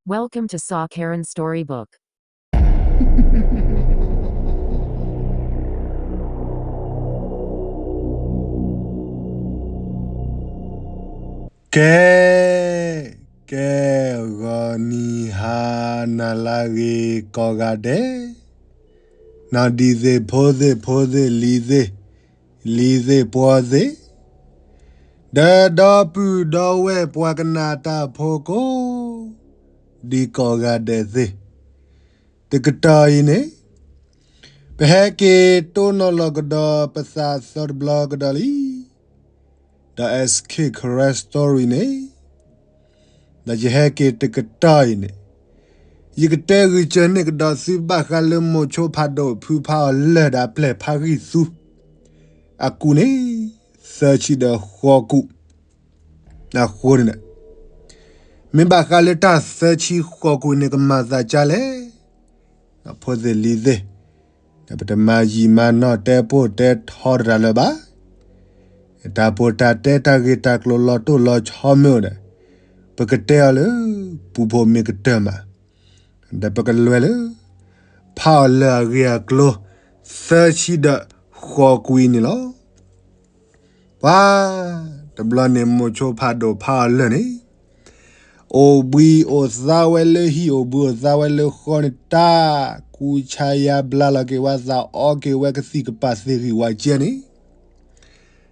Welcome to Saw Karen Storybook. ကဲ, ကဲ, ဂီၤနံၤဟါနၤလၢအဂ့ၤကိးဂၤဒဲး, နီၢ်ဒံသ့ၣ်ဖိသ့ၣ်ဖိသ့ၣ်လံၤသ့ၣ်, လံၤသ့ၣ်ပှီၤသ့ၣ်, ဒီးဒီပုၢ်ဒီဝဲၢ်ပှၤကနၣ်တၢ်ဖိကိး ဒံးကိးဂၤဒဲးသ့ၣ်, တကတီၢ်အံၤန့ၣ် ပဟဲက့ၤတိၢ်နီၣ်လီၤကဒီးပသးသၢတဘျီကဒီးလံ, ဒီး S K Karen Story န့ၣ်, ဒီးယဟဲက့ၤတကတီၢ်အံၤန့ၣ်, ယကတဲဂုာ်စၢၤန့ၢ်ကဒီးသုဘၣ်ဃးလၢမိၤဆိဖးဒိၣ်ဖုဖးအီၤလၢာ်ဒီးအပျဲၢ်ဖးဂံၢ်သူ အကူၣ်န့ၣ် သၢဆံဒီးဃိးကူၣ်, အဃိန့ၣ် မ့ၢ်ဘၣ်ဃးလၢတၢ်သၢဆံဃိးကူၣ်န့ၣ် ကမၤသးဒ်လဲၣ်, ဖိသ့ၣ်လံၤသ့ၣ်, ပတမၤယံာ်မၤနီၢ်တဲပိၢ်တဲထီတရၤလၢၤဘၣ်, တၢ်ပီးတၢ်တဲတၢ်ဂ့ၢ်တၢ်ကျိၤလီၤတိၢ်လီၤဆီမ့ၢ်အိၣ်ဒီး, ပကတဲအီၤလၢ ပူဖိမ့ၢ်ကတၢၢ်မး, ဒီးပကလဲၤလၢ ဖးအီၤလၢာ်အဂ့ၢ်အကျိၤ သၢဆံဒီးဃိးကွံာ်န့ၣ်လီၤ. ပှၤ, တဘျီန့ၣ်မိၤဆိဖးဒိၣ်ဖးအီၤလၢာ်န့ၣ်, အိၣ်ဘှံးအိၣ်သါဝဲလၢဟံၣ် အိၣ်ဘှံးအိၣ်သါဝဲလၢဃီန့ၣ် တၢ်ကူးဆါယါဘျါလီၤက့ၤဝဲသး အီက့ၤဝဲကသံၣ်ကပၤသ့ၣ်ဂံၢ်ဝါကဲန့ၣ်,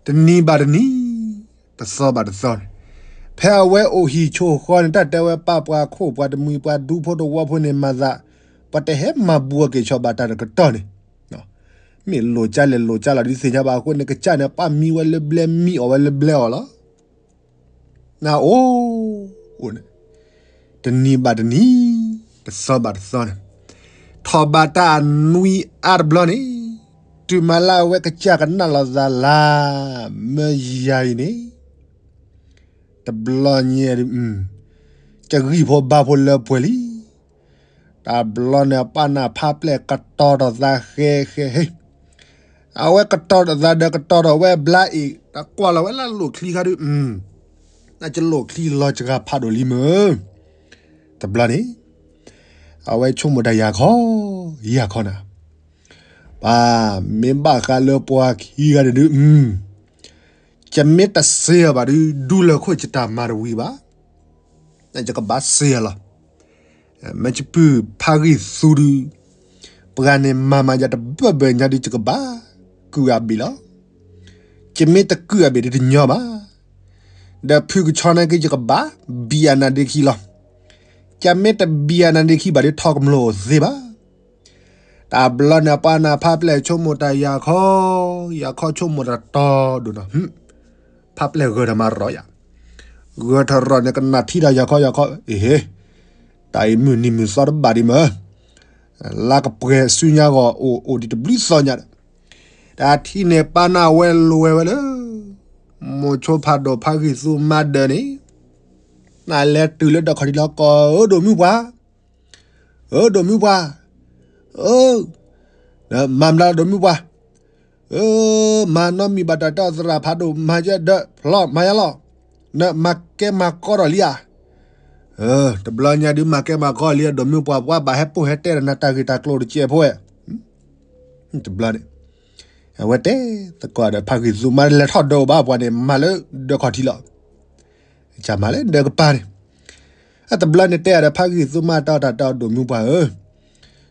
တနံၤဘၣ်တနံၤ တသီဘၣ်တသီန့ၣ်, ဖဲအဝဲအိၣ်ဟံၣ်ဆိၣ်ဃီန့ၣ် တၢ်တဲဝဲပာ်ပှၤခိၣ်ပှၤတမှံၤပှၤဒူဖိတဝီဖိန့ၣ်မၤသး, ပှၤတဟဲမၤဘူးအက့ၤဆီဘၣ်တၢ်တကတီၢ်န့ၣ်, မ့ၢ်လိာ်ကၠါလဲၣ်လိာ်ကၠါလီၤဒုးသ့ၣ်ညါဘၣ်အဃိန့ၣ် ကစၢ်န့ၣ် ပာ်မံဝဲလၢဘျဲမံအီၣ်ဝဲလၢဘျဲအီၤလီၤ. နအိၣ်အိၣ်န့ၣ်, တနံၤဘၣ်တနံၤ, တသီဘၣ်တသီန့ၣ်, ထီၣ်ဘၣ်တၢ်အနွံအါတဘျီန့ၣ်, တုၤမၤလၢအဝဲကစၢ်ကနၣ်လီၤသးလၢ မၢယၤအံၤန့ၣ်, တဘျီညါဒုး, ကဂံၢ်ဖိဘါဖိလၢပှဲၤလံ. တဘျီန့ၣ်အပၢ်နၢ်ဖးပျဲၢ်ကတီၤထီၣ်သးဃဲဃဲဟ့, အဝဲကတီၤထီၣ်သးဒီးကတီၤထီၣ်ဝဲဘျါအံၤ တကွၢ်လီၤဝဲလၢလိၣ်ချံခါဒုး, နကလိၣ်ချံလီၤစှၤဖးဒိၣ်လံမ့ၢ်, တဘျီန့ၣ်, အဝဲဆိကမိၣ်တၢ်ယၤခီ, ယၤခီနၤ, ပှၤ, မ့ၢ်ဘၣ်ဃးလၢပှၤခံဂၤန့ၣ်ဒုး, ယမ့ၢ်တစ့အီၤဘၣ်ဒုး ဒူလၢာ်ခိၣ်ယတၢ်မၤတဝံၤဘၣ်, ယကဘၣ်စ့အီၤလီၤ. မ့ၢ်ယပုၢ်ဖးဂံၢ်သူဒုး, ပှၤန့ၣ်မၤမၤယၤတဘၢၣ်ဘၢၣ်ညါဒုး ယကဘၣ်ကုၢ်အဘ့ၣ်လီၤ. ယမ့ၢ်တကုၢ်အဘ့ၣ်ဒုးတညီဘၣ်, ဒီးဖုကဆီန့ၣ်က့ ယကဘၣ်ဘံၣ်အနါဒ့ခံလီၤ. ယမ့ၢ်တဘံၣ်အနါဒ့ခံဘၣ်ဒုး ထီကမျၢၢ်အိၣ်သ့ဘၣ်. တဘျီန့ၣ် ပှၤနၢ်ဖးပျဲၢ်ဆိကမိၣ်တၢ်ယၤခီ, ယၤခီဆိကမိၣ်တၢ်တီဒိၣ်နီၤ, ဖးပျဲၢ်ဂၢၢ်တၢ်မၤရီယၤ, ဂၢၢ်ထီၣ်ရီၣ်န့ၣ် ကနၣ်ထံဒီးယၤခီယၤခီ, အ့ဟ့, တၢ်အံၤမုၢ်နံၤမုၢ်သီတဘၣ်ဒံးမ့ၢ်, လါကပှဲၤဆူညါဂီၢ် အိၣ်အိၣ်ဒံးတဘျုးသီညါဒီး, တၢ်ထံၣ်န့ၣ် ပၢ်နၢ်ဝဲလဲၤဝဲလၢ မိၤဆိဖးဒိၣ်ဖးဂံၢ်သူမါဒၢးန့ၣ်, နလဲၤတုၤလၢဒီးခီၣ်ထံးလီၤ ကိးဧၢဒိၣ်မုၢ်ပှၢ်, ဧၢဒိၣ်မုၢ်ပှၢ်, ဧၢ, မၤမတၤလီၤဒိၣ်မုၢ်ပှၢ်, ဧၢ, မၤနီတမံၤဘၣ် တၢ်တဲအီၤသရၣ်ဖးဒိၣ် မၤယဲဒၢးဖျီ မၤယါလီၤ, နမၤကဲမၤကီထီၣ်လံဧါ, တဘျီညါဒုး မၤကဲမၤကီလံ ဒိၣ်မုၢ်ပှၢ် ပှၤဘၣ်ဟဲပိၢ်ဟဲတဲဒီးနၤ တၢ်ဂ့ၢ်တၢ်ကျိၤတစဲးဖိဝဲ, တဘျီန့ၣ်, အဝဲတဲသကိးဒီးဖးဂံၢ်သူမါ လဲၤထီၣ်ဒၢးအိၣ်ဘၣ် ပှၤန့ၣ် မၤလၢဒၢးခီၣ်ထံးလီၤ, ကမၤလၢဒၢးကပၤန့ၣ်, တဘျီန့ၣ်တဲအီၤဒီးဖးဂံၢ်သူမါ တၢ်အီၣ်တၢ်တဲအီၤဒိၣ်မုၢ်ပှၢ်ဧၢ,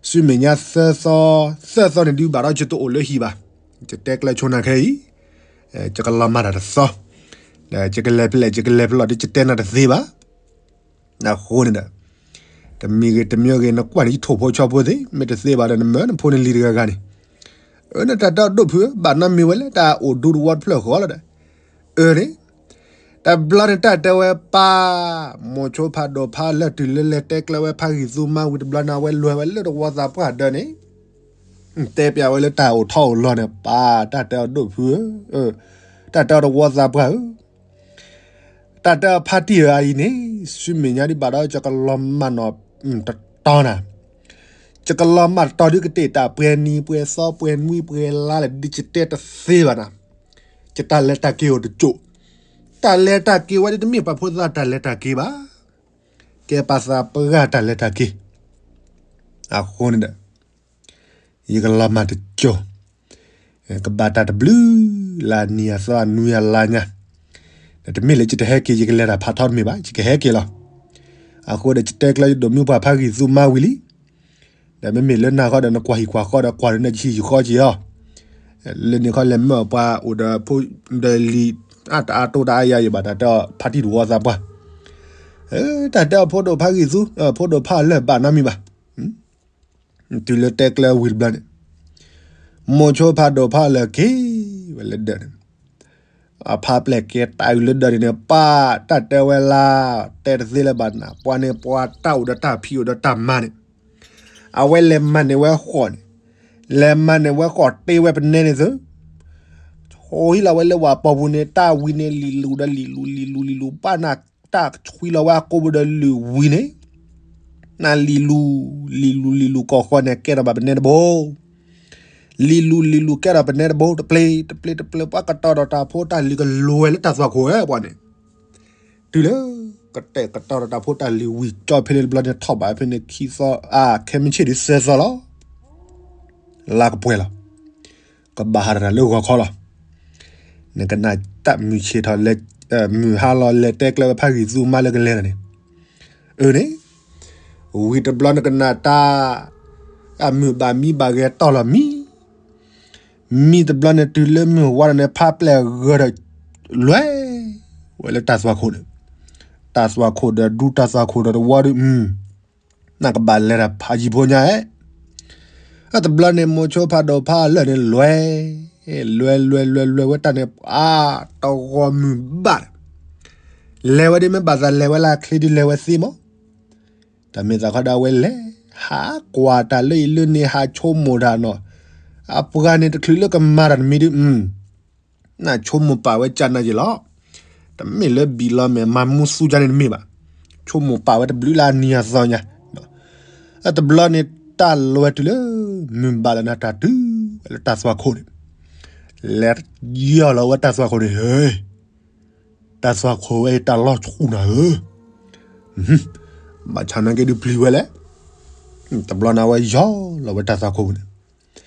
ဆူမဲာ်ညါသၢသီ, သၢသီန့ၣ်ဒုးဘၣ်ဒီး ယတအိၣ်လၢဟံၣ်ဘၣ်, ယတဲကျဲဆိနၤခဲအံၤ, ယကလီၤမၢ်တၢ်တသီ, ဒီးယကလဲၤဖဲလဲၣ် ယကလဲၤဖဲလဲၣ်ဒီး ယတဲနၤတသ့ဘၣ် အဃိန့ၣ်ဒီး, တမံၤဂ့ၤတမံၤဂ့ၤ နကွၢ်န့ၣ် ယထိၣ်ဖိဆီဖိသ့, မ့ၢ်တသ့ဘၣ်ဒီး နမၢနဖိနလံၤတဂၤဂၤန့ၣ်, အၢ နတၢ်တဲအီၤဒိၣ်ဖုဧၢ, ဘၣ်နီတမံၤဝဲလဲၣ် တၢ်အိၣ်ဒူတဝီတဖျၢၣ်ဃီလီၤဒီး, အၢန့ၣ်, တဘျီန့ၣ်တၢ်တဲဝဲပၢ်, မိၤဆိဖးဒိၣ်ဖးလၢာ် တုၤလၢလဲၤတဲကျဲဝဲဖးဂံၢ်သူမါဝံၤတဘျီန့ၣ် အဝဲလဲၤဝဲလၢတဝီသးပှၢ်ဒၢးန့ၣ်, တဲပျးဝဲလၢတၢ်အိၣ်ထီၣ်အိၣ်လီၤန့ၣ် ပၢ် တၢ်တဲအီၤဒိၣ်ဖုဧၢ, တၢ်တဲအီၤတဝီသးပှၢ်ဧၢ, တၢ်တဲအီၤဖးတံၢ်ဧၢ အအံၤန့ၣ်, ဆူမဲာ်ညါဒံးဘၣ်ဒီး ယကလီၤမၢ်နီၣ်တတီၤနၤ, ယကလီၤမၢ်တတီၤဒုး ကတ့ၢ်တၢ်ပှဲၤနံၤပှဲၤသီပှဲၤနွံပှဲၤလါလဲၣ် ဒ်ယတဲတသ့ဘၣ်နၤ, ယတၢ်လဲၤတၢ်က့ၤအိၣ်တစိၢ်, တၢ်လဲၤတၢ်က့ၤဝဲဒ်တမ့ၢ်ပှၤဖိသၣ်တၢ်လဲၤတၢ်က့ၤဘၣ်, က ကဲပာ်သးပှၢ်တၢ်လဲၤတၢ်က့ၤ, အဃိန့ၣ်ဒီး ယကလီၤမၢ်တကၠိၤ, ကဘၣ်တၢ်တဘျုး လၢအနံၤအသီအနွံအလါညါ, ဒီးတမ့ၢ်လၢယတဟဲက့ၤ ယကလဲၤတၢ်ဖးထီတမ့ၢ်ဘၣ်, ယကဟဲက့ၤလီၤ. အဃိဒီး ယတဲကျၢၤယဒိးမုၢ်ပှၢ်ဖးဂံၢ်သူမါဝံၤလံ. ဒီးမ့မ့ၢ်လၢနၤဃီဒီး နကွၢ်ဟံၣ်ကွၢ်ဃီဒီး ကွၢ်ဒီးနကဟံၣ်ယဃီက့ၤအီၤ, လၢန့ၣ်ခီလဲၤမၢအပှၤအိၣ်ဒီးဖိဒီးလံၤ အတၢ်အါတိၢ်တၢ်အါယၤယဘၣ် တၢ်တဲအီၤဖါတံၢ်တဝီသးပှၢ်, တၢ်တဲအီၤဖိဒိၣ်ဖးဂံၢ်သူ, ဖိဒိၣ်ဖးအီၤလၢာ်ဘၣ်နီတမံၤဘၣ်. တုၤလၢတဲကျၢၤဝံၤတဘျီန့ၣ်, မိၤဆိဖးဒိၣ်ဖးအီၤလၢာ်က့ၤဝဲလၢဒၢးန့ၣ်, အဖါပျဲၢ်ကဲတၢ်အုးလၢဒၢးန့ၣ်န့ၣ် ပၢ်တၢ်တဲဝဲလၢ်, တဲတသ့လၢၤဘၣ်နၤ, ပှၤန့ၣ်ပှၤတၢ်အိၣ်ဒီးတၢ်ဖံးအိၣ်ဒီးတၢ်မၤန့ၣ်, အဝဲလဲၤမၤန့ၢ်ဝဲဃိးန့ၣ်, လဲၤမၤန့ၢ်ဝဲဃိးတ့ဝဲပနဲန့ၣ်သု, ဟံးလီၤဝဲလၢဝၤပီၤပူၤန့ၣ် တၢ်ဝံၤန့ၣ်လံၤလူၤဒီးလံၤလူၤ လံၤလူၤ လံၤလူၤ ဘၣ်နၤ တၢ်ဆွံလီၤဝဲအကိးပူၤဒီးလံၤဝံၤန့ၣ်, နလံၤလူၤ, လံၤလူၤ လံၤလူၤ ကိးဃိးန့ၣ် ကဲထီၣ်ဘၣ်ပနဲတဘိ လံၤလူၤ လံၤလူၤ ကဲထီၣ်ပနဲတဘိ တပျ့ၤ တပျ့ၤ တပျ့ၤ ပှၤကတီၤဒီးတၢ်ဖိတၢ်လံၤကလွဲလၢတၢ်သွၣ်ခိၣ်ဝဲပှၤန့ၣ်, တုၤလၢ ကတဲာ်ကတီၤဒီးတၢ်ဖိတၢ်လံၤဝံၤကၠီဖဲန့ၣ်တဘျီန့ၣ် ထီၣ်ဘၣ်ဖဲန့ၣ်ခံသီ, အါ, ခဲမုၢ်ဆ့ၣ်ဒုးသၢသီလီၤ. လါကပှဲၤလီၤ. ကဘၣ်ဟးထီၣ်တၢ်လၢဂီၤခီလီၤ. နကနၣ်တၢ်မုၢ်ဆ့ၣ်ထီၣ်လဲၤ, မုၢ်ဟါလီၤလဲၤတဲကျၢၤဝဲဖးဂံၢ်သူမါလၢကလဲၤလီၤန့ၣ်, အၢန့ၣ်, ဝံၤတဘျီနကနၣ်တၢ်, အမုၢ်ဘၣ်မံဘၣ်ဂဲၤတီၢ်လီၤမံ မံတဘျီန့ၣ် တုၤလၢမုၢ်ဝါဒီးန့ၣ် ဖါပျဲၢ်ဂၢၢ်ဒီး လွဲၢ်ဝဲလၢတၢ်သွၣ်ခိၣ်န့ၣ်, တၢ်သွၣ်ခိၣ်ဒီးဒူတၢ်သွၣ်ခိၣ်ဒီးတဝီဒီး နကဘၣ်လဲၤတၢ်ဖးယံၤဖိညါဧါ. တဘျီန့ၣ် မိၤဆိဖးဒိၣ်ဖးအီၤလၢာ်န့ၣ် လွဲၢ်, လွဲၢ် လွဲၢ် လွဲၢ် လွဲၢ်ဝဲတၢ်န့ၣ် အါ, တဂီၤမုၢ်ဘၣ်ဒီး လဲၤဝဲဒ်မ့ၢ်ဘၣ်သးလဲၤဝဲလၢအချ့ဒ် လဲၤဝဲသ့မး. တၢ်မ့ၢ်သးခီဒီးအဝဲလဲၤ, ဟးကွၢ်တၢ်လၢအံၤလၢန့ၣ် ဟးဆိကမိၣ်တၢ်နီၤ, အပှၤန့ၣ်တချုးလၢကမၤတၢ်တမံၤဒီး နဆိကမိၣ်ပာ်ဝဲကၢ်နၤယ့ၢ်လီၤ. တမ့ၢ်လၢဘံၣ်လီၤမဲာ်မၤမူသူကၢ်န့ၣ်တမ့ၢ်ဘၣ်. ဆိကမိၣ်ပာ်ဝဲတဘျုးလၢအနံၤအသီညါ. တဘျီန့ၣ် တၢ်လွဲၢ်တုၤလၢ မုၢ်ဘၣ်လီၤနၤတၢ်တုၤဝဲလၢတၢ်သွၣ်ခိၣ်န့ၣ်, လဲၤယီၢ်လီၤဝဲတၢ်သွၣ်ခိၣ်န့ၣ်ဧၢ, တၢ်သွၣ်ခိၣ်ဝဲအံၤတၢ်လီၤဆူၣ်နၤဧၢ, ဘၣ်ဆၣ်နာ်က့ဒုးပျံၤဝဲလဲၣ်. တဘျီန့ၣ် အဝဲယီၢ်လီၤဝဲတၢ်သွၣ်ခိၣ်န့ၣ်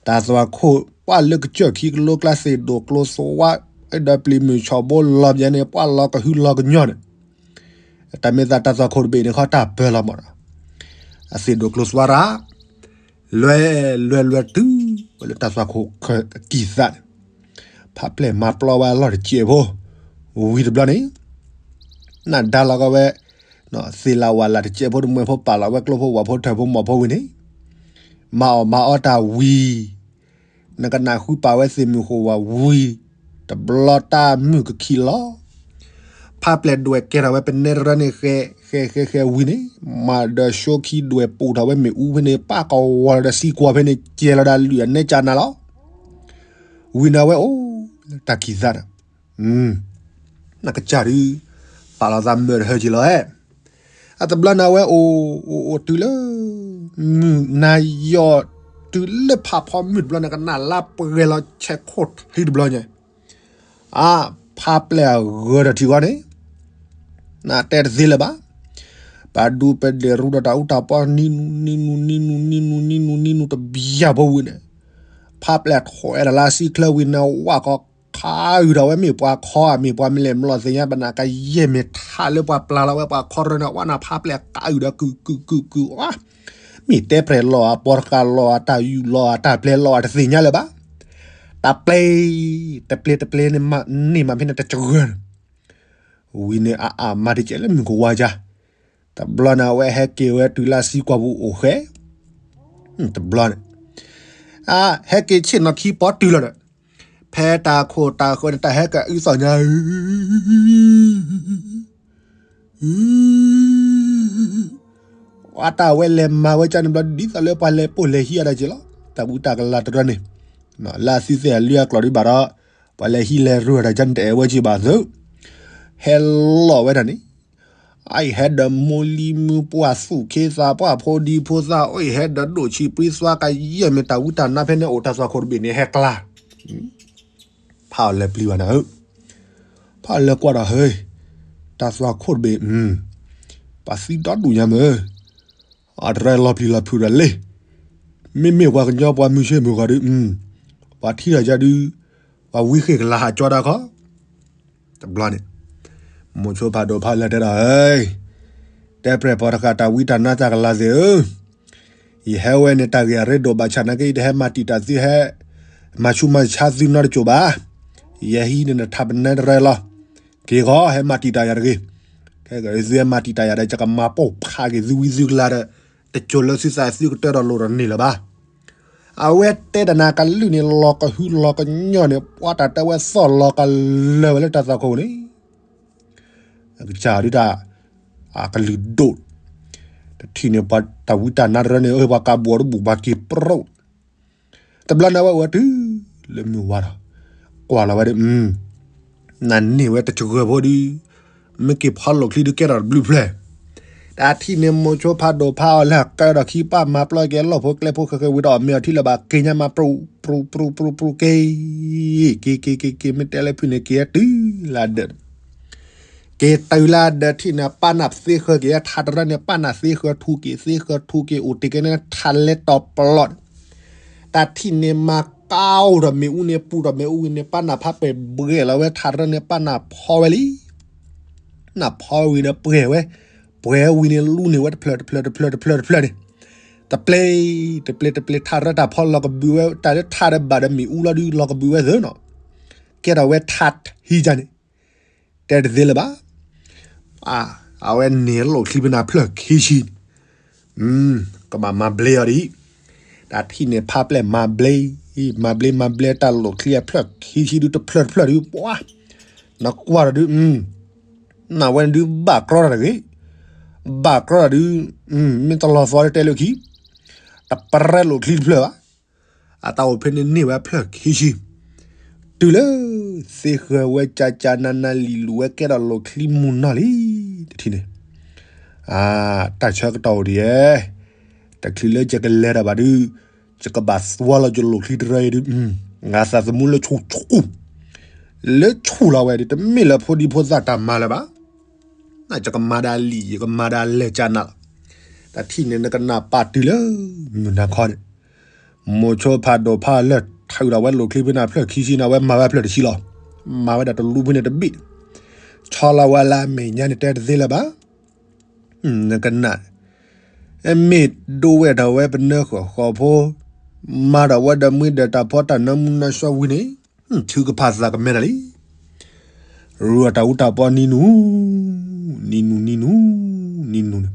တၢ်သွၣ်ခိၣ်ပှၢ်လၢကစၢၢ်ခံကလိကျါ သ့ၣ်ဒိၣ်ကျိသွါ, ဒီးပျံၤမုၢ်ဆီၣ်ဘိလီၤပျဲန့ၣ် ပှၢ်လီၤကဟုလီၤကညီၤန့ၣ်, တၢ်မ့ၢ်သးတၢ်သွၣ်ခိၣ်တဘ့ၣ်န့ၣ်ခီတၢ်ပၢလီၤမးဒီး, အသ့ၣ်ဒိၣ်ကျိသွါတၢ်, လွဲၢ်, လွဲၢ် လွဲၢ်တုၤဝဲလၢတၢ်သွၣ်ခိၣ်ကံၢ်သးန့ၣ်, ဖးပျဲၢ်မၤပျီဝဲအလီၢ်တစဲးဖိ, ဝံၤတဘျီန့ၣ် နဒါလီၤကီဝဲ, သ့ၣ်လၣ်ဝၣ်လၣ်တစဲးဖိတမှဲဖိပာ်လီၤဝဲကျိဖိဝၣ်ဖိထၢၣ်ဖိမီၢ်ဖိဝံၤန့ၣ်, မၤအီၣ်မၤအီတၢ်ဝံၤ, နကနၣ်ဃုပာ်ဝဲသ့ၣ်မုၢ်ဃိၣ်ဝါဝံၤ, တဘျီတၢ်မုၢ်ကခံးလီၤ. ဖးပျဲၢ်ဒွဲၣ်ကဲထီၣ်ဝဲပနဲတရၢန့ၣ် ဃဲ, ဃဲ ဃဲ ဃဲဝံၤန့ၣ်, မၤဒီးဆိခံဒွဲၣ်ပူၤထီၣ်ဝဲမ့ၣ်အူဖဲန့ၣ် ပၢ်ကဝီၤလီၤဒီးသံကွၢ်ဖဲန့ၣ် ကဲလီၤဒၣ်လွံၢ်အနဲကၢ်နၤလီၤ. ဝံၤန့ၣ်အဝဲအိၣ်လၢတၢ်ကံၢ်သးန့ၣ်, နကစၢ်ဒုး, ပာ်လီၤသးမၢတဟၢက့ၤလီၤဧါ. အတဘျီန့ၣ်အဝဲအိၣ်, အိၣ်အိၣ်တုၤလၢ, မုၢ်နၤယီၢ်, တုၤလၢဖးဖီမုၢ်တဘျီန့ၣ် ကနၣ်လါပှဲၤလီၤဆဲးခိၣ်ချံတဘျီညါ, အါ, ဖးပျဲၢ်အဂၢၤဒီးထံဂီၤန့ၣ်, နတဲတသ့လၢၤဘၣ်. ပဒူပဒ့ၣ်ရူဒီးတၢ်အူတၢ်ပီနံနူနံနူနံနူနံနူနံနူနံနူ တဘျီဖိဝံၤန့ၣ်, ဖးပျဲၢ်ထွဲဒီးလၢအစုချၢဝံၤန့ၣ် ဝၣ်ကီခးအုၣ်ထီၣ်ဝဲမ့ၢ်ပှၤခီဧါ မ့ၢ်ပှၤမလဲၣ်မလီၤသ့ၣ်ညါ ဘၣ်နၤကယဲၢ်မ့ၢ်ထးလၢပှၤပျၢ်လီၤဝဲပှၤခီရၢန့ၣ် ဝဲန့ၣ်ဖးပျဲၢ်ကးအုၣ်ဒီးကုၢ်ကုၢ်ကုၢ်ကုၢ်ဧါ, မ့ၢ်တဲပြဲၢ်လီၤဧါ ပီတကးလီၤဧါ တၢ်ယူၢ်လီၤဧါ တၢ်ပျဲလီၤဧါ တသ့ၣ်ညါလၢၤဘၣ်. တပျဲ, တပျဲတပျဲန့ၣ် န့ၢ်မးဖဲန့ၣ်တစှၤန့ၣ်, ဝံၤန့ၣ်အအါမၤတကဲလၢမုၢ်ကဝါယါ, တဘျီန့ၣ် အဝဲဟဲက့ၤဝဲတုၤလၢအစုကွၢ်ပူၤအိၣ်ဃဲ, တဘျီန့ၣ်, အဟဲက့ၤဆ့ၣ်နီၤခံပီတုၤလီၤဒီး, ဖဲတၢ်ခိၣ်တၢ်ဃၢၤန့ၣ် တၢ်ဟဲကအုးသီၣ်ညါဧၢ, အတၢ်ဝဲလဲၤမၤဝဲကၢ်န့ၣ်ဘျီ ဒ်သိးလၢပှၤလဲၤပိာ်လဲၤဟံးအတၢ်က့ၤလီၤ. တၢ်ဝံတၢ်ကလၤတရၢန့ၣ်, လၢအသုသ့ၣ်အလွံၢ်အကျိၤဒံးဘၣ်ဒီး, ပှၤလဲၤဟံးလဲၤရူတၢ်ကၢ်န့ၣ်တအဲၣ်ဝဲက့ၤဘၣ်သု, ဟဲလီၤဝဲဒၣ်န့ၣ် အအံၤဟဲဒီးမိၢ်လံမုၢ်ပှၢ်သူၣ်ခ့သးပှၢ်ဖိဒံဖိသၣ် အအံၤဟဲဒီးဒိၣ်ဆံးပြံသွါကယဲၢ်မ့ၢ်တၢ်ဝံတၢ်နါဖဲန့ၣ်အိၣ်တၢ်သွၣ်ခိၣ်တဘ့ၣ်န့ၣ်ဟဲကျါ, ဖးအီၤလဲၤပျံၤဘၣ်နၤဧၢ, ဖးအီၤလဲၤကွၢ်ဒီးဟၢ, တၢ်သွၣ်ခိၣ်တဘ့ၣ်, ပှၤသံဒီဒူၣ်ညါမ့ၢ်, အတရၢလီၤပျံၤလီၤဖုးဒီးလ့ၣ်, မ့မ့ၢ်ပှၤကညီပှၤမုၢ်ဆ့ၣ်မုၢ်ဂီၤဒုး, ပှၤထံၣ်ဒီးယၤဒုး, ပှၤဝံဃ့ၢ်ကလၤဟးကၠီတၢ်ခီ, တဘျီန့ၣ်, မိၤဆိဖးဒိၣ်ဖးလၢတဲဒီး, တဲပြဲၢ်ပှၤတဃာ်တၢ်ဝံတၢ်နါတၢ်ကလၤသ့ၣ်ဧၢ, ယဟဲဝဲန့ၣ်တၢ်ဂ့ၢ်အရ့ဒိၣ်ဘၣ်ဆၣ်နာ်က့ ယတဟဲမၤတံာ်တာ်သုဟဲ, မၤဆူးမၤဆါသုနီတစိၤဘၣ်, ယဲဟံးန့ၣ်နထးပနဲတရၢလီၤ, က့ၤဃီဟဲမၤတံာ်တာ်ယၤတဂ့ၤ, ခဲကသုဟဲမၤတံာ်တာ်ယၤဒီး ယကမၤပိာ်ဖးက့ၤသုဝံသုကလၤဒီး, တစိၤလၢသုသးသုကတၢၢ်ဒီးလိၣ်ဒီးန့ၢ်လၢၤဘၣ်. အဝဲတဲတၢ်နၤကလုၢ်န့ၣ် လီၤကဟုလီၤကညီၢ်န့ၣ် ပှၤတၢ်တဲဝဲသီၣ်လီၤကလၢာ်ဝဲလၢတၢ်သီခိၣ်န့ၣ်, ကစၢ်ဒုးတၢ်, အကလုၢ်ဒိၣ်, တထံၣ်န့ၣ်ပှၤတၢ်ဝံတၢ်နါတရၢန့ၣ် ပှၤကးဘီးတဘူၣ်ပှၤက့ၤပြိၣ် တဘျီန့ၣ်ဝဲအိၣ်ဝဲတုၤလၢမုၢ်ဝါဒီး, ကွၢ်လီၤဝဲဒုး, နန့ၢ်ဝဲတစှၤဖိဒုး, မ့ၢ်က့ၤဖီလိၣ်ချံဒုးကဲထီၣ်တဘျုးဖျၢၣ်, တၢ်ထံၣ်န့ၣ်မိၤဆိဖးဒိၣ်ဖးအီၤလၢအကဲဒီးခံပၢ်မၤပျီက့ၤလီၢ်ဖိကျဲဖိဃဲၤဃဲၤဝံၤဒီးအီၣ်မ့ၤအီထံလၢၤဘၣ် က့ၤညါမးပြူပြူပြူပြူက့ၤ, က့ၤက့ၤက့ၤက့ၤ မ့ၢ်တဲလၢဖုန့ၣ်က့ၤတုၤလၢဒၢး က့ၤတုၤလၢဒၢးထံၣ်န့ၣ် ပၢ်နၢ်သ့ဃၢၤက့ၤထးတရၢန့ၣ် ပၢ်နၢ်သ့ဃၢၤထူက့ၤ သ့ဃၢၤထူက့ၤ အိၣ်တ့ၢ်က့ၤန့ၣ်ထးလဲၤတီၤပလီၢ်, တၢ်ထံၣ်န့ၣ်မၤကါအိၣ်ဒီးမ့ၣ်အူန့ၣ် ပူၤဒီးမ့ၣ်အူဝံၤန့ၣ် ပၢ်နၢ်ဖးပဲာ်ဘှဲးလီၤဝဲထးတရၢန့ၣ် ပၢ်နၢ်ဖီဝဲလံ, နၢ်ဖီဝံၤဒီးပှဲၤဝဲ, ပှဲၤဝံၤန့ၣ်လူန့ၢ်ဝဲတဖျၢၣ်တဖျၢၣ်တဖျၢၣ်တဖျၢၣ်တဖျၢၣ်န့ၣ်, တပျ့ၤ, တပျ့ၤတပျ့ၤထးတရၢတၢ်ဖီလီၤကဘုးဝဲ တၢ်လၢထးဒီးဘၣ်ဒီးမ့ၣ်အူလီၤဒုးလီၤကဘုးဝဲသ့နီၤ, ကဲထီၣ်ဝဲထးထံကန့ၣ် တဲတသ့လၢၤဘၣ်. အဝဲန့ၢ်လိၣ်ချံဖဲန့ၣ်ဖျၢၣ်ခံဆံန့ၣ်, ကဘၣ်မၤဘျ့အီၤဒ်အံၤ, တၢ်ထံၣ်န့ၣ်ဖးပျဲၢ်မၤဘျ့, မၤဘျ့မၤဘျ့တၢ်လိၣ်ချံအဖျၢၣ်ခံဆံဒုးတဖျၢၣ်တဖျၢၣ်ဒုး ပှၤ, နကွၢ်ဒီးဒုး, နဝဲန့ၣ်ဒုးဘၣ်ကြီတၢ်တဂ့ၤ, ဘၣ်ကြီတၢ်ဒုး, မ့ၢ်တလီၤသီတဲလၢခံ, တပရဲလိၣ်ချံတဖျၢၣ်ဘၣ်. အတၢ်အိၣ်ဖဲန့ၣ်န့ၢ်ဝဲဖျၢၣ်ခံဆံ, တုၤလၢ, သ့ဃၢၤဝဲကၢ်ကၢ်နးနးလံၤလူၤဝဲကဲထီၣ်လိၣ်ချံမုၢ်နီၢ်လံ, တထံၣ်န့ၣ်, တၢ်ဆၢကတီၢ်အိၣ်ဒံးဧဲ, တချုးလၢယကလဲၤဒီးဘၣ်ဒုး, ယကဘၣ်သွါလီၤယလိၣ်ချံတရၢအံၤဒုး, ငါသးသမူလၢဆူၣ်ဆူၣ်, လၢဆူၣ်လီၤဝဲဒုး တမ့ၢ်လၢဖိဒံဖိသၣ်တၢ်မၤလၢၤဘၣ်. ယကမၤဒၣ်လံာ် ယကမၤဒၣ်လဲၤကၢ်နးလီၤ. တၢ်ထံၣ်န့ၣ် နကနၣ်ပာ်တုၤလၢမုၢ်နၤခီန့ၣ်, မိၤဆိဖးဒိၣ်ဖးလၢထးဒီးဝဲလိၣ်ချံဖဲန့ၣ်ဖျၢၣ်ခံဆံန့ၣ် အဝဲမၤဝဲဖျၢၣ်တဆံလီၤ. မၤဝဲဒၣ်တလူဖဲန့ၣ်တဘ့ၣ်, ဆီလီၤဝဲလၢအမဲာ်ညါန့ၣ်တဲတသ့လၢၤဘၣ်. နကနၣ်, မ့ၢ်ဒိဝဲဒၣ်ဝဲပနၢၤဃီၤဃီၤဖိ, မၤဒီးဝဲဒီးမှံဒီးတၢ်ဖီတၢ်နၢမူနၢဆှီဝံၤန့ၣ်, ထုကဖၣ်သးကမဲဒၣ်လံ. ရူအတၢ်အူတၢ်ပီနံၤနူၤ, နံၤနူၤနံၤနူၤ, နံၤနူၤန့ၣ်,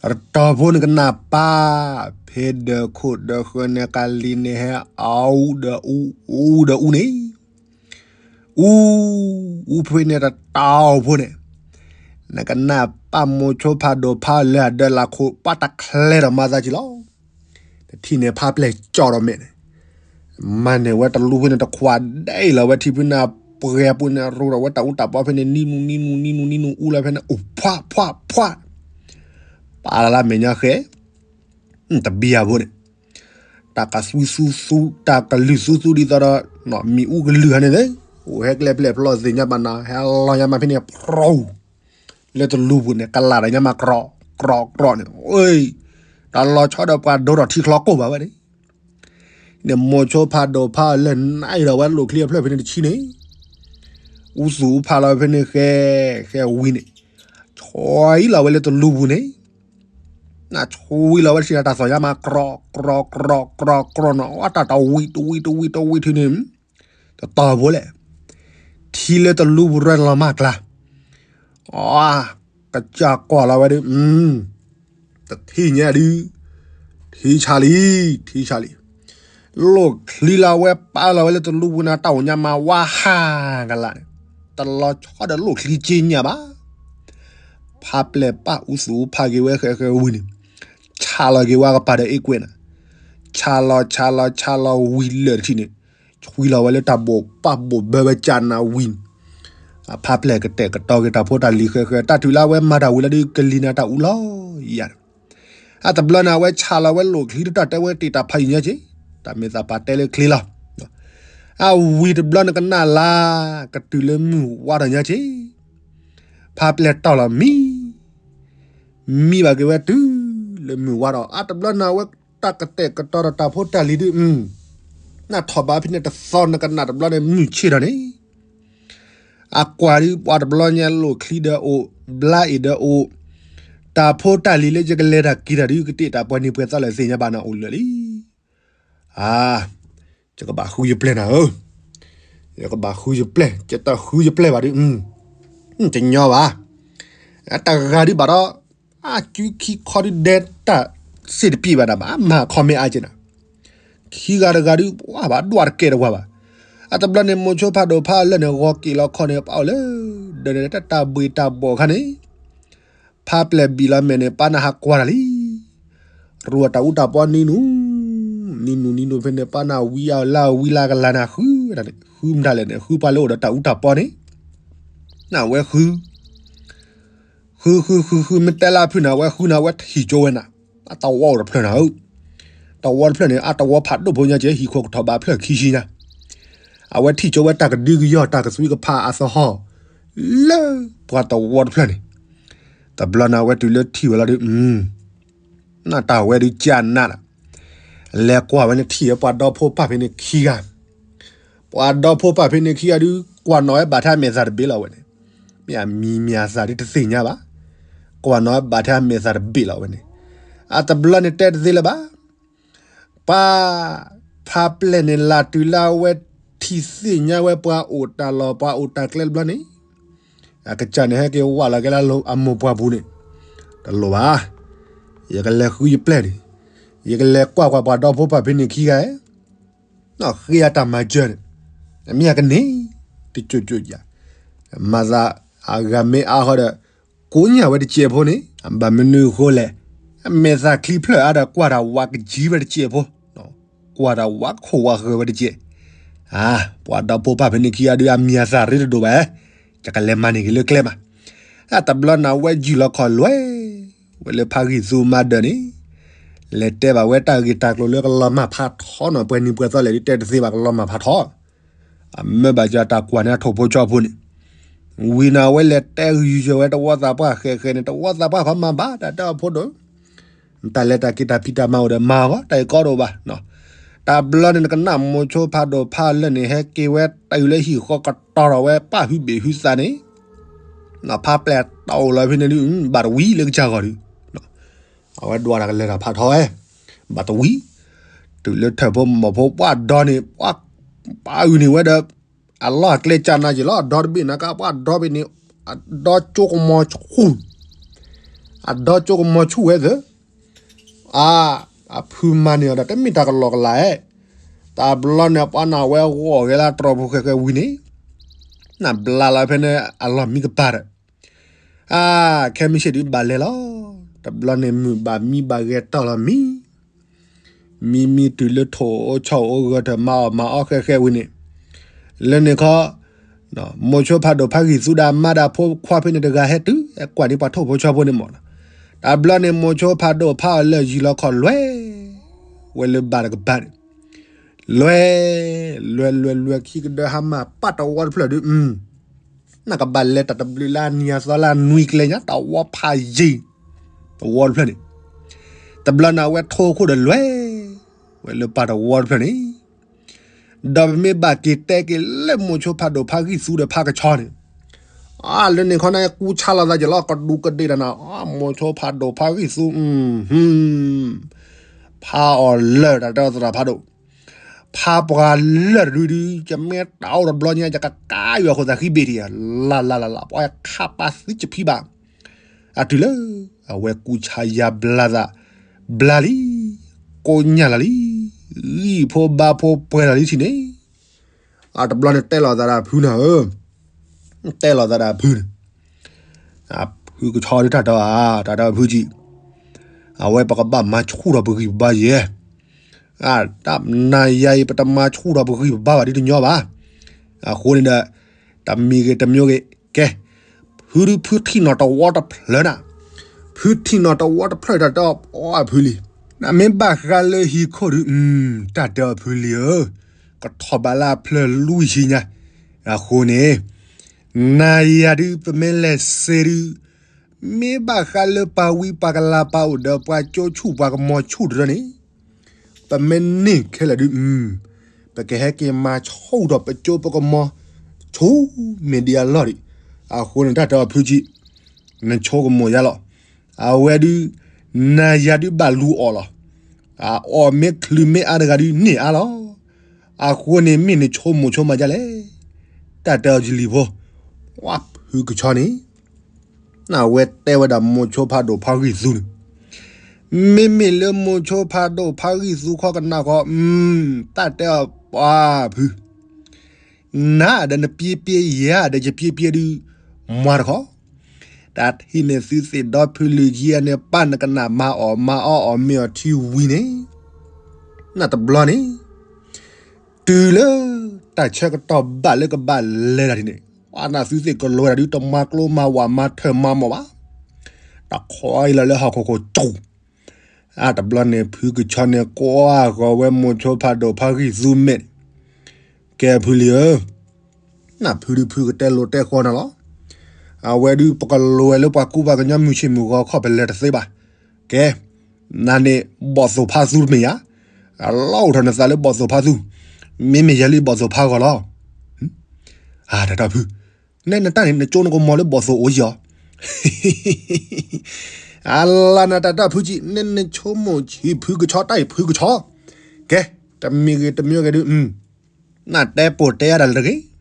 အတတီၤဖိန့ၣ်ကနၣ်ပၢ်, ဖဲဒၢးခိၣ်ဒၢးဃၢၤန့ၣ်ကလံၤန့ၣ်ဟဲအူဒီးအူ, အူဒီးအူန့ၣ်, အူ, အူဖဲန့ၣ်တတီၤဖိန့ၣ်, နကနၣ်ပၢ်မိၤဆိဖးဒိၣ်ဖးလၢအဒၢးလၢခိၣ် ပၢ်တချဲဒီးမၤသးကံလီၤ. တထံၣ်န့ၣ်ဖးပျဲၢ်ကၠီဒီးမဲာ်န့ၣ်, မၤန့ၢ်ဝဲတလူဖဲန့ၣ်တခွးဒဲးလီၤဝဲထံဖဲန့ၣ်ပှဲၤပူၤန့ၣ် ရူဒီးဝဲတၢ်အူတၢ်ပီဖဲန့ၣ် နံၤနူၤနံၤနူၤနံၤနူၤနံၤနူၤ အူလီၤဖဲန့ၣ် အိၣ်ဖှးဖှးဖှး, ပာ်လၢမဲာ်ညါဃဲ, တဘံၣ်အဖိန့ၣ်, တၢ်ကသူသူသူ တၢ်ကလုၢ်သူသူဒ်သိးဒီး, မ့ၣ်အူကလုၢ်ဟဲန့ၣ်သ့, အိၣ်ဟဲကျဲပျဲၢ်ဖျီသ့ၣ်ညါဘၣ်နၤ ဟဲလီၤညါမးဖဲန့ၣ် ဖြူ လၢတလူပူၤန့ၣ် ကလးဒီးညါမးကြီ, ကြီကြီန့ၣ်, တၢ်လီၤဆီဒီးပှၤဒိထီၣ်ထံချီကိၢ်ဘၣ်ဝဲန့ၣ်, န့ၣ်မိၤဆိဖးဒိၣ်ဖးလၢနအံၤဒီးဝဲလိၣ်ချံအဖျၢၣ်ဖဲန့ၣ်တဆံန့ၣ်, အူသူၣ်အူဖးလီၤဖဲန့ၣ်ဃဲ, ဃဲဝံၤန့ၣ်, ဆှံလီၤဝဲလၢတလူပူၤန့ၣ်, နဆှံလီၤဝဲထံၣ်တၢ်သီၣ်ညါမးကြီ, ကြီကြီကြီကြီန့ၣ် အတၢ်တဝံၤတဝံၤတဝံၤတဝံၤထံန့ၣ် တတီၤဖိလဲၣ်, ထံလၢတလူပူၤရၢလီၤမးကျါ, အ, ကစၢ်ကွၢ်လီၤဝဲဒုး, တထံၣ်ညါဒုး, ထံဆးလံ, ထံဆးလံ, လိၣ်ချံလီၤဝဲပာ်လီၤဝဲလၢတလူပူၤန့ၣ် တၢ်အိၣ်ညါမးဝါဟးကလးန့ၣ်, တလီၤဆီဒီးလိၣ်ချံက့ညါဘၣ် ဖးပျဲၢ်ပၢ်အူသူၣ်အူဖးက့ၤဝဲဃဲဃဲဝံၤန့ၣ်, ဆးလီၤက့ၤဝဲကပၤဒီးအ့ကွဲးန့ၣ်, ဆးလီၤဆးလီၤဆးလီၤဝံၤလၢာ်တထံၣ်န့ၣ်, ဆှံလီၤဝဲလၢတၢ်ဘိၣ်ပၢ်ဘိၣ်ဘၢဝဲကၢ်နးဝံၤ, အဖးပျဲၢ်ကတဲာ်ကတီၤက့ၤတၢ်ဖိတၢ်လံၤဃဲဃဲ တၢ်တုၤလၢအဝဲမၤတၢ်ဝံၤလီၤဒုးကလံၤန့ၣ်တၢ်အူလီၤယၤန့ၣ်, အတဘျီန့ၣ် အဝဲဆးလီၤဝဲလိၣ်ချံတတီၤတဲဝဲတ့ၢ်တၢ်ဖးယံၤညါက့, တၢ်မ့ၢ်သးပှၢ်တဲလၢချ့လီၤ, အဝံၤတဘျီန့ၣ်ကနၣ်လၢ, ကတုၤလၢမုၢ်ဝါထီၣ်ညါက့, ဖးပျဲၢ်တီၢ်လီၤမံ, မံဘၣ်က့ၤဝဲတုၤလၢမုၢ်ဝါဒီး အါတဘျီန့ၣ် အဝဲတၢ်ကတဲာ်ကတီၤဒီးတၢ်ဖိတၢ်လံၤဒုး နထီၣ်ဘးဖဲန့ၣ်တသီ နကနၣ်တဘျီန့ၣ် မုၢ်ဆ့ၣ်ထီၣ်န့ၣ် အကွၢ်ဒုး ပှၤတဘျီညါလိၣ်ချံဒီးအိၣ်, ဘျါအ့ၣ်ဒီးအိၣ်, တၢ်ဖိတၢ်လံၤလၢယကလဲၤတၢ်က့ၤတၢ်ဒုး ကတဲာ်တၢ်ပှဲၤနံၤပှဲၤသီလၢသ့ၣ်ညါဘၣ်န့ၣ်အိၣ်လၢာ်လံ. အါ, ယကဘၣ်ဃုယပျဲၢ်နၤဧၢ, ယကဘၣ်ဃုယပျဲၢ်, ယတဃုယပျဲၢ်ဘၣ်ဒုး, တညီဘၣ်. တဂၤဒုးဘၣ်ဒီး အစုခံခီဒုးဒဲတၢ်စ့ၢ်တပံးဘၣ်နၤဘၣ်, မၤခီမ့ၢ်အါက့နၤ. ခံဂၤတဂၤဒုး ပှၤဘၣ်ဒွးတကဲတဝၤဘၣ်. အတဘျီန့ၣ် မိၤဆိဖးဒိၣ်ဖးအလၢၢ်န့ၣ် ဂီၤက့ၤလီၤခီန့ၣ် ပအိၣ်လၢ ဒီးတၢ်ဘှ့ၣ်တၢ်ဘှီၣ်ခါန့ၣ် ဖးပျဲၢ်ဘံၣ်လီၤမဲာ်န့ၣ် ပၢ်နၢ်ဟးကွၢ်တၢ်လံ. ရူၢ်တၢ်အူတၢ်ပီနံၤနူၤ, နံၤနူၤနံၤနူၤဖဲန့ၣ် ပၢ်နၢ်ဝံအီၤလၢဝံလၢကလၤနၤဃု, ဃုမတၤလဲၣ်န့ၣ် ဃုပှၤလၢအိၣ်ဒီးတၢ်အူတၢ်ပီန့ၣ်, နဝဲဃု ဃုဃုဃုဃု မ့ၢ်တဲလၢအဖုန့ၣ် အဝဲဃုန့ၣ် အဝဲထံၣ်ကၠိဝဲနၤ, အတဝီအိၣ်တဖျၢၣ်နၤဧၢ, တဝီတဖျၢၣ်န့ၣ် အတဝီဖးဒိၣ်ဖိညါကဲ ဟံၣ်ခိၣ်ကထီၣ်ဘးဖျၢၣ်ခံဆံညါ, အဝဲထံၣ်ကၠိဝဲတၢ်ကဒုကယီၢ်တၢ်ကသွံကဖးအသဟီၣ် လၢပှၤတဝီတဖျၢၣ်န့ၣ်, တဘျီန့ၣ် အဝဲတုၤလၢထံၣ်ဝဲလီၤဒုး နတၢ်ဝဲဒုးကၢ်နးလီၤ. လဲၤကွၢ်ဝဲန့ၣ်ထံၣ်ဝဲပှၤဒီဖိပၢ်ဖဲန့ၣ်ခံဂၤ, ပှၤဒီဖိပၢ်ဖဲန့ၣ်ခံဂၤဒုး ကွၢ်နီၣ်ဝဲဘၣ်ထဲအမဲာ်သၣ်တဘ့ၣ်လီၤဝဲန့ၣ်, မ့ၢ်အမံၤမ့ၢ်အသၣ်ဒုးတသ့ၣ်ညါဘၣ်, ကွၢ်နီၣ်ဝဲဘၣ်ထဲအမဲာ်သၣ်တဘ့ၣ်လီၤဝဲန့ၣ်, အတဘျီန့ၣ်တဲတသ့လၢၤဘၣ်. ပၢ်ဖးပျဲၢ်န့ၣ် လၢ်တုၤလၢအဝဲထံၣ်သ့ၣ်ညါဝဲပှၤအိၣ်တၢ်လီၢ်ပှၤအိၣ်တၢ်ကျဲတဘျီန့ၣ်, အကစၢ်န့ၣ်ဟဲက့ၤဝးလီၤက့ၤလၢအမိၢ်ပှၢ်ပူၤန့ၣ်, တလိၣ်ဘၣ်, ယကလဲၤဃုယပျဲၢ်န့ၣ်, ယကလဲၤကွၢ်ကွၢ်ပှၤဒီဖိပၢ်ဖဲန့ၣ်ခံဂၤ, ဃ့အတၢ်မၤစၢၤန့ၣ်, အမ့ၢ်အကန့ၣ်, တကၠိကၠိယၤ, မၤသးအဂၤမ့ၢ်အါဃီဒီး, ကိးညၣ်ဝဲတစဲးဖိန့ၣ်, ဘၣ်မနုၤအဃိလဲၣ်, အမဲာ်သၣ်ချံဖျၢၣ်အါဒီးကွၢ်တၢ်ဝးကယံၤဝဲတစဲးဖိ, ကွၢ်တၢ်ဝးခိၣ်ဝးဃၢၤဝဲတစဲး, အါ, ပှၤဒီဖိပၢ်ဖဲန့ၣ်ခံဂၤဒုးအမံၤအသၣ်ရ့တဒိၣ်ဘၣ်, ယကလဲၤမၤန့ၢ်က့ၤလၢကျဲမး, အတဘျီန့ၣ် အဝဲယုၢ်လီၤခီၣ်လွဲၢ်, ဝဲလၢဖးဂံၢ်သူမၤဒၢးန့ၣ်, လဲၤတဲဘၣ်ဝဲတၢ်ဂ့ၢ်တၢ်ကျိၤလၢကလီၤမၢ်ဖးထီနီၤ ပှဲၤနံၤပှဲၤသီလဲၣ်ဒုးတဲတသ့ဘၣ် ကလီၤမၢ်ဖးထီ အမၢဘၣ်ကၢတၢ်ကွၢ်န့ၣ်အထိၣ်ဖိဆီဖိန့ၣ်, ဝံၤန့ၣ် အဝဲလဲၤတဲဂုာ်ယွၤဝဲတဝီသးပှၢ်ဃဲးဃဲးန့ၣ် တဝီသးပှၢ်ခီမၤဘၣ် တၢ်တဲအီၤဖိဒိၣ်, တၢ်လဲၤတၢ်က့ၤတၢ်ဖံးတၢ်မၤအိၣ်ဒီးမၤအီၤဂီၢ် တၢ်အံၤကီဒိၣ်ဘၣ်, တဘျီန့ၣ် နကနၣ်မိၤဆိဖးဒိၣ်ဖးလၢာ်န့ၣ် ဟဲက့ၤဝဲတၢ်အုၣ်လၢဟံၣ်ဃီကတီၤထီၣ်ဝဲ ပၣ်ဟုဘ့ၣ်ဟုသးန့ၣ်, ဖးပျဲၢ်တအိၣ်လီၤဖဲန့ၣ်ဒုး ဘၣ်တဝံၤလၢကစၢ်ဂီၢ်ဒုး အဝဲဒွးတၢ်ကလဲၤတၢ်ဖးထီဝဲ, ဘၣ်တဝံၤ, တုၤလၢထၢၣ်ဖိမီၢ်ဖိပှၢ်ဒီန့ၣ်, ပၣ်အုၣ်န့ၢ်ဝဲဒီး, အလီၢ်အကျဲကၢ်နၤက့ၤလီၤ အဒီတဘ့ၣ်နၤကါ ပှၢ်ဒီဘ့ၣ်န့ၣ်, အဒီကၠိကမီၤဆူၣ်, အဒီကၠိကမီၤဆူၣ်ဝဲသၢ, အါ, အဖုမၤန့ၢ်အီၤဒီး တမ့ၢ်တၢ်ကလီကလီဧါ, တဘျီန့ၣ် ပှၤနၢ်ဝဲဂီၢ်ဂဲၤလၢတြီၤဖိဃဲးဃဲးဝံၤန့ၣ်, နဘျါလီၤဖဲန့ၣ်အလီၢ်မံကပၤဒီး အါ, ခဲမုၢ်ဆ့ၣ်ဒုးဘၣ်လဲၤလီၤ, တဘျီန့ၣ်မုၢ်ဘၣ်မံဘၣ်ဂဲၤတီၢ်လီၤမံ, မံမံတုၤလၢထိၣ်အိၣ်ဆီအိၣ်ဂၢၢ်ထၢၣ်မၤအီၣ်မၤအီဃဲးဃဲးဝံၤန့ၣ်, လၢန့ၣ်ခီ, မိၤဆိဖးဒိၣ်ဖးဂံၢ်သူဒီးအမါဒီးဖိခွါဖဲန့ၣ်တဂၤဟဲတုၤ ဟဲကွၢ်န့ၢ်ပှၤထိၣ်ဖိဆီဖိန့ၣ်မး, တဘျီန့ၣ်မိၤဆိဖးဒိၣ်ဖးအီၤလၢာ်ယုၢ်လီၤခီၣ်လွဲၢ်, ဝဲလၢဘၣ်တကပၤန့ၣ် လွဲၢ်, လွဲၢ်လွဲၢ်လွဲၢ်ခံကဒၢဟါမၢ်ပၢ်တဝီတဖျၢၣ်ဒုး, နကဘၣ်လဲၤတၢ်တဘျုးလၢအနံၤအသီလၢအနွံကျဲညါ တဝီဖးယံၤ, တဝီတဖျၢၣ်န့ၣ်, တဘျီန့ၣ်အဝဲထိခိၣ်ဒီးလွဲၢ်, ဝဲလၢပၢ်တဝီတဖျၢၣ်န့ၣ် ဒီးပမ့ၢ်ဘၣ်က့ၤတဲက့ၤလၢမိၤဆိဖးဒိၣ်ဖးဂံၢ်သူဒီးဖးကဆီန့ၣ်, အါ လၢန့ၣ်ခီန့ၣ် ကူဆါလီၤသးက့ၤလီၤ ကဒူးကဒ့ၣ်တၢ်နၤ, မိၤဆိဖးဒိၣ်ဖးဂံၢ်သူ, ဖးအီၤလၢာ်တၢ်တဲအီၤသရၣ်ဖးဒိၣ်, ဖးပှၤလၢာ်တဒုဒု ယမ့ၢ်တၢ်အိၣ်တဘျီညါ ယကကါယွၤခိၣ်သးဃံဘ့ၣ်တယၤ, လၢ်လၢ်လၢ်လၢ် ပှၤခးပာ်သုကဖံဘၣ် အတုၤလၢ အဝဲကူဆါယါဘျါသး, ဘျါလံ, ကိးညၣ်လီၤလံ, ဂံၢ်ဖိဘါဖိပှဲၤလီၤလံထံၣ်န့ၣ်, အတဘျီန့ၣ်တဲလီၤသးဒီးအဖုနၤဧၢ, တဲလီၤသးဒီးအဖုန့ၣ်, အဖုကဆီဒုတၢ်တဲအီၤ, တၢ်တဲအီၤဖုကံ, အဝဲပကဘၣ်မၤဆူၣ်ထီၣ်ပဂံၢ်ပဘါယဲ, တၢ်နၤယၤအံၤ ပတမၤဆူၣ်ထီၣ်ပဂံၢ်ပဘါဘၣ်ဒ်တညီဘၣ်, အဃိန့ၣ်ဒီး တမံၤဂ့ၤတမံၤဂ့ၤ, ကဲ, ဖုဒုဖုထံၣ်နီၣ်တဝီတဖျၢၣ်နၤ, ဖုထံၣ်နီၣ်တဝီတဖျၢၣ်တၢ်တဲအီၤအဖုလံ, နမ့ၢ်ဘၣ်ဃးလၢဟံၣ်ခိၣ်ဒု, တၢ်တဲအီၤဖုလံဧၢ, ကထီၣ်ဘးလၢအဖျၢၣ်လွံၢ်ဆံညါ, အဃိန့ၣ်, နၤယၤဒု ပမ့ၢ်လဲၤစ့ဒု, မ့ၢ်ဘၣ်ဃးလၢပှၤဝံပှၤကလၤပှၤအိၣ်ဒီးပှၤကၠိဆူၣ်ပှၤကမီၤဆူၣ်တရၢန့ၣ်, ပမ့ၢ်န့ၢ်ခဲလၢာ်ဒုး, ပကဟဲက့ၤမၤဆိၣ်ထီၣ်ပကၠိပကမီၤ ဆူၣ်မ့ၢ်ဒံးအလီၢ်ဒံး, အဃိန့ၣ်တၢ်တဲအီၤဖုကံ, နဆိကမိၣ်ယါလီၤ. အဝဲဒုး, နၤယၤဒုးဘၣ်လူၤအီၣ်လီၤ. အီၣ်မ့ၢ်ချုးမ့ၢ်အါတဂၤဒုးန့ၢ်အါလီၤ. အဃိန့ၣ်မ့ၢ်နဆိကမိၣ်ဆိကမးဒ်လဲၣ်. တၢ်တဲအီၤယလံၤဖိ, ဝါဖုကဆီန့ၣ် အဝဲတဲဝဲဒၣ်မိၤဆိဖးဒိၣ်ဖးဂံၢ်သူန့ၣ်, မ့မ့ၢ်လၢမိၤဆိဖးဒိၣ်ဖးဂံၢ်သူခီကနၣ်ဃီ, တၢ်တဲအီၤပှၤဖု, နၤဒီးနပျ့ပျ့ ယၤဒီးယပျ့ပျ့ဒုး, မွၤတခီ, တၢ်ထံၣ်န့ၣ်သုသ့ၣ်ဒီဖုလံၤခံဂၤန့ၣ် ပၢ်နကနၣ်မၤအီၣ်မၤအီအီၣ်မ့ၤအီၣ်ထံဝံၤန့ၣ်, နတဘျီန့ၣ် တုၤလၢတၢ်ဆၢကတီၢ်ဘၣ်လၢကဘၣ်လဲၤတၢ်ဒ်န့ၣ်, ပှၤနသုသ့ၣ်ကလိၤဝဲဒၣ်ဒုးတမၤကျိမၤဝးမၤထၢၣ်မၤမီၢ်ဘၣ်, တၢ်ခီအံၤလီၤလၢဟီၣ်ခိၣ်ခိၣ်ကၠူၣ်, အတဘျီန့ၣ် ဖုကဆီန့ၣ်ကွၢ်ဃီၤဝဲမိၤဆိဖးဒိၣ်ဖးဂံၢ်သူမဲာ်န့ၣ်, ကဲဖုလံၤဧၢ, နဖုဒုးဖုကတဲလိၤတဲဃီနၤလီၤ. အဝဲဒုးပကလိၤဝဲလၢပှၤကူပှၤကညီမုၢ်ဆ့ၣ်မုၢ်ဂီၤခီၣ်ဖဲလဲၣ်တသ့ဘၣ်. ကဲ, နၤန့ၣ်ဘီၣ်သိၣ်ဖါသူတမ့ၢ်ဧါ, အလီၢ်အိၣ်ထီၣ်နသးလၢဘီၣ်သိၣ်ဖါသူ, မ့မ့ၢ်ယၤလံဘီၣ်သိၣ်ဖါဂီၢ်လီၤ. အတၢ်တဲအီၤဖု, နဲနတၢ်န့ၣ် နကၠိနကမီၤလၢဘီၣ်သိၣ်အိၣ်ယီၤ အလါနတၢ်တဲအီၤဖုကံ, နဲနဆိကမိၣ်ဆံးဖုကဆီတၢ်အံၤဖုကဆီ, ကဲ, တမံၤဂ့ၤတမံၤဂ့ၤဒုး, နတဲပိာ်တဲယၤတၢ်လၢတဂ့ၤ.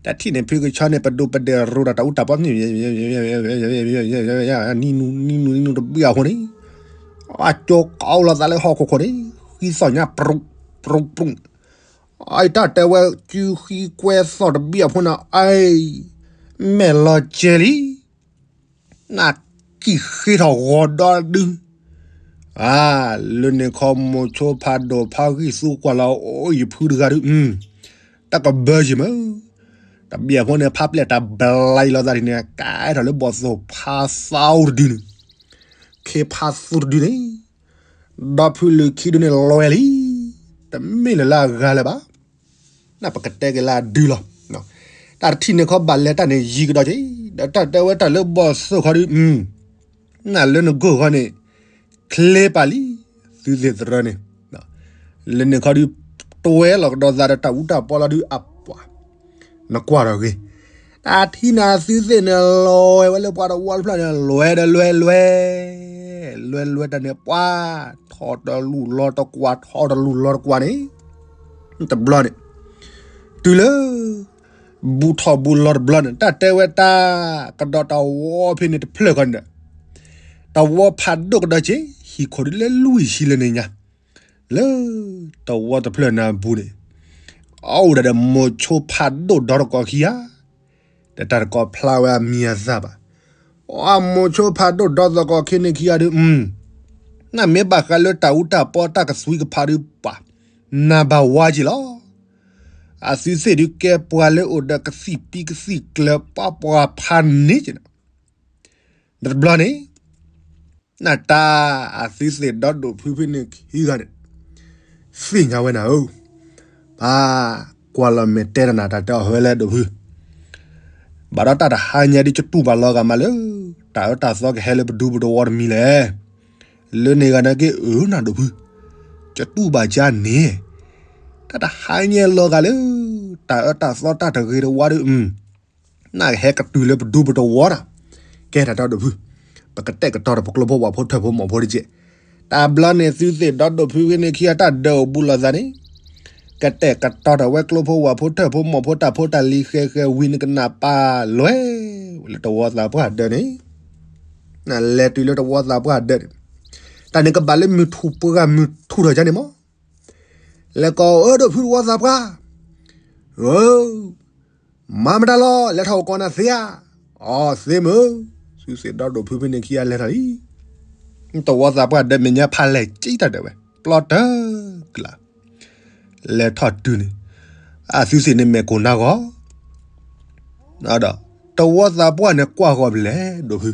တၢ်ထံၣ်န့ၣ်ဖုကဆီန့ၣ် ပဒိၣ်ပဒဲၣ်ရိတၢ်တၢ်အူတၢ်ပီ, နံနူနံနူနံနူတဘ့ၣ်အဃိန့ၣ်, အကၠိကီလီၤသးလၢဟီၣ်ခိၣ်ခိၣ်န့ၣ်, ဃံသီၣ်ညါပြူးပြူးပြူး, အတၢ်တဲဝဲစုဃံကွဲသီၣ်တဘ့ၣ်အဃိန့ၣ်, အံၤ, မဲာ်လီၤကဲလံ နကံၣ်ဃ့ထီၣ်ဂီၤဒီဒု, အါ, လၢန့ၣ်ခီမိၤဆိဖးဒိၣ်ဖးဂံၢ်သူကွၢ်လီၤအိၣ်ယဖုတဂၤဒုး, တၢ်ကဘၢယံၤမး, တဘ့ၣ်အဃိန့ၣ် ဖးပျဲၢ်တၢ်ဘျါအံၤလီၤသးဒ်န့ၣ် ကဲထီၣ်လၢဘီၣ်သိၣ်ဖါသူတဒုန့ၣ်, ခ့ဖါသူတဒုန့ၣ်, ဒီဖုလၢခံဒုန့ၣ်လွဲလံ, တမ့ၢ်လၢၤလၢအဂၤလၢၤဘၣ်. နပကတဲက့ၤလၢအဒုလီၤ. တၢ်တထံၣ်န့ၣ်ခီဘၣ်လဲၤတၢ်န့ၣ်ယံၤကဒီးက့ၤ, ဒီးတၢ်တဲဝဲတၢ်လၢဘီၣ်သိၣ်ခီဒုး, နလၢနဂိၢ်ခီန့ၣ်, ချ့ပာ်လံ, သုသ့ၣ်သရၢန့ၣ်, လၢန့ၣ်ခီဒုး, တွဲလီၤကဒီးသးဒီးတၢ်အူတၢ်ပီလီၤဒုးအပှၤ, နကွၢ်ထီၣ်ဂ့ၤ, တၢ်ထံၣ်န့ၣ်သုသ့ၣ်န့ၣ်လီၤဝဲလၢပှၤတဝီတဖျၢၣ်န့ၣ် လွဲဒီးလွဲလွဲ လွဲလွဲတၢ်န့ၣ်ပှၤ, ထီၣ်တလူၢ်လီၤတကွၢ် ထီၣ်တလူၢ်လီၤတကွၢ်န့ၣ်, တဘျီန့ၣ်, တုၤလၢ, ဘူးထီၣ်ဘူးလီၤတဘျီန့ၣ် တၢ်တဲဝဲတၢ်, ကဒီးတဝီဖဲန့ၣ်တဖျၢၣ်ဃီန့ၣ်ဒီး, တဝီဖးဒိၣ်ကဒီးက့ၤ ဟံၣ်ခိၣ်ဒုးလၢလွံၢ်ဆံလၢန့ၣ်ညါ, လၢ, တဝီတဖျၢၣ်န့ၣ်အပူၤန့ၣ်, အအိၣ်ဒၣ်ဒီးမိၤဆိဖးဒိၣ်ဒီသကိးခံဂၤ, ဒီးတၢ်တကိးဖျါဝဲအမံၤအသၣ်ဘၣ်, အမိၤဆိဖးဒိၣ်ဒီသကိးခံန့ၣ်ခံဂၤဒုး, နမ့ၢ်ဘၣ်ဃးလၢတၢ်အူတၢ်ပီတၢ်ကသွံကဖးဒုးပှၤ, နဘၣ်ဝါက့ၤလီၤ. အသုသ့ၣ်ဒုးကဲပှၤလၢအိၣ်ဒီးကသံၣ်ပံကသံၣ်ကျၢၤပှၤပှၤဖးန့ၢ်က့ၤန့ၣ်, ဒီးတဘျီန့ၣ်, နတၢ်အသုသ့ၣ်ဒီဒိၣ်ဖုဖဲန့ၣ်ခံဂၤန့ၣ်, သ့ၣ်ညါဝဲနၤဧၢ, ပၢ်, ကွၢ်လီၤမဲာ်တဲတၢ်နၤတၢ်တဲအီၤဟဲလဲၣ်ဒိၣ်ဖု ဘၣ်ဒီးတၢ်တဟါညါဒ်ကတူၢ်ဘၣ်လီၤဂာ်မးလၢ တၢ်အၢတၢ်သီကဟဲလၢပဒူပတဝီတမံၤလဲၣ်. လၢန့ၣ်ဂၤနာ်က့အၢနၤဒိၣ်ဖု, ကတူၢ်ဘၣ်ကါန့ၣ်, တၢ်တဟါညါလီၤဂာ်လၢ တၢ်အၢတၢ်သီတၢ်တဂ့ၤတဝါဒီး, နဟဲကတုၤလၢပဒူပတဝီနၤ, ကဲတၢ်တဲဒိၣ်ဖု, ပကတဲာ်ကတီၤဒီးပကျိဖိဝၣ်ဖိထၢၣ်ဖိမီၢ်ဖိတက့ၢ်. တဘျီန့ၣ်သုသ့ၣ်ဒီဒိၣ်ဖုဖဲန့ၣ်ခံဂၤတၢ်ဒၢးအိၣ်ဘူးလိာ်သးန့ၣ်, ကတဲာ်ကတီၤဒီးဝဲကျိဖိဝၣ်ဖိထၢၣ်ဖိမီၢ်ဖိတၢ်ဖိတၢ်လံၤဃဲၤဃဲၤဝံၤန့ၣ်ကနၣ်ပၢ်လွဲၢ်, လၢတဝီသးပှၢ်ဒၢးန့ၣ်, နလဲၤတုၤလၢတဝီသးပှၢ်ဒၢးန့ၣ်, တၢ်န့ၣ်ကဘၣ်လၢမုၢ်ထူၣ်ပှၢ်မုၢ်ထူၣ်ထီၣ်ကါန့ၣ်မး လဲၤကိးအၢဒိၣ်ဖုတဝီသးပှၢ်, ဧၢ, မၤမတၤလီၤ လဲၤထီၣ်အိၣ်ကိးနၤသ့ဧါ, အီသ့မုၢ်, သုသ့ၣ်ဒီဒိၣ်ဖုဖဲန့ၣ်ခံဂၤလဲၤထီၣ်လံ. တဝီသးပှၢ်ဒၢးမဲာ်ညါဖးလဲၢ်ကံတၢ်ဒၢးဝဲ, ပျီတၢ်ကလၤ, လဲၤထီၣ်တုၤန့ၣ်, အသုသ့ၣ်န့ၣ်မဲာ်ကိၢ်နါဂီၤ ဒီးတဝီသးပှၢ်န့ၣ်ကွၢ်ဂီၤဖဲလဲၣ်ဒိၣ်ဖု,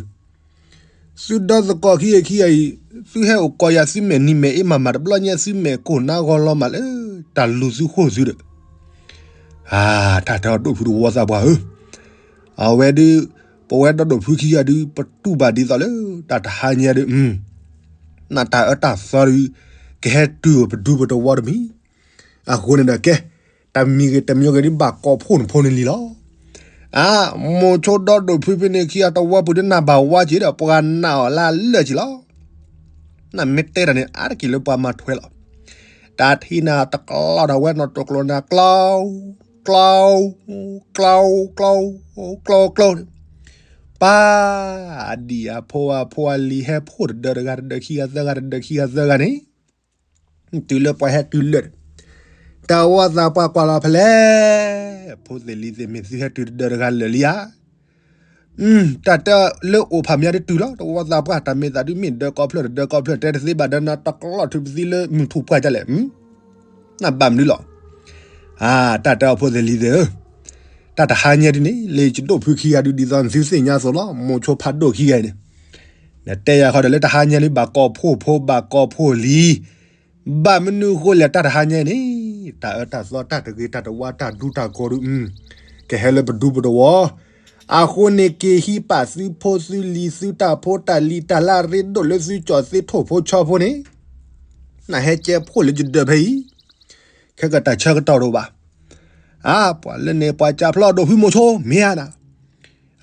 သုဒီသကိးခံဂၤခံဂၤအံၤ, သုဟဲအိၣ်ကိးယၤသုမဲာ်နံၤမဲာ်အ့မးမး တဘျီညါသုမဲာ်ကိၢ်နါဂီၤလီၤမးလၢ တၢ်လူၤသုဃိၣ်သုဒီး, အါ, တၢ်တဲအီၤဒိၣ်ဖုတဝီသးပှၢ်ဧၢ, အဝဲဒုး ပဝဲဒီဒိၣ်ဖုခံဂၤဒုး ပတူၢ်ဘၣ်ဒ်သိးလၢ တၢ်တဟါညါဒုး နတၢ်အၢတၢ်သီဒုး ကဟဲတုၤပဒူပတဝီတမံၤ, အဃိန့ၣ်ဒီး ကဲ, တမံၤဂ့ၤတမံၤဂ့ၤဒုး ဘၣ်ကိးဖှိၣ်နဖိနလံၤလီၤ. အါ, မိၤဆိဒီဒိၣ်ဖုဖဲန့ၣ်ခံဂၤတဝီပူၤဒုး နၢ်ဘၣ်ဝါက့ၤဒီး ပှၤနာ်အီၤလၢအလၢာ်က့ၤလီၤ. နမ့ၢ်တဲတၢ်န့ၣ် အါတက့ၢ်လၢပှၤမၤထွဲလီၤ. တၢ်ထံၣ်နၤတကျီဒီး ဝဲနီၢ်တကျိၤနၤ ကျီ, ကျီ, ကျီ, ကျီ, ကျီ, ကျီန့ၣ်, ပၢ်, အဒံၣ်အဖိအဖိအလံၤ ဟဲဖှိၣ်တဒၢတဂၤတဒၢ ခံဂၤသၢဂၤတဒၢ ခံဂၤသၢဂၤန့ၣ် တုၤလၢပှၤဟဲတုၤလၢာ်, တဝီသးပှၢ်ကွၢ်လီၤဖဲလဲၣ်, ဖိသ့ၣ်လံၤသ့ၣ် မ့ၢ်သုဟဲတုၤတဒၢတဂၤလၢာ်လံဧါ. တၢ်တၢ်လၢအိၣ်ဖးမံၤဒုးတုၤလီၤ, တဝီသးပှၢ် တၢ်မ့ၢ်သးဒုး မ့ၢ်ဒၢကီဖျၢၣ်တဒၢကီဖျၢၣ် တဲတသ့ဘၣ်ဒီး နတကျီၣ်ထုးပသံလၢမုၢ်ထူၣ်ပှၢ်ဒ်လဲၣ်, နဘၣ်မနုၤလီၤ. အါ, တၢ်တၢ်အဖိသ့ၣ်လံၤသ့ၣ်ဧၢ, တၢ်တဟါညါဒုးန့ၣ် လၢယဒိၣ်ဖုခံဂၤဒုး ဒ်သိးသုသ့ၣ်ညါအသိးလီၤ, မိၤဆိဖးဒိၣ်ခံဂၤအံၤန့ၣ်, နတဲယၤဃီဒီး လၢတဟါညါလံ ဘၣ်ကိးဖှိၣ်ဖိ ဘၣ်ကိးဖှိၣ်လံၤ, ဘၣ်မနုၤအဃိလဲၣ် တၢ်တဟါညါအံၤန့ၣ်, တၢ်အၢတၢ်သီ တၢ်တဂ့ၤတၢ်တဝါ တၢ်ဒူတၢ်ကီၤဒုး ကဟဲလၢပဒူပတဝီၤ, အဃိန့ၣ် က့ၤဟံးပာ်သုဖိသုလံၤ သုတၢ်ဖိတၢ်လံၤ တၢ်လၢအရ့ဒိၣ်လၢသုကၠီၤသ့ထိၣ်ဖိဆီဖိန့ၣ်, နဟဲကဲဖှိၣ်လၢယဒၢးဖဲအံၤ, ခဲကတၢၢ်ဆၢကတီၢ်တအိၣ်ဘၣ်. အါ, ပှၤလၢန့ၣ် ပှၤကၠါဖျီဒိၣ်ဖုမိၤဆိ မ့ၢ်ဧါနၤ.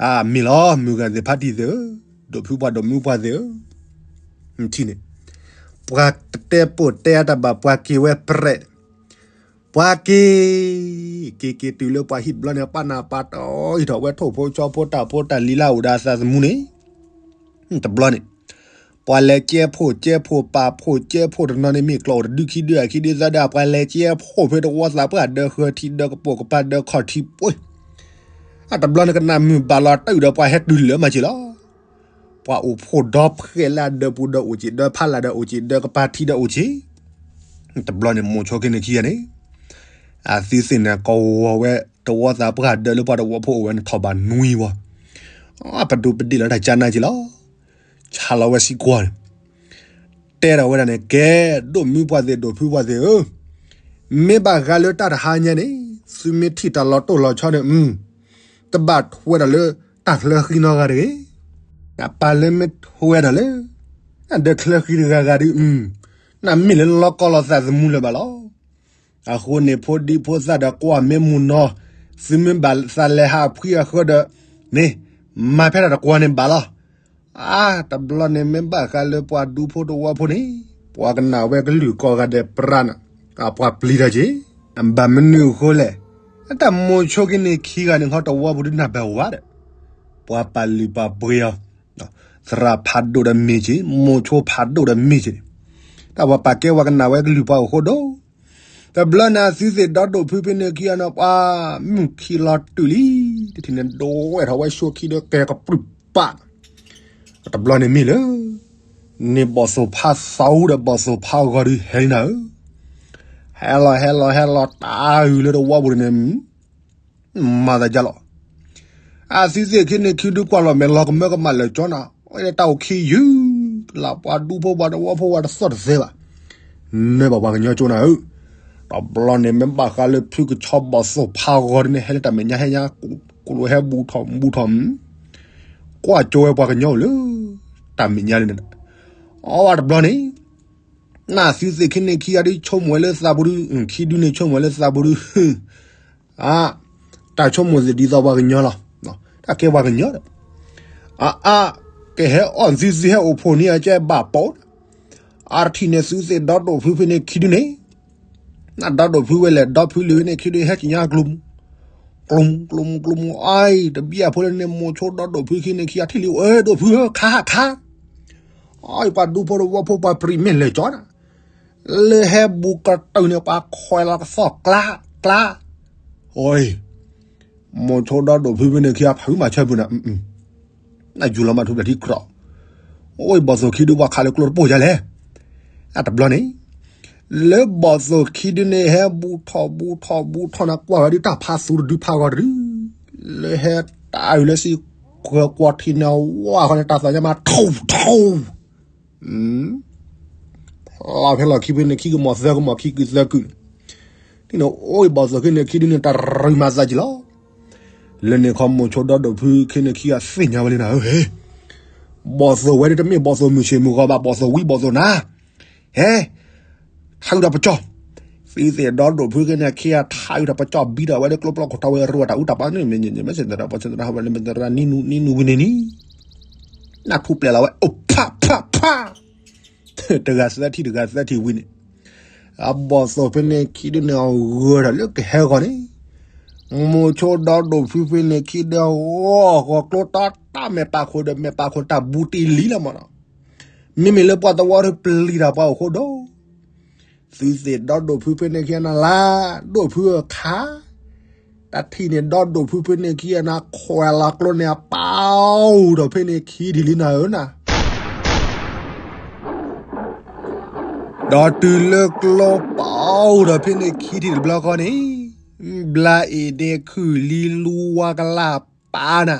အါ, မ့ၢ်လီၤ, မုၢ်ဂၤသ့ၣ်ဖးတံၢ်သ့ၣ်ဧၢ, ဒိၣ်ဖုပှၤဒိၣ်မုၢ်ပှၤသ့ၣ်ဧၢ, ထံၣ်န့ၣ်, ပှၤတတဲပိာ်တဲအတၢ်ဘၣ် ပှၤက့ၤဝဲပြဲး, ပှၤက့ၤ, က့ၤက့ၤတုၤလၢပှၤဟံၣ်တဘျီန့ၣ် ပာ်နၢ်ပာ်တီၢ်အံၤထီၣ်ဝဲထိၣ်ဖိဆီဖိ တၢ်ဖိတၢ်လံၤလၢအအိၣ်ဒီးအသးသမူန့ၣ်, တဘျီန့ၣ်, ပှၤလဲၤကဲဖှိၣ်ကဲဖှိၣ် ပာ်ဖှိၣ်ကဲဖှိၣ်တနီၤန့ၣ် မ့ၢ်ကျီၢ်အိၣ်တဒုခံဒု အခံဒုသၢဒု ပှၤလဲၤကဲဖှိၣ်ဖဲတဝီသးပှၢ် ဒၢဃၢၤထံး ဒၢကပိာ်ကပၤ ဒၢခီၣ်ထံးပှ့ၤ, အတဘျီန့ၣ် ကနၣ်မုာ်ဘၣ်လီၤတၢ်အုၣ်ဒီး ပှၤဟဲတုၤလၢာ်မးက့ၤလီၤ. ပှၤအိၣ်ဖှိၣ်ဒီဖှဲးလၢအဒၢးပူၤဒီးအိၣ်က့ၤ ဒၢဖးလာ်ဒီးအိၣ်က့ၤ ဒၢကပၤထံးဒီးအိၣ်က့ၤ, တဘျီန့ၣ် မိၤဆိက့ၤန့ၣ်ခံဂၤန့ၣ်, အသုသ့ၣ်န့ၣ် ကဝီၤဝဲတဝီသးပှၢ်ဒၢးလၢပှၤတဝီဖိအိၣ်ဝဲန့ၣ် ထီၣ်ဘးနွံဝီၤ, ပဒိးပဒ့ၣ်လီၤတၢ်ကၠါနါက့ၤလီၤ. ဆါလီၤဝဲစံးကွၢ်န့ၣ်, တဲထီၣ်ဝဲဒၣ်န့ၣ် ကဲ, ဒိၣ်မုၢ်ပှၤသ့ၣ် ဒိၣ်ဖုပှၤသ့ၣ်ဧၢ, မ့ၢ်ဘၣ်ဃးလၢတၢ်တဟါညါန့ၣ် သုမ့ၢ်ထံၣ်တၢ်လီၤတိၢ်လီၤဆီန့ၣ်, တဘၣ်ထွဲဒီးလၢတၢ်ချၢဃံနီတဂၤတဂ့ၤ. နပၢ်လၢမ့ၢ်ထွဲဒီးလၢ နဒၢးချၢဃံတဂၤဂၤဒုး, နမ့ၢ်လၢလီၤကီလီၤသးသမူလၢၤဘၣ်လီၤ. အဃိန့ၣ် ဖိဒံဖိသၣ်ဒီးကွၢ်မ့ၢ်မုၢ်နီၤ, သုမ့ၢ်ဘၣ်သးလဲၤဟးဖှံအဃၢဒီး, န့ၣ်, မၤဖဲတၢ်တကွၢ်န့ၣ်ဘၣ်လီၤ. အါ, တဘျီန့ၣ် မ့ၢ်ဘၣ်ဃးလၢပှၤဒူဖိတဝီဖိန့ၣ်, ပှၤကနၣ်ဝဲကလုၢ်ကိးဂၤဒဲးပြးနၤ, ပှၤပျံၤတၢ်က့ၤ, ဘၣ်မနုၤအဃိလဲၣ်, တၢ်မိၤဆိက့ၤန့ၣ်ခံဂၤန့ၣ် ဟီတဝီပူၤဒုးနၢ်ဘၣ်ဝါဒီး, ပှၤပာ်လုၢ်ပာ်ပှ့ၤအီၤ, သရၣ်ဖးဒိၣ်ဒီးမ့ၢ်က့ၤ, မိၤဆိဖးဒိၣ်ဒီးမ့ၢ်က့ၤ, တၢ်ပှၤပာ်ကဲပှၤကနၣ်ဝဲကလုၢ်ပှၤအိၣ်ဃိဒီး တဘျီန့ၣ်အသုသ့ၣ်ဒီဒိၣ်ဖုဖဲန့ၣ်ခံဂၤန့ၣ် ပှၤမုၢ်ခံလီၤတုၤလံ, တထံၣ်န့ၣ်ဒိးဝဲထီၣ်ဝဲဆိခံဒီးကဲကပြုၢ်ပာ်, တဘျီန့ၣ်မ့ၢ်လၢ န့ၣ်ဘီၣ်သိၣ်ဖါသီဒီးဘီၣ်သိၣ်ဖါဂီၤဒုးဟဲလံနၤဧၢ, ဟဲလီၤဟဲလီၤဟဲလီၤတၢ်အုၣ်လၢတဝီပူၤန့ၣ် မၤသးဒ်လီၤ. အသုသ့ၣ်ခံန့ၣ်ခံဒုးကွၢ်လီၤမဲာ်လီၤကမၢကမၣ်လၢာ်ကၠီနၤ, တၢ်အိၣ်ခံယုၢ်, လၢပှၤဒူဖိပှၤတဝီဖိဝဲတသီၣ်တသဲဘၣ်, မ့ၢ်ဘၣ်ပှၤကညီကၠိနၤဧၢ, တဘျီန့ၣ် မ့ၢ်ဘၣ်ဃးလၢဖုကဆီဘီၣ်သိၣ်ဖါဂီၤဒ်န့ၣ် ဟဲလၢတၢ်မဲာ်ညါဟဲညါ, ကိၣ်လိာ်ဟဲဘူးထီၣ်ဘူးထီၣ်, ကွၢ်ကၠိဝဲပှၤကညီအိၣ်လၢ တၢ်မဲာ်ညါန့ၣ်, အီဝဲတဘျီန့ၣ် နသုသ့ၣ်ခံန့ၣ်ခံဂၤဒုးဆိကမိၣ်ဝဲလၢသးပူၤဒုး, ခံဒုန့ၣ်ဆိကမိၣ်ဝဲလၢသးပူၤဒုး, အါ, တၢ်ဆိကမိၣ်သ့ၣ်ဒ်သိးပှၤကညီလီၤ, တၢ်ကဲပှၤကညီဒီး, အါအါ, ကဟဲအီၣ်သုသုဟဲအိၣ်ဖှိၣ်န့ၢ်အကဲဘၣ်ပိာ်, အါတထံၣ်န့ၣ်သုသ့ၣ်ဒီဒိၣ်ဖုဖဲန့ၣ်ခံဒုန့ၣ်, နဒီဒိၣ်ဖုဝဲလဲၣ်ဒီဖုလၢၤဝဲန့ၣ်ခံဒုဟဲကညါကျိၤမူ, ကျိၤမူကျိၤမူကျိၤမူ အါအံၤ တဘျီဖိလၢန့ၣ် မိၤဆိဒီဒိၣ်ဖုခံန့ၣ်ခံဂၤထံၣ်လံ, အဲ ဒိၣ်ဖုဧၢ ခါခါ အီပှၤဒူဖိတဝီဖိပှၤပြံၤမ့ၢ်လဲၤကၠီနၤ, လၢဟဲဘူးကတုၤန့ၣ် ပှၤခွဲးလီၤကသီၣ်ကျါ, ကျါ, အိ, မိၤဆိဒီဒိၣ်ဖုဖဲန့ၣ်ခံဂၤဖုမၤဆၢဖုနၤ, နယူၤလီၤမးထူဘျဲၣ်ထံကြၢး, အိ ဘီၣ်သိၣ်ခံဒုပှၤခးလၢကျိတပိၢ်ယါလဲၣ်, အတဘျီန့ၣ်, လၢဘီၣ်သိၣ်ခံဒုန့ၣ် ဟဲဘူးထီၣ်ဘူးထီၣ်ဘူးထီၣ်န့ၣ် ကွၢ်ဝဲဒုးတၢ်ဖးသူတဒုဖးဂီၤတဒု, လၢဟဲတၢ်အုၣ်လၢစံၣ် ကွၢ်ထံန့ၣ်ဝါဃီန့ၣ် တၢ်သးညါမး ထိၣ်ထိၣ် လီၤဖဲလီၢ်ခံဖဲန့ၣ် ခံကမီၤသၢကမီၤ ခံကုာ်သၢကုာ်န့ၣ်, န့ၣ်အိၣ်ဘီၣ်သိၣ်ခံန့ၣ်ခံဒုန့ၣ် တၢ်ရူၤမၤသးက့ၤလီၤ. လၢန့ၣ်ခီမိၤဆိဒီဒိၣ်ဖုခ့န့ၣ်ခံဂၤသ့ၣ်ညါဝဲလံနၤဧၢ, ဘီၣ်သိၣ်ဝဲဒၣ်တမ့ၢ်ဘီၣ်သိၣ်မုၢ်ဆ့ၣ်မုၢ်ဂီၤဘၣ် ဘီၣ်သိၣ်ဝံဘီၣ်သိၣ်နါ, ဟဲ ထါအုးဒီးပကၠီၣ်, သုသ့ၣ်ဒီဒိၣ်ဖုခ့န့ၣ်ခံဂၤထါအုးဒီးပကၠီၣ် ဘံထီၣ်ဝဲလၢကျိဖျီခိၣ်ထီဝဲရူဝဲတၢ်အူတၢ်ပာ်န့ၣ် မ့ၢ်မ့ၢ်မ့ၢ်စ့ၣ်တရၣ်ပှၤစ့ၣ်တရၣ်ဝဲလၢမ့ၢ်တရၣ်နံၣ်နူနံၣ်နူဝံၤန့ၣ်နံၣ်, နၢ်ထူၣ်ပျဲလီၤဝဲအိၣ်ဖးဖးဖး တဂၤသၢထံၣ်တဂၤသၢထံၣ်ဝံၤန့ၣ်, အဘီၣ်သိၣ်ဖဲန့ၣ်ခံဒုန့ၣ်အဂၢၢ်ဒီးလၢကဟဲဂီၤန့ၣ်, မိၤဆိဒီဒိၣ်ဖုဖဲန့ၣ်ခံဒုဂီၢ်ဂီၤကျိတီတၢ်မဲာ်ပာ်ခိၣ်ဒီးမဲာ်ပာ်ခိၣ်တၢ်ဘူးတံၢ်လံလီၤမးနီၤ, မ့မ့ၢ်လၢပှၤသဝီတပျံၤတၢ်ပှၤအိၣ်ဃိဒီး, သုသ့ၣ်ဒီဒိၣ်ဖုဖဲန့ၣ်ခံဂၤနၤလၢ, ဒိၣ်ဖုအခါ, တၢ်ထံၣ်န့ၣ်ဒီဒိၣ်ဖုဖဲန့ၣ်ခံဂၤနၤခွဲးလီၤကျိန့ၣ်အပာ်အိၣ်ဒီးဖဲန့ၣ်ခံဒံးလံနၤဧၢနၤ ဒီးတုၤလၢကျိပာ်အိၣ်ဒီးဖဲန့ၣ်ခံထံၣ်တဘျီဃီန့ၣ်, ဘျါအ့ၣ်ဒ့ခုၣ်လံလူဝါကလၢ်ပာ်နၤ,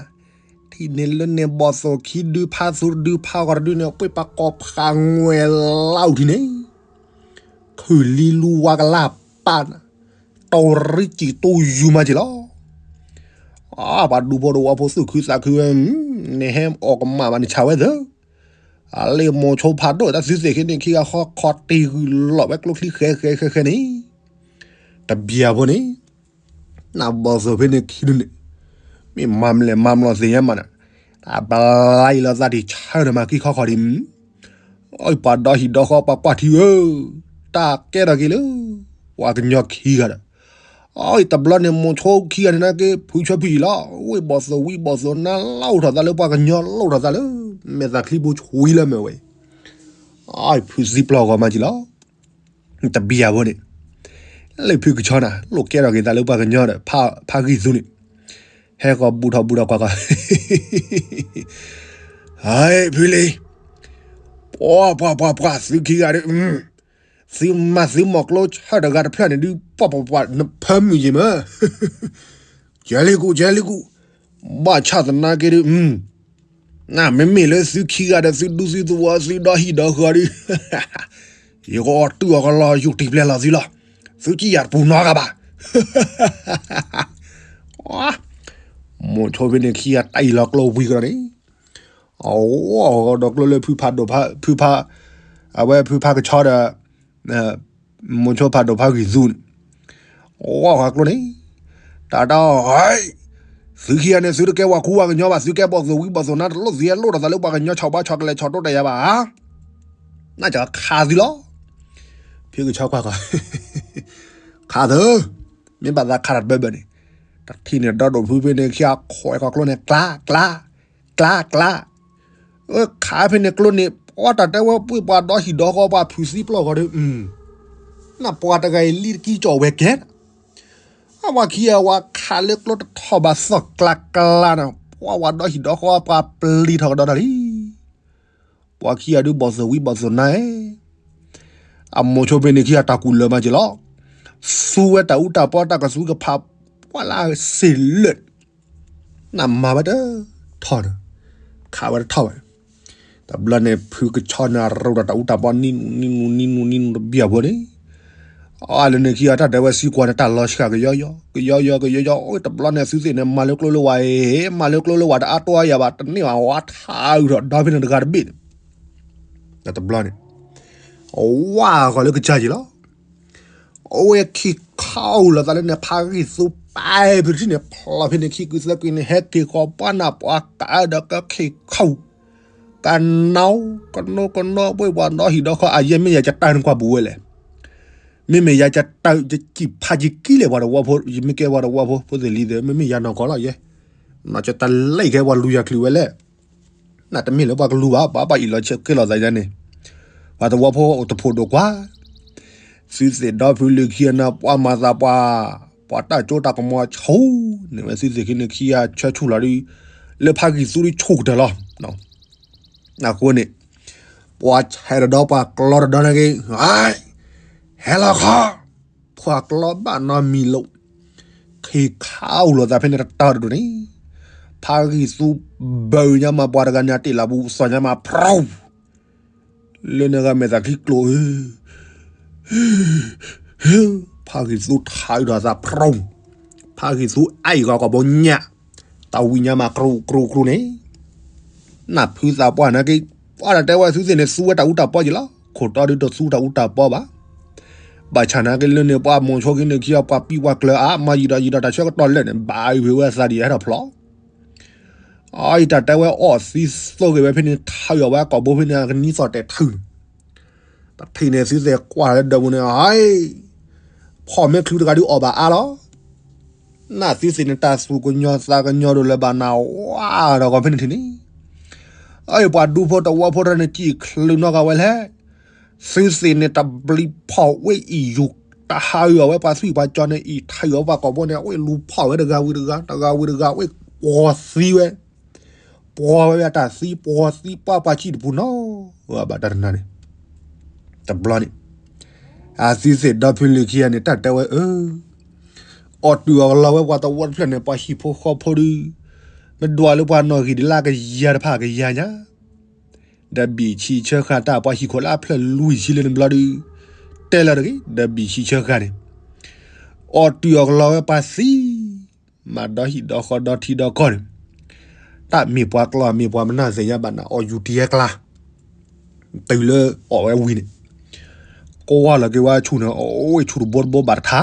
ထံၣ်န့ၣ်လၢန့ၣ်ဘီၣ်သိၣ်ခံဒုဖါသူတဒုဖါဂီၤတဒုန့ၣ် ပှ့ၢ်ပာ်ကီၢ်ဖးငွဲၣ်လၢအုၣ်ထံၣ်န့ၣ်, ခုၣ်လံလူဝါကလၢ်ပာ်နၤ, တီရံကံၣ်တူယူၤမးက့ၤလီၤ. အပှၤဒူဖိတဝီဖိသူၣ်ခုသးခုဝဲ, နဟဲအီၣ်ကမၣ်ဘၣ်နဆၣ်ဝဲသၢ, အလ့ၣ်မိၤဆိဖးဒိၣ်တၢ်သုသ့ၣ်ခ့န့ၣ်ခံဂၤဃီခီတ့ၢ်ဂုာ်လီၤဝဲကျိချံဃဲဃဲဃဲဃဲန့ၣ်, တဘျီဖိန့ၣ်, နဘီၣ်သိၣ်ဖဲန့ၣ်ခံဒုန့ၣ်, မ့ၢ်မၤမလဲၣ်မၤမလီၤသ့ၣ်ညါမးနၤ, တၢ်ဘျါအံၤလီၤသးတံၢ်ဆၢဒီးမၤကံၢ်ခီခီဒံး, အပှၤဒီဟံၣ်ဒီဃီပှၤကွၢ်ထံဧၢ, တၢ်ကဲထီၣ်က့ၤလၢ, ပှၤကညီခံဂၤဒီး, အတဘျီန့ၣ်မိၤဆိခံဂၤန့ၣ်နာ်က့ ဖုဆၢဖုအံၤလီၤ, ဝ့ၢ်ဘီၣ်သိၣ်ဝံဘီၣ်သိၣ်နါလီၤအိၣ်ထီၣ်သးလၢပှၤကညီလီၤအိၣ်ထီၣ်သးလၢ, မဲာ်သၣ်ချံပူၤဆှံလၢမဲာ်ဝဲအံၤ, ဖုသံပျီၢ်ဂီၤမးက့ၤလီၤ. တဘျီဖိန့ၣ်, လၢဖုကဆီနၤ လိၣ်ကဲထီၣ်က့ၤသးလၢပှၤကညီဒီး, ဖါဂံၢ်သူန့ၣ်, ဟဲဃီၤဘူးထီၣ်ဘူးထီၣ်ကွၢ်ကွၢ်, ဟဲဖုလံ, ပှၤပှၤပှၤပှၤသုခံဂၤဒီး, သုမၤသုမီၢ်ကျိဆၢတဂၤတဖျၢၣ်န့ၣ်ဒုး ပှၤပှၤပှၤနဖၢမုၢ်ယံၤမး, ကဲလံကူး ကဲလံကူး, ဘၣ်ဆၣ်သနာ်က့ဒုး, နမ့မ့ၢ်လၢသုခံဂၤဒီးသုဒူသုသဝီသုဒီဟံၣ်ဒီဃီဒီး, ယကအီၣ်တုၢ်အီၣ်ကလီယိၣ်တံၢ်ပျဲလီၤသုလီၤ, သုကံၣ်ယၤတပူၤနီတဂၤဘၣ်. မိၤဆိဖဲန့ၣ်ခံဂၤတၢ်အံၤလီၤကျိဝံၤကဒီးန့ၣ်, အဝဲဒီးကျိလၢဖုဖးဒိၣ်ဖုဖး, အဝဲဖုဖးကဆီဒီး, မိၤဆိဖးဒိၣ်ဖါဂံၢ်သူန့ၣ်, အဝဲကျိန့ၣ်, တၢ်တၢ်, သုခံဂၤန့ၣ် သုတကဲဝဲကူဝဲကညီဘၣ် သုကဲဘီၣ်သိၣ်ဝံဘီၣ်သိၣ်နါတလိၣ်သ့ လိၣ်ထီၣ်သးလၢပှၤကညီဆီၣ်ဘါဆီၣ်ကလဲၤဆီၣ်တိတၢ်ယၤဘၣ်ဧါ, နကခးသုလီၤ. ဖုကဆီကွၢ်ကွၢ်, ခးသု, မ့ၢ်ဘၣ်သးခးတၢ်တဘၢဘၢန့ၣ်, တၢ်ထံၣ်န့ၣ်ဒီဒိၣ်ဖုဖဲန့ၣ်ခံဂၤခွဲးဃီၤကျိန့ၣ် ကျါ ကျါ, ကျါ ကျါ, ခးဖဲန့ၣ်ကျိန့ၣ် ပှၤတၢ်တဲဝဲပှ့ၢ်ပှၤဒီဟံၣ်ဒီဃီပှၤဖုးသံပျီၢ်ဃီဒီး, နပှၤတဂၤအံၤလံတကံကီၣ်ဝဲကဲ, အဝဲခံဂၤဝဲခးလၢကျိတထီၣ်ဘၣ်သီၣ်ကျါကျါန့ၣ် ပှၤဝဲဒီဟံၣ်ဒီဃီပှၤပျံၤထီၣ်ကဒီးတၢ်လံ. ပှၤခံဂၤဒုးဘီၣ်သိၣ်ဝံဘီၣ်သိၣ်နါ, အမိၤဆိဖဲန့ၣ်ခံဂၤတၢ်ကူၣ်လၢာ်မးက့ၤလီၤ. သူဝဲတၢ်အူတၢ်ပီတၢ်ကသူကဖး, ပှၤလၢစ့ၢ်လၢာ် နမၤဝဲတထီၣ်ဒီး, ခးဝဲတထီၣ်ဘၣ်. တဘျီန့ၣ် ဖုကဆီန့ၣ် ရူးဒီးတၢ်အူတၢ်ပီနံၤနူၤနံၤနူၤနံၤနူၤနံၤနူၤတဘျီဖိန့ၣ်, အလၢန့ၣ်ခံဂၤတၢ်ဒဲးဝဲသံကွၢ်န့ၣ် တၢ်လီၤဆှၣ်ကယီယီ, ကယီယီ ကယီယီ, အိၣ်တဘျီန့ၣ် သုသ့ၣ်န့ၣ် မၤလၢကျိလၢဝဲ, မၤလၢကျိလၢဝဲတအါတီယၤဘၣ်, တန့ၢ်ဘၣ်ဝဲထါအုးထီၣ် ဒီဖဲန့ၣ်တဂၤတဘ့ၣ်န့ၣ်, တဘျီန့ၣ်, အဝဲဃီၤလၢကစၢ်က့ၤလီၤ. အဝဲခံခီလိာ်သးလၢန့ၣ် ဖးဂံၢ်သူပာ်ဖဲတထံၣ်န့ၣ် ဖျိးဖဲန့ၣ် ခံကုသၢကွံာ်န့ၣ် ဟဲက့ၤဃီၤပှၤနၢ်ပှၤကးဒီးကခ့ၣ်ခီၣ်, ကနီ ကနိကနိပှ့ၢ်ပှၤဒီဟံၣ်ဒီဃီ အယဲၢ်မ့ၢ်ယၤကတၢၢ်နကွၢ်ပူၤဝဲလဲၣ်. မ့မ့ၢ်ယၤကတၢၢ်ယကံၣ်ဖးယကံၣ်လဲၣ် ပှၤတဝီဖိ, ယမ့ၢ်ကဲပှၤတဝီဖိ ဖိသ့ၣ်လံၤသ့ၣ် မ့မ့ၢ်ယၤနီၢ်ကီၢ်လီၤယဲ, နီၢ်ကတၢၢ်လၢယကဲပှၤလူၤယၤချုးဝဲလဲၣ်. နတမ့ၢ်လၢပှၤကလူၤဘၣ်, ပှၤဘၣ်အံၣ်လီၤဆၢက့ၤလီၤသးယါန့ၣ်, ပှၤသဝီဖိတဖိးဒိၣ်ကွၢ်, သုသ့ၣ်ဒီဖုလၢခံဂၤန့ၣ် ပှၤမၤသးပှၢ်, ပှၤတၢ်ကၠိတၢ်ကမီၤဆိ, န့ၣ်ဝဲသုသ့ၣ်ခံန့ၣ်ခံဂၤဆၢဆူၣ်လီၤဒုး, လၢဖးဂံၢ်သူဒုးဆိၣ်ကတၢၢ်လီၤ. အဃိန့ၣ်, ပှၤဆဲးတဒီပှၤကျီတဒီနာ်က့, ဟဲလီၤခီ, ပှၤကျီဘၣ်နီတမံၤလီၤ. ခံခီလိာ်သးဖဲန့ၣ်တတီၤတဒိၣ်န့ၣ်, ဖးဂံၢ်သူဘၢညါမး ပှၤတဂၤန့ၣ် အတ့ၢ်လီၤပူၤ သီၣ်ညါမး ဖြူၣ်, လၢန့ၣ်ဂၤမဲာ်သၣ်ချံကျိၤဧၢ, ဖးဂံၢ်သူထးအုးထီၣ်သး ဖြူၣ်, ဖးဂံၢ်သူအံၣ်ဂီၤကီၢ်ဘိညၣ် တၢ်ဝံၣ်ညါမးကြူကြူကြူန့ၣ်, နၢ်ဖုသးပှၢ်နာ်က့, ပှၤတၢ်တဲဝဲသုသ့ၣ်န့ၣ်သူဝဲတၢ်အူတၢ်ပီက့ၤလီၤ. ခိၣ်တီဒုးတသူတၢ်အူတၢ်ပီဘၣ်. ဘၣ်ဆၣ်နာ်က့လၢန့ၣ် ပှၤမိၤဆိက့န့ၣ်ခံအီၤ ပှၤပံးပှၤကျၢၤအါ မၤယံာ်ဒီးယံာ်ဒီးတၢ်ဆၢကတီၢ်လၢာ်န့ၣ် ဘၣ်အံၤဖဲဝဲသးဒံးဟဲထီၣ်ဖျိ အအံၤတၢ်တဲဝဲအီၣ်သံသိဂ့ၤဝဲဖဲန့ၣ် ထၢအီၤဝဲကိာ်ဘိဖဲန့ၣ် ကနံသိးတဲာ်ထုးန့ၣ်, တထံၣ်န့ၣ်သုသ့ၣ်ကွၢ်လၢဒၢးပူၤန့ၣ် ဟဲ, ဖီၣ်မ့ၢ်ချုးတဂၤဒုးအီၣ်ဘၣ်အါလီၤ. နသုသ့ၣ်န့ၣ်တၢ်သူၣ်ကညီၤသးကညီၤဒိၣ်လၢၤဘၣ်နၤဝါဒီးဂီၤဖဲန့ၣ်ထံၣ်န့ၣ်, အအံၤပှၤဒူဖိတဝီဖိတၢ်န့ၣ် စံၣ်ချုးနီၢ်ဂၤဝဲလဲၣ်. သုသ့ၣ်န့ၣ်တဘျံးဖီၣ်ဝဲအံၤယူၤ တဟးအုးအီၤဝဲပှၤသွံၣ်ပှၤကၠီန့ၣ် အံၤထးအုးအီၤပှၤကိာ်ဘိန့ၣ် အဝဲလူၤဖီၣ်ဝဲတဂၤဝံၤတဂၤ တဂၤဝံၤတဂၤ အဝဲပှီၤသံဝဲ, ပှီၤဝဲအတၢ်သံ ပှီၤသံပှၢ်ပှၤစံၣ်တပူၤနီၤ, ဘၣ်တၢ်တနၤန့ၣ်, တဘျီန့ၣ်, အသုသ့ၣ်ဒီဖုလံၤခံဂၤန့ၣ် တၢ်တဲဝဲအၢ အီၣ်တုာ်အီၣ်ကလီဝဲပှၤသဝီတဖျၢၣ်န့ၣ် ပှၤဟံၣ်ဖိဃီဖိဒုး, မ့ၢ်ဒွးလၢပှၤနီၣ်ဂံၢ်ဒ်လၢကယၤတဖၣ်ကယၤညါ, ဒီးဘံၣ်ဆံးဆၢဃာ်တၢ်ပှၤဟံၣ်ခိၣ်လၢအဖျၢၣ်လွံၢ်ဆံလၢန့ၣ်ဘျီဒုး, တဲလီၤတဂ့ၤ ဒီးဘံၣ်ဆံးဆၢဃာ်န့ၣ်, အီၣ်တုာ်အီၣ်ကလီဝဲပှၤသံ မၤဒီဟံၣ်ဒီဃီဒီထံဒီကီၢ်န့ၣ်, တၢ်မ့ၢ်ပှၤကျီမ့ၢ်ပှၤမနုၤသ့ၣ်ညါဘၣ်နၤ အီၣ်ယူၤတယဲကျါ, တုၤလၢအီၣ်ဝဲဝံၤန့ၣ်, ကွၢ်လီၤက့ၤဝဲဆူၣ်န့ၣ် အိၣ်ဝဲဆူၣ်တဘိတဘိဘၣ်တခါ,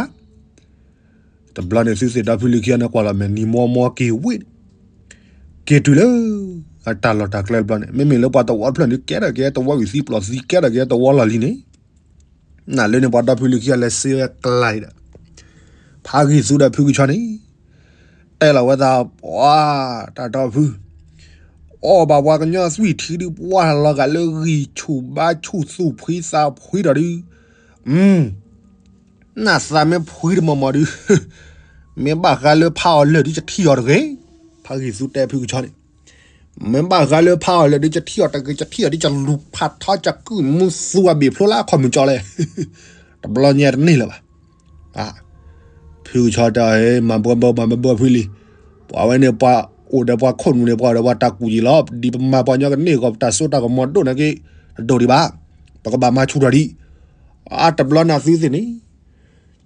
တဘျီန့ၣ်သုသ့ၣ်ဒီဖုလံၤခံဂၤန့ၣ် ကွၢ်လီၤမဲာ်နံၤမီမီက့ၤဝ့ၢ်န့ၣ်, က့ၤတုၤလၢ အတၢ်လီၢ်တၢ်ကျဲတဘျီန့ၣ် မ့မ့ၢ်လၢပှၤသဝီတဖျၢၣ်န့ၣ် ကဲထီၣ်က့ၤသဝီဝံၤသံပျီၢ်သံကဲထီၣ်က့ၤသဝီလီၢ်လံၤန့ၣ်, နလၢန့ၣ်ပှၤဒီဖုလံၤခံဂၤလဲၤစ့ဝဲကျါအံၤဒီး, ဖးဂံၢ်သူဒီးဖုကဆီန့ၣ်, တဲလီၤဝဲသးပှၤ တၢ်ဒီဖု အီၣ်ဘၣ်ပှၤကညီသွံၣ်ထံဒုးပှၢ်လီၤဂာ်လၢဂံၢ်ဆူၣ်ဘါဆူၣ်သူၣ်ဖှံသးဖှံဒီးဒုး, နသးမ့ၢ်ဖှံတမီၤမီၤဒုး, မ့ၢ်ဘၣ်ဃးလၢဖးအီၤလၢာ်ဒုး ယထံၣ်အီၤတဂ့ၤ, ဖးဂံၢ်သူတဲဖုကဆီန့ၣ်, မ့ၢ်ဘၣ်ဃးလၢဖးအီၤလၢာ်ဒုး ယထံၣ်အီၤတဂ့ၤ ယထံၣ်အီၤဒုး ယလူၤဖးထီ ယကုၢ်မူသူအဘ့ၣ်ဖျိလၢအခီၣ်မုၢ်ကၠီလဲၣ်, တဘျီညါတန့ၢ်လၢၤဘၣ် ဖုကဆီတဲအီၤ မၤဘှီဘှီမၤဘှီဘှီဖုလံၤ, ပှၤဝဲန့ၣ်ပှၤအိၣ်ဒီးပှၤခိၣ်နူာ်န့ၣ် ပှၤအိၣ်ဒီးပှၤတၢ်ကူၣ်ယံာ်လီၤ, ဒ်ပမၤပှၤကညီကန့ၢ်အဂီၢ် ပတၢ်စိတၢ်ကမီၤဒိၣ်နာ်က့, တဒိၣ်ဒံးဘၣ်, ပကဘၣ်မၤဆူၣ်ထီၣ်ဒံး, အါတဘျီနၤသုသ့ၣ်န့ၣ်,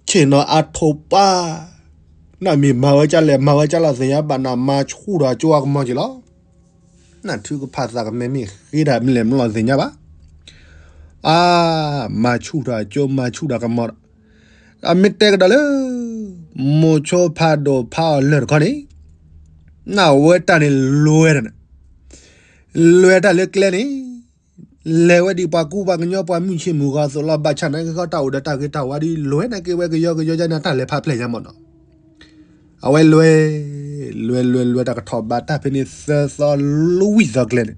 ဆ့ၣ်နီၤအါထိးပၢ်, နမ့ၢ်မၤဝဲကလဲၣ်မၤဝဲကလီၤသ့ၣ်ညါဘၣ်နၤ မၤဆူၣ်ထီၣ်ကၠိအကမီၤက့ၤလီၤ, နထုကဖၣ်သးကမဲမ့ၢ်ဃ့တၢ်မ့ၢ်လဲၣ်မ့ၢ်လီၤသ့ၣ်ညါဘၣ် အါ, မၤဆူၣ်ထီၣ်ကၠိမၤဆူၣ်ထီၣ်ကမီၤဒီး, အမ့ၢ်တဲကဒီးလၢ မိၤဆိဖးဒိၣ်ဖးအီၤလၢာ်တခီန့ၣ်, နဝဲတၢ်န့ၣ်လွဲၢ်တၢ်န့ၣ်, လွဲၢ်တၢ်လၢကျဲန့ၣ်, လဲၤဝဲဒ်ပှၤကူပှၤကညီပှၤမုၢ်ဆ့ၣ်မုၢ်ဂီၤအသိးလီၤ, ဘၣ်ဆၣ်နာ်က့ဃီတၢ်အိၣ်ဒီးတၢ်ဂ့ၤတၢ်ဝါဒ်လွဲၢ်နာ်က့ဝဲကယီကယီယါန့ၣ် တၢ်လဲၤဖးဖျဲၣ်ညါမ့ၢ်နီၤ အဝဲလွဲၢ်, လွဲၢ်လွဲၢ်လွဲၢ်တၢ်ကထီၣ်ဘးတၢ်ဖဲန့ၣ်သၢသီလွံၢ်သီကျဲန့ၣ်,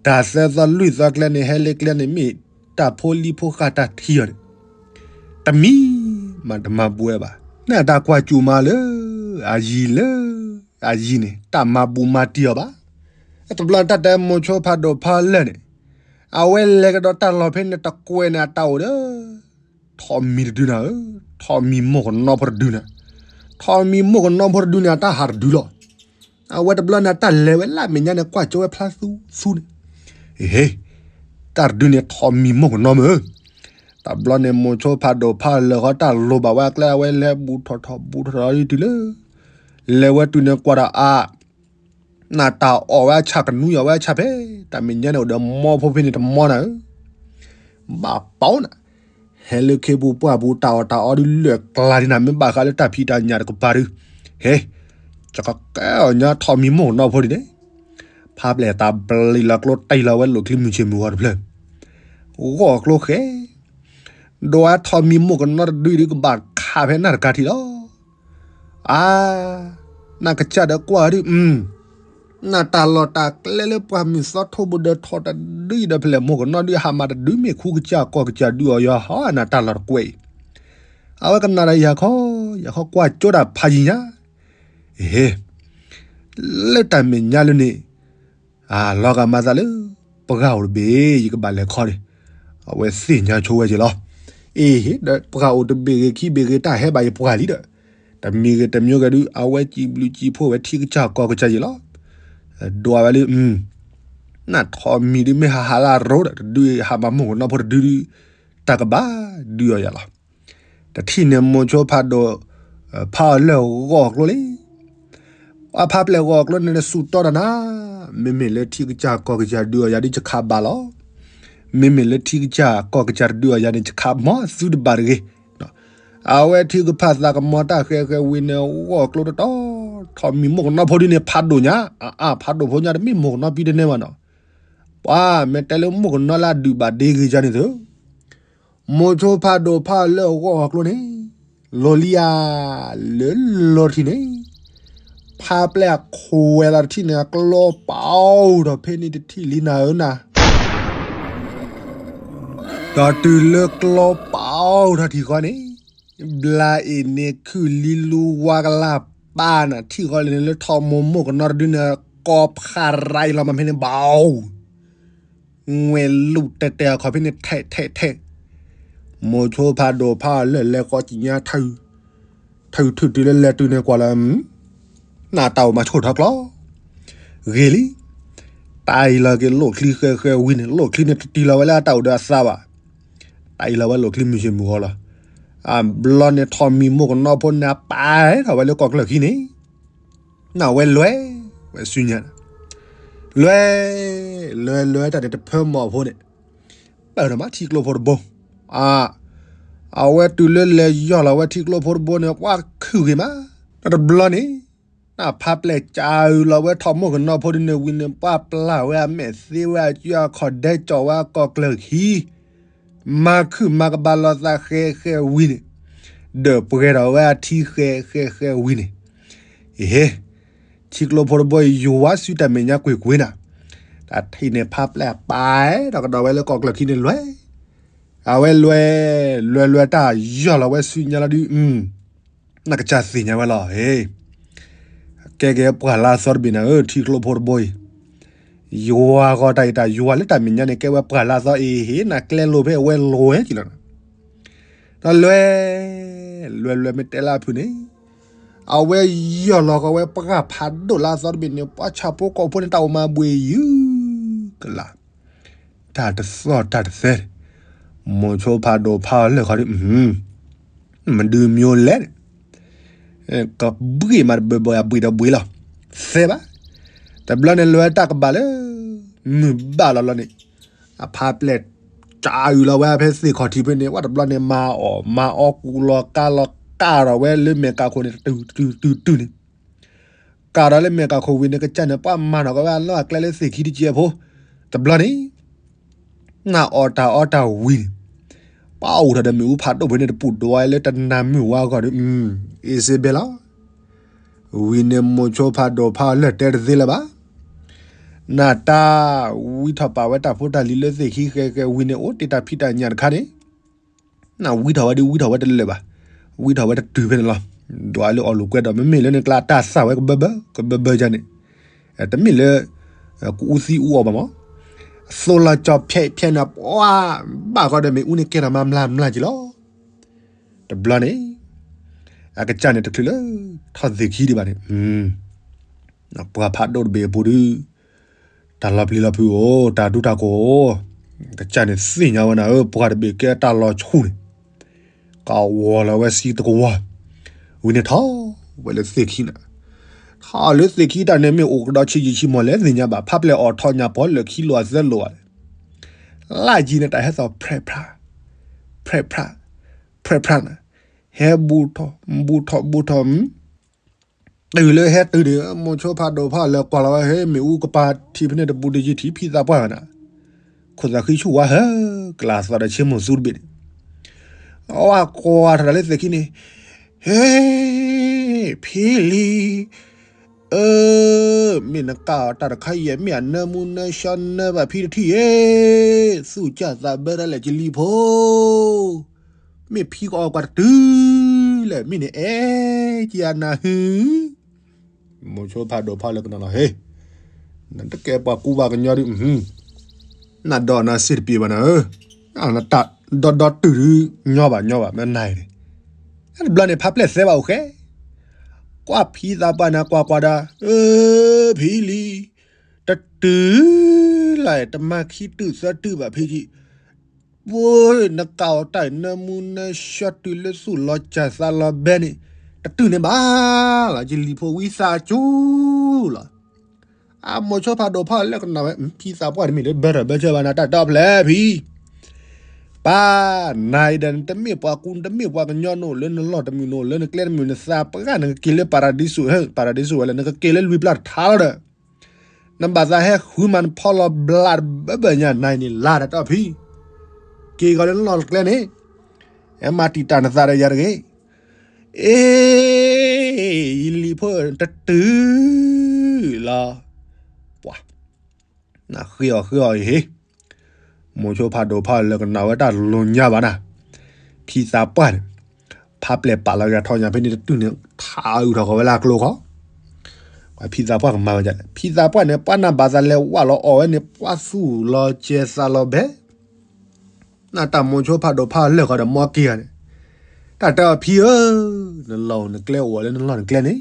တၢ်သၢသီလွံၢ်သီကျဲန့ၣ် ဟဲလၢကျဲန့ၣ်မ့ၢ်တၢ်ဖိလံၤဖိဃာ်တၢ်ထံအီၤန့ၣ်, တမံၤမၤတမၤဘှဲဘၣ်, နတၢ်ကွၢ်စူၣ်မးလၢ အယံၤလၢ အယံၤန့ၣ် တၢ်မၤဘူးမၤတံၢ်အီၤဘၣ်, တဘျီတၢ်တဲမိၤဆိဖးဒိၣ်ဖးလၢာ်န့ၣ်, အဝဲလဲၤကဒီးတၢ်လီၢ်ဖဲန့ၣ်တကွဲးန့ၣ် အတၢ်အိၣ်ဒီး ထိးမံၤတဒုနၤဧၢ, ထိးမံၤမိၢ်ကနီဖိတဒုနၤ, ထိးမံၤမိၢ်ကနီဖိတဒုန့ၣ် အတၢ်ဟးတဒုလီၤ. အဝဲတဘျီန့ၣ် အတၢ်လဲၤဝဲလၢမဲာ်ညါန့ၣ် ကွၢ်ကၠိဝဲဖျါသူသူန့ၣ်, ဟ့, တၢ်တဒုန့ၣ်ထိးမံၤမိၢ်ကနီမ့ၢ်ဧၢ, တဘျီန့ၣ် မိၤဆိဖးဒိၣ်ဖးလၢာ်ဃီ တၢ်လိၣ်ဘၣ်ဝဲအကျဲ အဝဲလဲၤဘူးထီၣ်ထီၣ်ဘူးထီၣ်ထီၣ်တုၤလၢ လဲၤဝဲတုၤန့ၣ်ကွၢ်ဒီးအါ နတၢ်အီၣ်ဝဲအဆၣ်ကနူအီၣ်ဝဲအဆၣ်ဖဲ တၢ်မဲာ်ညါန့ၣ်အိၣ်ဒီးမီဖိဖဲန့ၣ်တမီနၤဧၢ, ဘၣ်ပီနၤ, ဟဲလၢခ့ပူၤပှၢ်ပူၤ တၢ်အီၣ်တၢ်အီဒုးလၢာ်ကျါဒ်နၤ မ့ၢ်ဘၣ်ဃးလၢတၢ်ဖံးတၢ်ညၣ်တကပၤဒုး, ဟ့, ယကကဲအီၣ်ညါထိးမံၤမိၢ်ကနီဖိဒ်န့ၣ်, ဖးဘျဲၣ်သးဘျံးလီၤကျိတ့ၢ်လီၤဝဲလိာ်ချံမုၢ်ဆ့ၣ်မုၢ်ဂီၤတဖျၢၣ်, ဂီၢ်ကျိဃဲ ဒွးအါထိးမံၤမိၢ်ကနီတဒုအံၤဒုး ကဘၣ်ခးဖဲနၢ်တကါထံးလီၤ. အါ, နကစၢ်ဒီးကွၢ်ဒုး, နတၢ်လီၢ်တၢ်ကျဲလၢပှၢ်မုၢ်သီထိၣ်ဘိဒီးထိၣ်တဒုအံၤဒီး ဖဲလဲၣ်မိၢ်ကနီဒုး ဟးမၤတဒုမ့ၢ်ခူကစၢ်ကီၢ်ကစၢ်ဒုးအီၤယၤဟီ နတၢ်လီၢ်တကွဲးအံၤ, အဝဲကနၣ်ဒီးယၤခီ, ယၤခီကွၢ်ကၠိတၢ်ဖးယံၤညါ, ဟ့, လၢတၢ်မဲာ်ညါလၢန့ၣ် အလီၤဂာ်မၤသးလၢ ပှၤအိၣ်တဘ့ၣ် ယကဘၣ်လဲၤခီန့ၣ်, အဝဲသ့ၣ်ညါဆိဝဲက့ၤလီၤ. အ့ဟ့ ဒီးပှၤအိၣ်တဘ့ၣ်ဂ့ၤခံဘ့ၣ်ဂ့ၤ တၢ်ဟဲဘၣ်ယပှၤလံဒီး, တမံၤဂ့ၤတမံၤဂ့ၤဒုး အဝဲစံးဘျုးစံးဖှိၣ်ဝဲထံကစၢ်ကီၢ်ကစၢ်ယ့ၤလီၤ. ဒွးဝဲလၢ နထိးမံၤဒုးမ့ၢ်ဟးဟးလၢအရိဒီး တဒုဟးမၤမိၢ်ကနီဖိတဒုဒုး တၢ်ကဘၣ်ဒုးအီၤယၤလီၤ. တထံၣ်န့ၣ်မိၤဆိဖးဒိၣ် ဖးအီၤလၢာ်ဂီၢ်ကျိလံ. အဖါပျဲၢ်ဂီၤကျိန့ၣ် စူးတီတၢ်နၤ, မ့မ့ၢ်လၢထံကစၢ်ကီၢ်ကစၢ်ဒုးအီၤယၤဒ်ယခးဘၣ်လီၤ. မ့မ့ၢ်လၢထံကစၢ်ကီၢ်ကစၢ်တဒုးအီၤယၤန့ၣ် ယခးမီၤသုတဘၣ်တဂ့ၤ. အဝဲထံကဖၣ်သးကမီၤတၢ်ဃဲးဃဲးဝံၤန့ၣ် ဂီၢ်ကျိတတီ, ထီၣ်မံၤမိၢ်ကနီၤဖိဒ်န့ၣ် ဖးဒိၣ်ညါ, အအါ ဖးဒိၣ်ဖိညါတမ့ၢ်မိၢ်ကနီၤပံတန့ၢ်ဘၣ်နီၤ. ပှၤမ့ၢ်တဲလၢမိၢ်ကနီၤလၢအဒုးဘၣ်ဒ့ဂ့ၤယါန့ၣ်သု, မိၤဆိဖးဒိၣ်ဖးလၢအဂီၢ်အကျိန့ၣ်, လီၤလံဧါ, လၢလီၤထံန့ၣ်, ဖါပျဲၢ်အခိးဝဲလီၤတထံၣ်န့ၣ် အကျီပာ်အီၤထီၣ်ဖဲန့ၣ်တထံၣ်လံနၤဧၢနၤ. ဒီးတုၤလၢကျီပာ်အီၤထီၣ်ထံဃီန့ၣ်, ဘျါအ့ၣ်န့ၣ်ခုၣ်လံလူဝါကလၢ်ပာ်နၤထံဃီလၢန့ၣ် လၢထီၣ်မိၢ်မိၢ်ကနီၤတဒုန့ၣ် ကီဖးရၤအံၤလီၤမးဖဲန့ၣ်ဘၣ် ငွဲၤလူၢ်တဲာ်တဲာ်အခီၣ်ဖဲန့ၣ်ထဲးထဲးထဲး, မိၤဆိဖးဒိၣ်ဖးလၢလဲၤဃီကညါထၢ, ထၢထူၣ်တုၤလၢလဲၤတုၤန့ၣ်ကွၢ်လၢ, နတၢ်အိၣ်မးဆိၣ်ထီၣ်ကျီ, ဂ့ၤလံ, တၢ်အံၤလီၤက့ၤလိၣ်ချံဃဲဃဲဝံၤန့ၣ် လိၣ်ချံန့ၣ်တတံၤလီၤဝဲလၢအတၢ်အိၣ်ဒီးအသးဘၣ်, တၢ်အံၤလီၤဝဲလိၣ်ချံမုၢ်ဆ့ၣ်မုၢ်ဂီၤလီၤ, အဘျီန့ၣ်ထီၣ်မံၤမိၢ်ကနီၤဖိန့ၣ် အပာ်ထီၣ်ဝဲလၢကီၢ်ကျၢၢ်ခံန့ၣ် နဝဲလွဲၢ်, ဝဲဆူညါ, လွဲၢ်, လွဲၢ်လွဲၢ်တၢ်န့ၣ်တဖၢမီၢ်ဖိန့ၣ်, ပၢၢ်ထီၣ်မးထံကျိဖိတဘိ, အဝဲတုၤလၢလဲၤယီၢ်လီၤဝဲထံကျိဖိတဘိန့ၣ် ပှၤခုၣ်ဂ့ၤမး, တဘျီန့ၣ်, နဖးပျဲၢ်ကးအုးလီၤဝဲထီၣ်မိၢ်ကနီၤဖိဒ်န့ၣ်ဝံၤန့ၣ် ပှၤပျၢ်ဝဲအမဲာ်သ့ဝဲအစုအခီၣ်ဒဲကၠီၣ်ဝဲအကီၢ်ကျၢၢ်ခံ မၤခုၣ်မၤကဘၣ်လိာ်သးဃဲဃဲဝံၤန့ၣ်, ဒီးပှဲၤထီၣ်ဝဲအထံဃဲဃဲဃဲဝံၤန့ၣ်, အဟ့, ထံကျိဖိတဘိအံၤ ယွၤစုတၢ်မဲာ်ညါကွ့ၢ်ကွ့ၢ်နၤ, တၢ်ထံၣ်န့ၣ်ဖးပျဲၢ်ပာ်ဒီးကဒီးဝဲလၢကီၢ်ကျၢၢ်ခံန့ၣ်လွဲၢ်, အဝဲလွဲၢ်, လွဲၢ်လွဲၢ်တၢ်ယီၢ်လီၤဝဲဆူညါလီၤဒုး, နကစၢ်သ့ၣ်ညါဝဲလီၤ, ကဲကဲပှၢ်လၢအသီတဘ့ၣ်နၤဧၢ ထံကျိဖိတဘိအံၤ ယွၤဂီၤတၢ်အံၤတၢ်ယွၤလၢတၢ်မဲာ်ညါန့ၣ် ကဲဝဲပှၢ်လၢအသီအံၤ ဟ့ၣ်နၤကျဲလိာ်ဖဲအဝဲလိာ်ဝဲက့ၤလီၤ, ဒီးလွဲၢ်, လွဲၢ်လွဲၢ်မ့ၢ်တဲလၢအဖုၣ်န့ၣ်, အဝဲယီၢ်လီၤဃီၤဝဲပှၢ်ဖးဒိၣ်လၢအသီတဘ့ၣ်န့ၣ် ပှၤဆၣ်ဖိကီၢ်ဖိန့ၣ် တၢ်အိၣ်မၤဘှံးယုၢ်ကလာ်, တၢ်တသီၣ်တၢ်တသဲ, မိၤဆိဖးဒိၣ်ဖးအီၤလၢာ်ခီဒုး မဒုးမ့ၢ်လဲၣ်န့ၣ်, ကဘှံးမးတဘၢဘၢအဘှံးဒီးဘှံးလီၤ, သဲဘၣ်, တဘျီန့ၣ်လွဲၢ်တၢ်ကဘၣ်လၢ, မုၢ်ဘၣ်လီၤလီၤန့ၣ်, အဖးပျဲၢ်ကးအုးလီၤဝဲဖဲသ့ၣ်ခီၣ်ထံးဖဲန့ၣ် ဝဲတဘျီန့ၣ်မၤအီၣ်မၤအီကူလီၤကါလီၤကါထီၣ်ဝဲလၢမဲာ်ကးခိၣ်န့ၣ် တုၤတုၤတုၤတုၤန့ၣ် ကးထီၣ်လၢမဲာ်ကးခိၣ်ဝံၤန့ၣ် ကစၢ်န့ၣ် ပှၤမၤနီၣ်ကီးဝဲအလီၢ်အကျဲလၢသ့ၣ်ခံတကဲးဖိ, တဘျီန့ၣ်, နအီၣ်တၢ်အီတၢ်ဝံၤန့ၣ်, ပှၤအိၣ်ထီၣ်ဒီးမ့ၣ်အူဖးဒိၣ်ဖဲန့ၣ်တပူၤဒိၣ်ဝဲလၢတနၤမုၢ်ဝါဂီၢ်ဒီး, အ့စ့ဘဲလီၤ, ဝံၤန့ၣ်မိၤဆိဖးဒိၣ်ဖးအီၤလၢာ်တဲတသ့လၢၤဘၣ် နတၢ်ဝံထီၣ်ပာ်ဝဲတၢ်ဖိတၢ်လံၤလၢသ့ၣ်ခံဃဲဃဲဝံၤန့ၣ် အိၣ်တ့ၢ်တၢ်ဖံးတၢ်ညၣ်တခါန့ၣ်, နဝံထီၣ်ဝဲဒ်ဝံထီၣ်ဝဲတလၢာ်ဘၣ်, ဝံထီၣ်ဝဲတတုၤဖဲန့ၣ်လီၤ, ဒွးလၢအီၣ်လိာ်ကွဲဒီး မ့မ့ၢ်လၢန့ၣ်ကျါတၢ်သၣ်ဝဲကဘၢဘၢ, ကဘၢဘၢယါန့ၣ်, တမ့ၢ်လၢ, ကအူသံအူအီၣ်ဘၣ်မး, သိလီၤကၠီဖျဲးဖျဲးန့ၣ် ပှၤဘၣ်ဃီဒီးမ့ၣ်အူန့ၣ်ကဲထီၣ်မၤမျၢ်မျၢ်က့ၤလီၤ, တဘျီန့ၣ်, အကစၢ်န့ၣ်တချုးလၢ, ထီၣ်သ့ၣ်ခံဒံးဘၣ်န့ၣ်, ပှၢ်ဖးဒိၣ်တဘ့ၣ်အပူၤဒုး, တၢ်လီၤပျံၤလီၤဖုးအိၣ် တၢ်ဒူတၢ်ကိၢ်အိၣ်, ကစၢ်န့ၣ်သ့ၣ်ညါဝဲနၤဧၢ ပှၢ်တဘ့ၣ်ကဲတၢ်လီၤဆူၣ်န့ၣ်, ကဝီၤလီၤဝဲဆံတကဝီၤ, ဝံၤန့ၣ်ထီၣ်ဝဲလၢသ့ၣ်ခံန့ၣ်, ထီၣ်လၢသ့ၣ်ခံတၢ်န့ၣ်မ့ၢ်အိၣ်ကဒီးဆံးယံာ်ဆံးမီၢ်လဲၣ်သ့ၣ်ညါဘၣ် ဖးပျဲၢ်အီၣ်ထီၣ်ညၣ်ပီလၢာ်ခံလိာ်အသၢလိာ်ဘၣ်လဲၣ်, လၢယံၤန့ၣ်တၢ်ဟဲသီၣ်ဖြဲးဖြး, ဖြဲးဖြး, ဖြဲးဖြးန့ၣ်, ဟဲဘူးထီၣ်, ဘူးထီၣ်ဘူးထီၣ် တုၤလၢဟဲတုၤန့ၣ် မိၤဆိဖးဒိၣ်ဖးအီၤလဲၤကွၢ်လီၤဝဲ ဟဲမ့ၣ်အူကပၤထံးဖဲန့ၣ်တဘူးတယံၤထံးဖံသးပှၢ်ဝဲနၤ, ခိၣ်သးဃံဆူၣ်ဝါဟၢ, ကလၢ်သီဒီးဆ့မိၢ်သူတဘ့ၣ်န့ၣ်, အဝဲကွၢ်ထီၣ်တၢ်လၢသ့ၣ်ခံန့ၣ်, ဟ့, ဖံလံၤ, အၢ, မ့ၢ်နကးအီၣ်တၢ်တခါအံၤ မ့ၢ်အနၢမူနၢဆှီနၢဘၣ်ဖံတထံၣ်ဧ့, သူၣ်ကၢ်သးဘၢဒၣ်လဲာ်ကလံၤဖိ မ့ၢ်ဖံကအီၣ်ကွၢ်တတုၤလဲၣ် မ့ၢ်နအဲၣ်ကံအနၤဟု, မိၤဆိဖးဒိၣ်ဖးအီၤလဲၤကနၣ်လီၤဟ့, နတကဲပှၤကူဘၣ်ကညီဒုး, နဒီးနၤစ့ၢ်တပ့ၤဘၣ်နၤဧၢ, နတၢ်ဒီဒီတုၤဒုး, ညီဘၣ်ညီဘၣ် မ့ၢ်နၤအံၤန့ၣ်, တဘျီန့ၣ်ဖးပျဲၢ်သဲဘၣ်အိၣ်ဃဲ ကွၢ်ဖံသးပှၢ်နၤကွၢ်ကွၢ်ဒီး, အၢ, ဖံလံၤ, တတုၤလၢ် တမၤခံတုၤသၢတုၤဘၣ်ဖံကံ, ပှၤနကးအီၣ်တၢ်နၢမူနၢဆှီတုၤလၢသူၣ်လီၤစၢ်သးလီၤဘဲန့ၣ်, တၢ်တတုၤန့ၣ်ဘၣ်လီၤ, ယလံၤဖိဝံသးစူၤလီၤ. အမိၤဆိဖးဒိၣ်ဖးလၢကနၣ်ဝဲ ဖံသးပှၢ်တမ့ၢ်လၢဘၢထီၣ်ဘၢဆၢဘၣ်နၤ တၢ်တီဖျဲၣ်ဖံ ပၢ်နၤအံၤဒီး နတမ့ၢ်ပှၤကူ နတမ့ၢ်ပှၤကညီ နအိၣ်လၢနလီၢ်တမုာ် နအိၣ်လၢနကျဲတမုာ် နသးပှၢ် နကက့ၤလၢပၤရဒံစူး ပၤရဒံစူးဝဲလဲၣ် နကက့ၤလၢလွံၢ်ပျၢ်တထါလီၤဒီး နဘၣ်သးဟဲဃုမၤနဖီလီၤဘျးတဘၢဘၢညါ နၤအံၤန့ၣ် လါတၢ်တီဖံ က့ၤဂီၤလၢနလီၢ်တကျဲန့ၣ် ဟဲမၤတံာ်တာ်နသးဒီးယၤတဂ့ၤ. အ့ ယလံၤဖိတတုၤလီၤ. ပှၤ နဃ့အီၤဃ့အီၤအံၤဟ့ၣ်, မိၤဆိဖးဒိၣ်ဖးလၢကနၣ်ဝဲတၢ်လိၤညါဘၣ်နၤ, ဖံသးပှၢ်န့ၣ် ဖးပျဲၢ်ပာ်လီၤယၤထီၣ်ညါဖဲန့ၣ်တတုၤန့ၣ် ထးအုးထီၣ်ဃီၤဝဲလၢအကျိခီ, ပှၤဖံသးပှၢ်ကမၤဝဲဒ်လဲၣ် ဖံသးပှၢ်န့ၣ် ပှၤနၢ်ဘၣ်သးလဲၤဝၣ်လီၤအီၣ်ဝဲန့ၣ် ပှၤသူၣ်လီၤစဲၤသးလီၤဘဲ နတၢ်မိၤဆိဖးဒိၣ်ဖးလၢာ်ဃီဒီးမီက့ၤဂၤန့ၣ်, တၢ်တဲအီၤဖံဧၢ, နလီၢ်အိၣ်နကျဲအိၣ်ဝဲလၢနလီၢ်နကျဲန့ၣ်,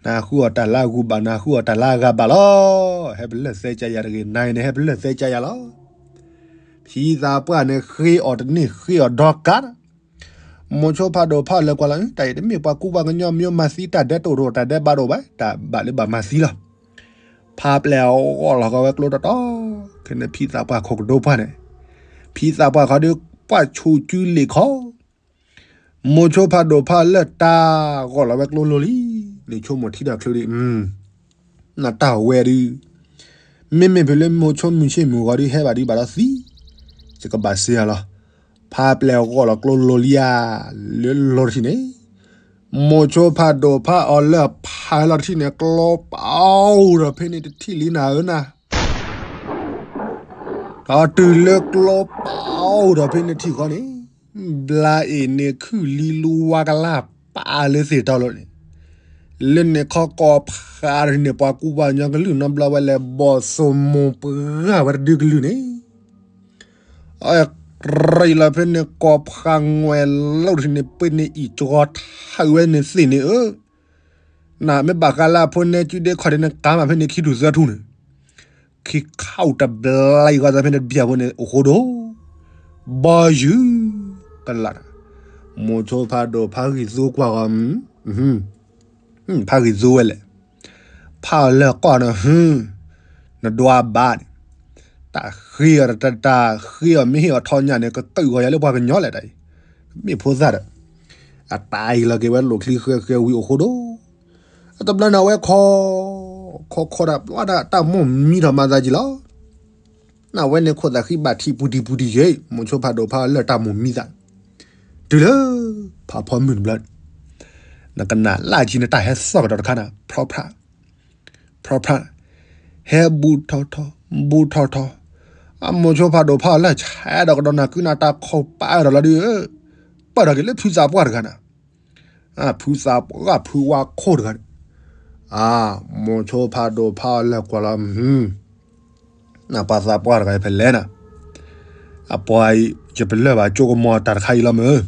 နဃုအီၣ်တၢ်လၢအဂုၤဘၣ် နဃုအီၣ်တၢ်လၢအဂၤဘၣ်လီၤ. ဟဲပလၢၢ်သဲကယၤတဂ့ၤ နၤအံၤန့ၣ် ဟဲပလၢၢ်သဲကယၤလီၤ. ဖံသးပှၢ်န့ၣ်ဃ့အီၣ်တန့ၢ်ဃ့အီၣ်ဒီကး မိၤဆိဖးဒိၣ်ဖးလၢာ်ကွၢ်လီၤ တၢ်အံၤတမ့ၢ်ပှၤကူပှၤကညီ မ့ၢ်မၤသံတၢ်ဒဲးတအိၣ်တအိၣ် တၢ်ဒဲးဘးတအိၣ်ဘၣ် တၢ်ဘၣ်လၢဘၣ်မၤသံလီၤ. ဖးပျဲၢ်အဂီၢ်လီၤဃီဝဲကျိတီတီ, ခဲန့ၣ်ဖံသးပှၢ်ခိးကဒိပှၢ်န့ၣ်, ဖံသးပှၢ်ခီဒုးပှၢ်ဆူၣ်ကုလ့ၣ်ခီ, မိၤဆိဖးဒိၣ်ဖးလၢာ်တၢ်ဂီၢ်လီၤဝဲကျိလိၤလံ, လံာ်ဆိကမိၣ်ထံတၢ်ချုးဒံး နတၢ်ဝဲဒုး, မ့မ့ၢ်ဖဲလၢမိၤဆိမုၢ်ဆ့ၣ်မုၢ်ဂီၤဒုး ဟဲဘၣ်ဒုးဘၣ်ဒီးသံ, ယကဘၣ်စ့အလီၤ. ဖးပျဲၢ်ဂီၢ်လီၤကျိလိၤလံဧါ, လၢလီၤတထံၣ်န့ၣ်, မိၤဆိဖးဒိၣ်ဖးအီၤလၢဖးလီၤတထံၣ်န့ၣ် ကျိပအိၣ်ဒီးဖဲန့ၣ်တထံၣ်လံနၤဧၢနၤ ဒီးတုၤလၢကျိပအိၣ်ဒီးဖဲန့ၣ်ထံၣ်ဃီန့ၣ်, ဘျါအ့ၣ်န့ၢ်ခုၣ်လံလူဝါကလၢပာ်လၢသ့ၣ်တီလိၤန့ၣ်, လၢန့ၣ်ခီကီၢ်ဖးန့ၣ် ပှၤကူပှၤကညီကလုၢ်နီတဘျီဝဲလဲၤဘီၣ်သိၣ်မိၢ်ပှၢ်ဝဲတဒုကလုၢ်န့ၣ်, အရံၣ်လီၤဖဲန့ၣ် ကီၢ်ဖးငွဲၣ်လိာ်တထံၣ်န့ၣ် ပှ့ၤန့ၢ်အံၣ်ကီထးဝဲန့ၣ်သ့ၣ်န့ၣ်ဧၢ နမ့ၢ်ဘၣ်ဃးလၢအဖိနဲကၠူဒ့ခီၣ်ဒ့န့ၣ် ကါမးဖဲန့ၣ်ခံထူၣ်သၢထူၣ်န့ၣ်, ခံခါအူတဘျါအံၤဃီသးဖဲန့ၣ်တဘျီဖိန့ၣ် အိၣ်ဃိဒိၣ်, ဘီယုၢ်, ကလး, မိၤဆိဖးဒိၣ်ဖးဂံၢ်သူကွၢ်ဂီၤ, ဖးဂံၢ်သူဝဲလဲၣ်, ဖးအီၤလၢာ်ကွၢ်န့ၣ်, နဒွးဘၣ်န့ၣ်, တၢ်ဃ့အီၤတၢ်တၢ်ဃ့အီၤ မ့ၢ်ဟ့ၣ်အီၤထီၣ်ညၣ်န့ၣ် ကတုာ်ဂီၤယၤလၢပှၤကညီလဲၣ်တၢ်အံၤ, မ့ၢ်ဖိသၣ်ဒီး အတၢ်အံၤလီၤက့ၤဝဲလိာ်ချံဃဲဃဲဝံၤအိၣ်ဃိဒိၣ်, အတဘျီန့ၣ်အဝဲခီ, ခီခီဒၣ်ပျီဒၣ်တၢ်မိၢ်မံထီၣ်မၤသးက့ၤလီၤ, နဝဲန့ၣ်ခိၣ်သးဃံဘၣ်ထံးပူၤတံၢ်ပူၤတံၢ်ယဲ, မိၤဆိဖးဒိၣ်ဖးလၢာ်တၢ်မိၢ်မံသး, တုၤလၢ, ဖးဖီမုၢ်တဘျီန့ၣ်, နကနၣ်လၢကံနတၢ်ဟဲသီၣ်ကဒီးတခါနၤ ဖျီဖျါ ဖျီဖျါ, ဟဲဘူးထီၣ်ထီၣ်, ဘူးထီၣ်ထီၣ်, အမိၤဆိဖးဒိၣ်ဖးအီၤလၢာ်ဆဲးဒီးကဒီးနၤကုနၤတၢ်ခီပာ်ဒီးလီၤဒုး, ပာ်ဒီးက့ၤလၢဖုသးပှၢ်တဂၤနၤ, ဖုသးပှၢ်ဖုဝါခိၣ်တဂၤန့ၣ်, အမိၤဆိဖးဒိၣ်ဖးအီၤလၢာ်ကွၢ်လီၤ, နပှၤသးပှၢ်တဂၤအံၤဖဲလဲၣ်နၤ, အပှၤအံၤ ယပလၢၢ်ဘၣ်ကၠိကမီၤတၢ်တခါအံၤလီၤမ့ၢ်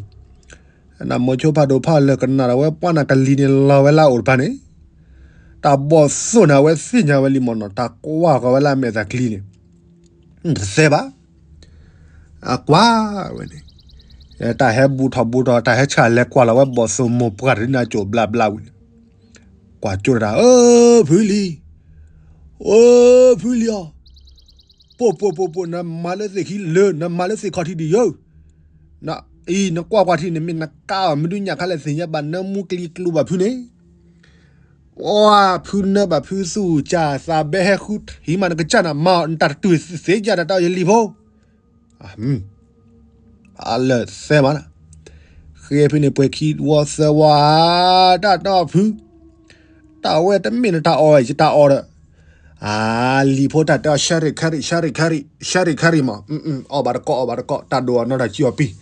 နမိၤဆိဖးဒိၣ်ဖးလၢာ်ကနၣ်ဒီးဝဲပှၢ်နၤကလံၤန့ၣ်လီၤဝဲလၢအအိၣ်တဖၣ်န့ၣ်, တၢ်ဘီၣ်သိၣ်န့ၣ် အဝဲသ့ၣ်ညါဝဲလံမ့ၢ်နီၤ တၢ်ကွၢ်ဃီၤဝဲလၢအမဲာ်သးကျံန့ၣ်, တသဲဘၣ်, အကွၢ်ဝဲန့ၣ်, တၢ်ဟဲဘူးထီၣ်ဘူးထီၣ် တၢ်ဟဲဆၣ်လဲၤကွၢ်လီၤဝဲဘီၣ်သိၣ်မိၢ်ပှၢ်တဒုန့ၣ်အကိာ်ဘျးဘျးဝံၤန့ၣ်, ကွၢ်ကၠိတၢ် အၢ ဖုလံၤ, အိ ဖုလံၤအီၤ ပိာ်ပိာ်ပိာ်ပိာ် နမၤလၢသ့ၣ်ခံလၢ နမၤလၢသ့ၣ်ခီၣ်ထံးဒံးယၢ, အံၤ နကွၢ်ကွၢ်ထံၣ်န့ၣ် မ့ၢ်နကါအီၤ မ့ၢ်ဒုးညၣ်ခါလဲၣ်သ့ၣ်ညါဘၣ် နၢမူကျံၤကျိၤဘၣ်ဖုန့ၣ်, ပှၤဖုနၢဘၣ်ဖုသူၣ်ကၢ်သးဘဲဟဲဃုထံၣ်မး နကစၢ်နမၤအီၤ နတၢ်တတုၤသ့ၣ်ညါတၢ်တၢ်ယလံၤဖိ အလၢာ်သဲမး, ဃ့ဖဲန့ၣ်ပှဲၤခံဝီသၢဝီဧါ, တၢ်တီဖု, တၢ်ဝဲတမ့ၢ်နတၢ်အီၣ် ယတၢ်အီၣ်ဒီး, အလံၤဖိတၢ်တဲအီၤ ရှဲရ့ၣ်ခဲရ့ၣ် ရှဲရ့ၣ်ခဲရ့ၣ် ရှဲရ့ၣ်ခဲရ့ၣ်မး, အီၣ်ဘၣ်တကိး အီၣ်ဘၣ်တကိး တၢ်ဒိၣ်အီၤနီတၢ်ကံအီၤပံၤ,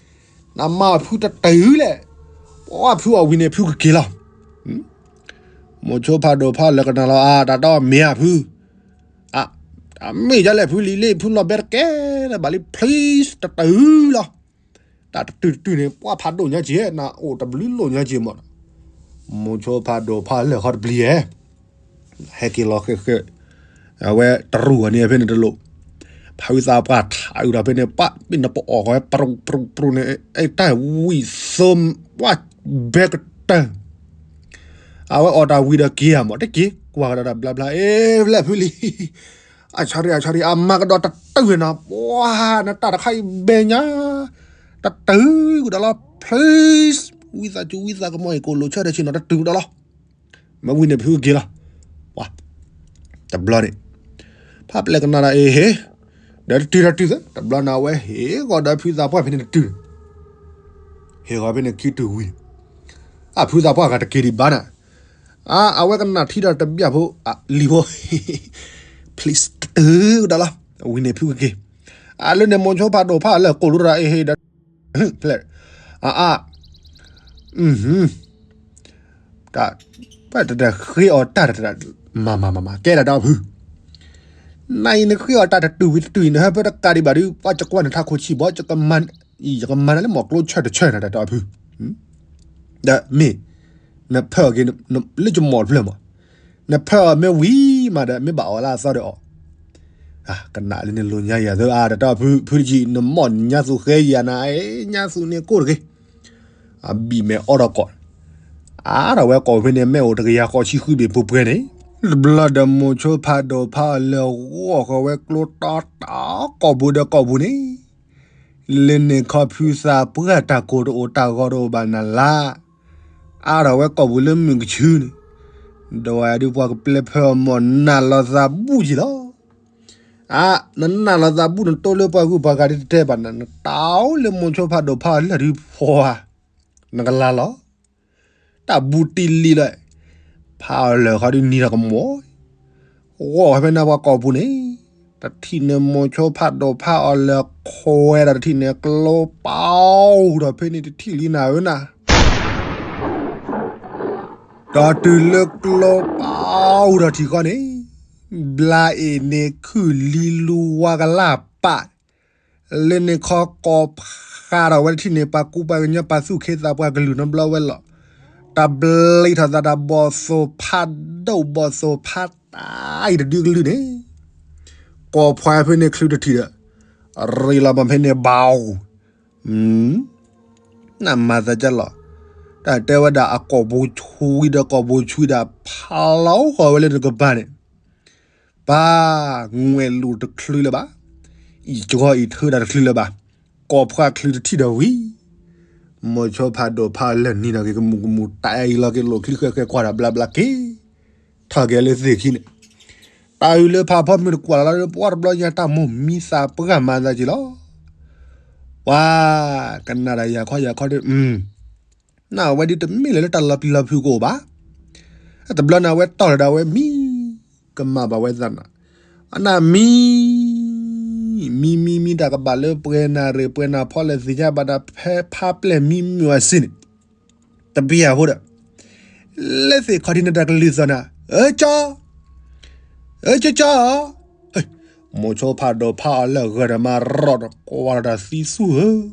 နမၤဖုတတုၤလဲၣ်, ပှၤဖုအီၣ်ဝံၤန့ၣ် ဖုကက့ၤလီၤ, မိၤဆိဖးဒိၣ်ဖးလၢာ်ကနၣ်လီၤ အါ တၢ်တီမ့ၢ်ဧါဖု အမ့ၢ်ဒ်လဲၣ်ဖုလံၤလံ ဖုလီၤဘဲတကဲလၢၤဘၣ်လံ please တတုၤလီၤ, တၢ်တတုၤတတုၤန့ၣ် ပှၤဖးဒိၣ်ညါက့ၤ နအိၣ်တဘျုးလိာ်ညါက့ၤမး, မိၤဆိဖးဒိၣ်ဖးလၢာ်ခီတပျံၤဧဲ, ဟဲက့ၤလီၤဃဲးဃဲး, အဝဲတရူးအီၤန့ၣ်ဖဲန့ၣ်တလိၣ်, ဖုသးပှၢ်ထးအုးဒီးဖဲန့ၣ် ပှၤမ့ၢ်နပအီၣ်ဃီဝဲ ပြူးပြူးပြူးန့ၣ် အဲၣ်တၢ်ဝံၣ်သိ ပှၤဘဲကတၢၢ် အဝဲအီၣ်တၢ်ဝံၤဒီးက့ၤဧါမး တက့ၤ ကွၢ်ကဒီးတၢ်ဘျါဘျါ အ့ ဖျဲၣ်ဖုလံ အဆီရံ အဆီရံ အမၤကဒီးတတုၤနီၤ ပှၤ နတၢ်တခါအံၤဘဲညါ တတုၤကဒီးလီၤ please ဝံသးစူၤ ဝံသးကမီၤအံၤ ကိးလိာ်ဆၢထၢၣ်ဆ့ၣ်နီၤ တတုၤကဒီးလီၤ မ့ၢ်ဝံၤန့ၣ်ဖုက့ၤလီၤ ပှၤ တဘျီန့ၣ် ဖးပျဲၢ်ကနၣ်ဒီးအ့ဟ့ၣ် ဒီးတတုၤဒီးတုၤသၢ တဘျီန့ၣ် အဝဲဟ့ၣ်ဂီၤဒီးဖုသးပှၢ်ဖဲန့ၣ်တတုၤ ဟ့ၣ်ဂီၤဖဲန့ၣ်ခံတုၤဝံၤန့ၣ် အဖုသးပှၢ်ဂၤတက့ၤဒံးဘၣ်နၤ အဝဲကနၣ်ထံဒီးတဘျၣ်ဖိ လံၤဖိ please တတုၤကဒီးလီၤ ဝံၤန့ၣ်ဖုကက့ၤ အလၢန့ၣ် မိၤဆိဖးဒိၣ်ဖးအီၤလၢကိးလိာ်တၢ်အ့ဟ့ၣ်ဒီး ဖျဲၣ် အါအါ တၢ် ပတတဃ့အီၤတၢ်တတၢ် မၤမၤမၤမၤ ကဲဒၣ်တၢ်ဖု နၤအံၤနဃ့အီၤတၢ်တတုၤဝံၤတတုၤအံၤ နဟၢဖၢတကးဒံးဘၣ်ဒုး ပှၤကကွၢ်နထးခိၣ်ဆံးဘီ ယကမၤ ယကမၤနၤလၢမီၢ်ကျိဆၢတဆၢနၤတၢ်တၢ်ဖု ဒီးမ့ၢ် နဖၢအီၤက့ၤ လၢယမီၢ်တဖျၢၣ်မး နဖၢအီၤမ့ၢ်ဝံၤမးဒီး မ့ၢ်ဘၣ်အီၣ်လၢအသီဒီးအီၤ ကနၣ်လၢန့ၣ်လိာ်ညါယၤသၢအါ တၢ်တၢ်ဖု ဖုတဆံး နမီၢ်ညါသူဃဲယၤနၤ ညါသူန့ၣ်ကိၢ်တဂ့ၤ အဘံၣ်မဲာ်အီၣ်ဒီးကီး အါထီၣ်ဝဲကီၢ်ဖဲန့ၣ် မ့ၢ်အိၣ်တကယၤဃိးဆံဃုဘ့ၣ်ပှဲၤပှဲၤန့ၣ် တဘျီဒီးမိၤဆိဖးဒိၣ်ဖးအီၤလၢဂီၢ်ဃီၤဝဲကျိတီတီ ကီၢ်ပူၤဒီးကီၢ်ပူၤန့ၣ် လၢန့ၣ်ခီဖုသးပှၢ်တၢ်ကိၢ်တအိၣ်တၢ်ဂီၤတအိၣ်ဘၣ်နၤလၢ အါထီၣ်ဝဲကီၢ်ပူၤလၢမုၢ်ကဆူန့ၣ် ဒီးဝဲဒုးပှၤကပျဲဖၢအီၤမီၢ်နၢ်လီၤသးဘူၣ်က့ၤလီၤ အါ နနၢ်လီၤသးဘူၣ်နတိၢ်လၢပှၤဂုၤပှၤဂၤဒ်တတဲဘၣ်နၤ နတၢ်အိၣ်လၢမိၤဆိဖးဒိၣ်ဖးအီၤလၢာ်ဒုးဖီဧါ နကလၤလီၤ တၢ်ဘူးတံၢ်လံလီၤ ဖးအီၤလၢာ်ဃီဒုးနံၤဒီးကမီၤ ဂီၢ်ဖဲန့ၣ်ပှၤကီၢ်ပူၤန့ၣ် တထံၣ်န့ၣ်မိၤဆိဖးဒိၣ်ဖးအီၤလၢာ်ခွဲဒီးတထံၣ်န့ၣ်ကျိပီဒီးဖဲန့ၣ်တထံၣ်လံနၤဧၢနၤ ဒီးတုၤလၢကျိပီဒီးထံၣ်ဃီန့ၣ် ဘျါအ့ၣ်န့ၣ်ခုၣ်လံလူဝါကလၢ်ပာ် လၢန့ၣ်ခီကီၢ်ဖးဒီးဝဲတထံၣ်န့ၣ် ပှၤကူပှၤကညီပှၤသူၣ်ခ့သးပှၢ်ကလုၢ်နီတဘျီဝဲလီၤ. တၢ်ဘျံးထီၣ်သးတၢ်ဘီၣ်သိၣ်ဖးဒိၣ်ဘီၣ်သိၣ်ဖးတၢ်အံၤတဒုကလုၢ်န့ၣ် ကီၢ်ဖးဖဲန့ၣ်ချုးတထံၣ်ဒီး ရ့လီၤမးဖဲန့ၣ်ဘၣ်အူ နမၤသးကလီၤ. တၢ်တဲဝဲဒၣ်အကီၢ်ပူၤဆူဝံၤဒီးကီၢ်ပူၤဆူဝံၤဒီး ဖးလီၤဃီၤဝဲလၢတကပၤန့ၣ် ပၢ် ငွဲၣ်လူၤတချုးလၢၤဘၣ်. အံၤကီအံၤထုးဒၣ်တချုးလၢၤဘၣ်. ကီၢ်ဖးချုးတထံၣ်ဒီးဝံၤ မိၤဆိဖးဒိၣ်ဖးလၢာ်နံၤဒီးက့ၤကမူၤကမူၤတၢ်အံၤလီၤက့ၤလိာ်ချံဃဲဃဲကွၢ်တၢ်ဘျါဘျါက့ၤ ထီၣ်က့ၤလၢသ့ၣ်ခံန့ၣ် တၢ်အုးလၢဖးဖီမုၢ်တကွၢ်လီၤလၢပှၢ်တဘျီညါတၢ်မိၢ်မံသးပှၢ်မၤသးက့ၤလီၤ. ပှၤ ကနၣ်ဒၣ်ယၤခီယၤခီဒီး နဝဲဒ်တမ့ၢ်လၢၤလၢတၢ်လီၤပျံၤလီၤဖုးကအိၣ်ဘၣ်. တဘျီန့ၣ်အဝဲတီၢ်လီၤဒီးအဝဲမံ ကမၣ်ဘၣ်ဝဲသးနၤ အနၢ်မံ မံမံမံတၢ်ကဘၣ်လၢပှဲၤနၣ်ရံၣ် ပှဲၤနၣ်ဖီလဲၣ်သ့ၣ်ညါဘၣ်ဒီး ဖဲဖးပျဲၢ်မံမုာ်အစ့ၣ်န့ၣ် တပျံၤအဃိဒီး လၢသ့ၣ်ခီၣ်ထံးန့ၣ်တၢ်ကလုၢ်သီၣ်နၤ အၢကၠီ အၢကၠီကၠီ မိၤဆိဖးဒိၣ်ဖးအီၤလၢာ်ဂၢၢ်ဒီးမၤရီၣ်ဒီးကွၢ်လီၤတၢ်သံသူဧၢ,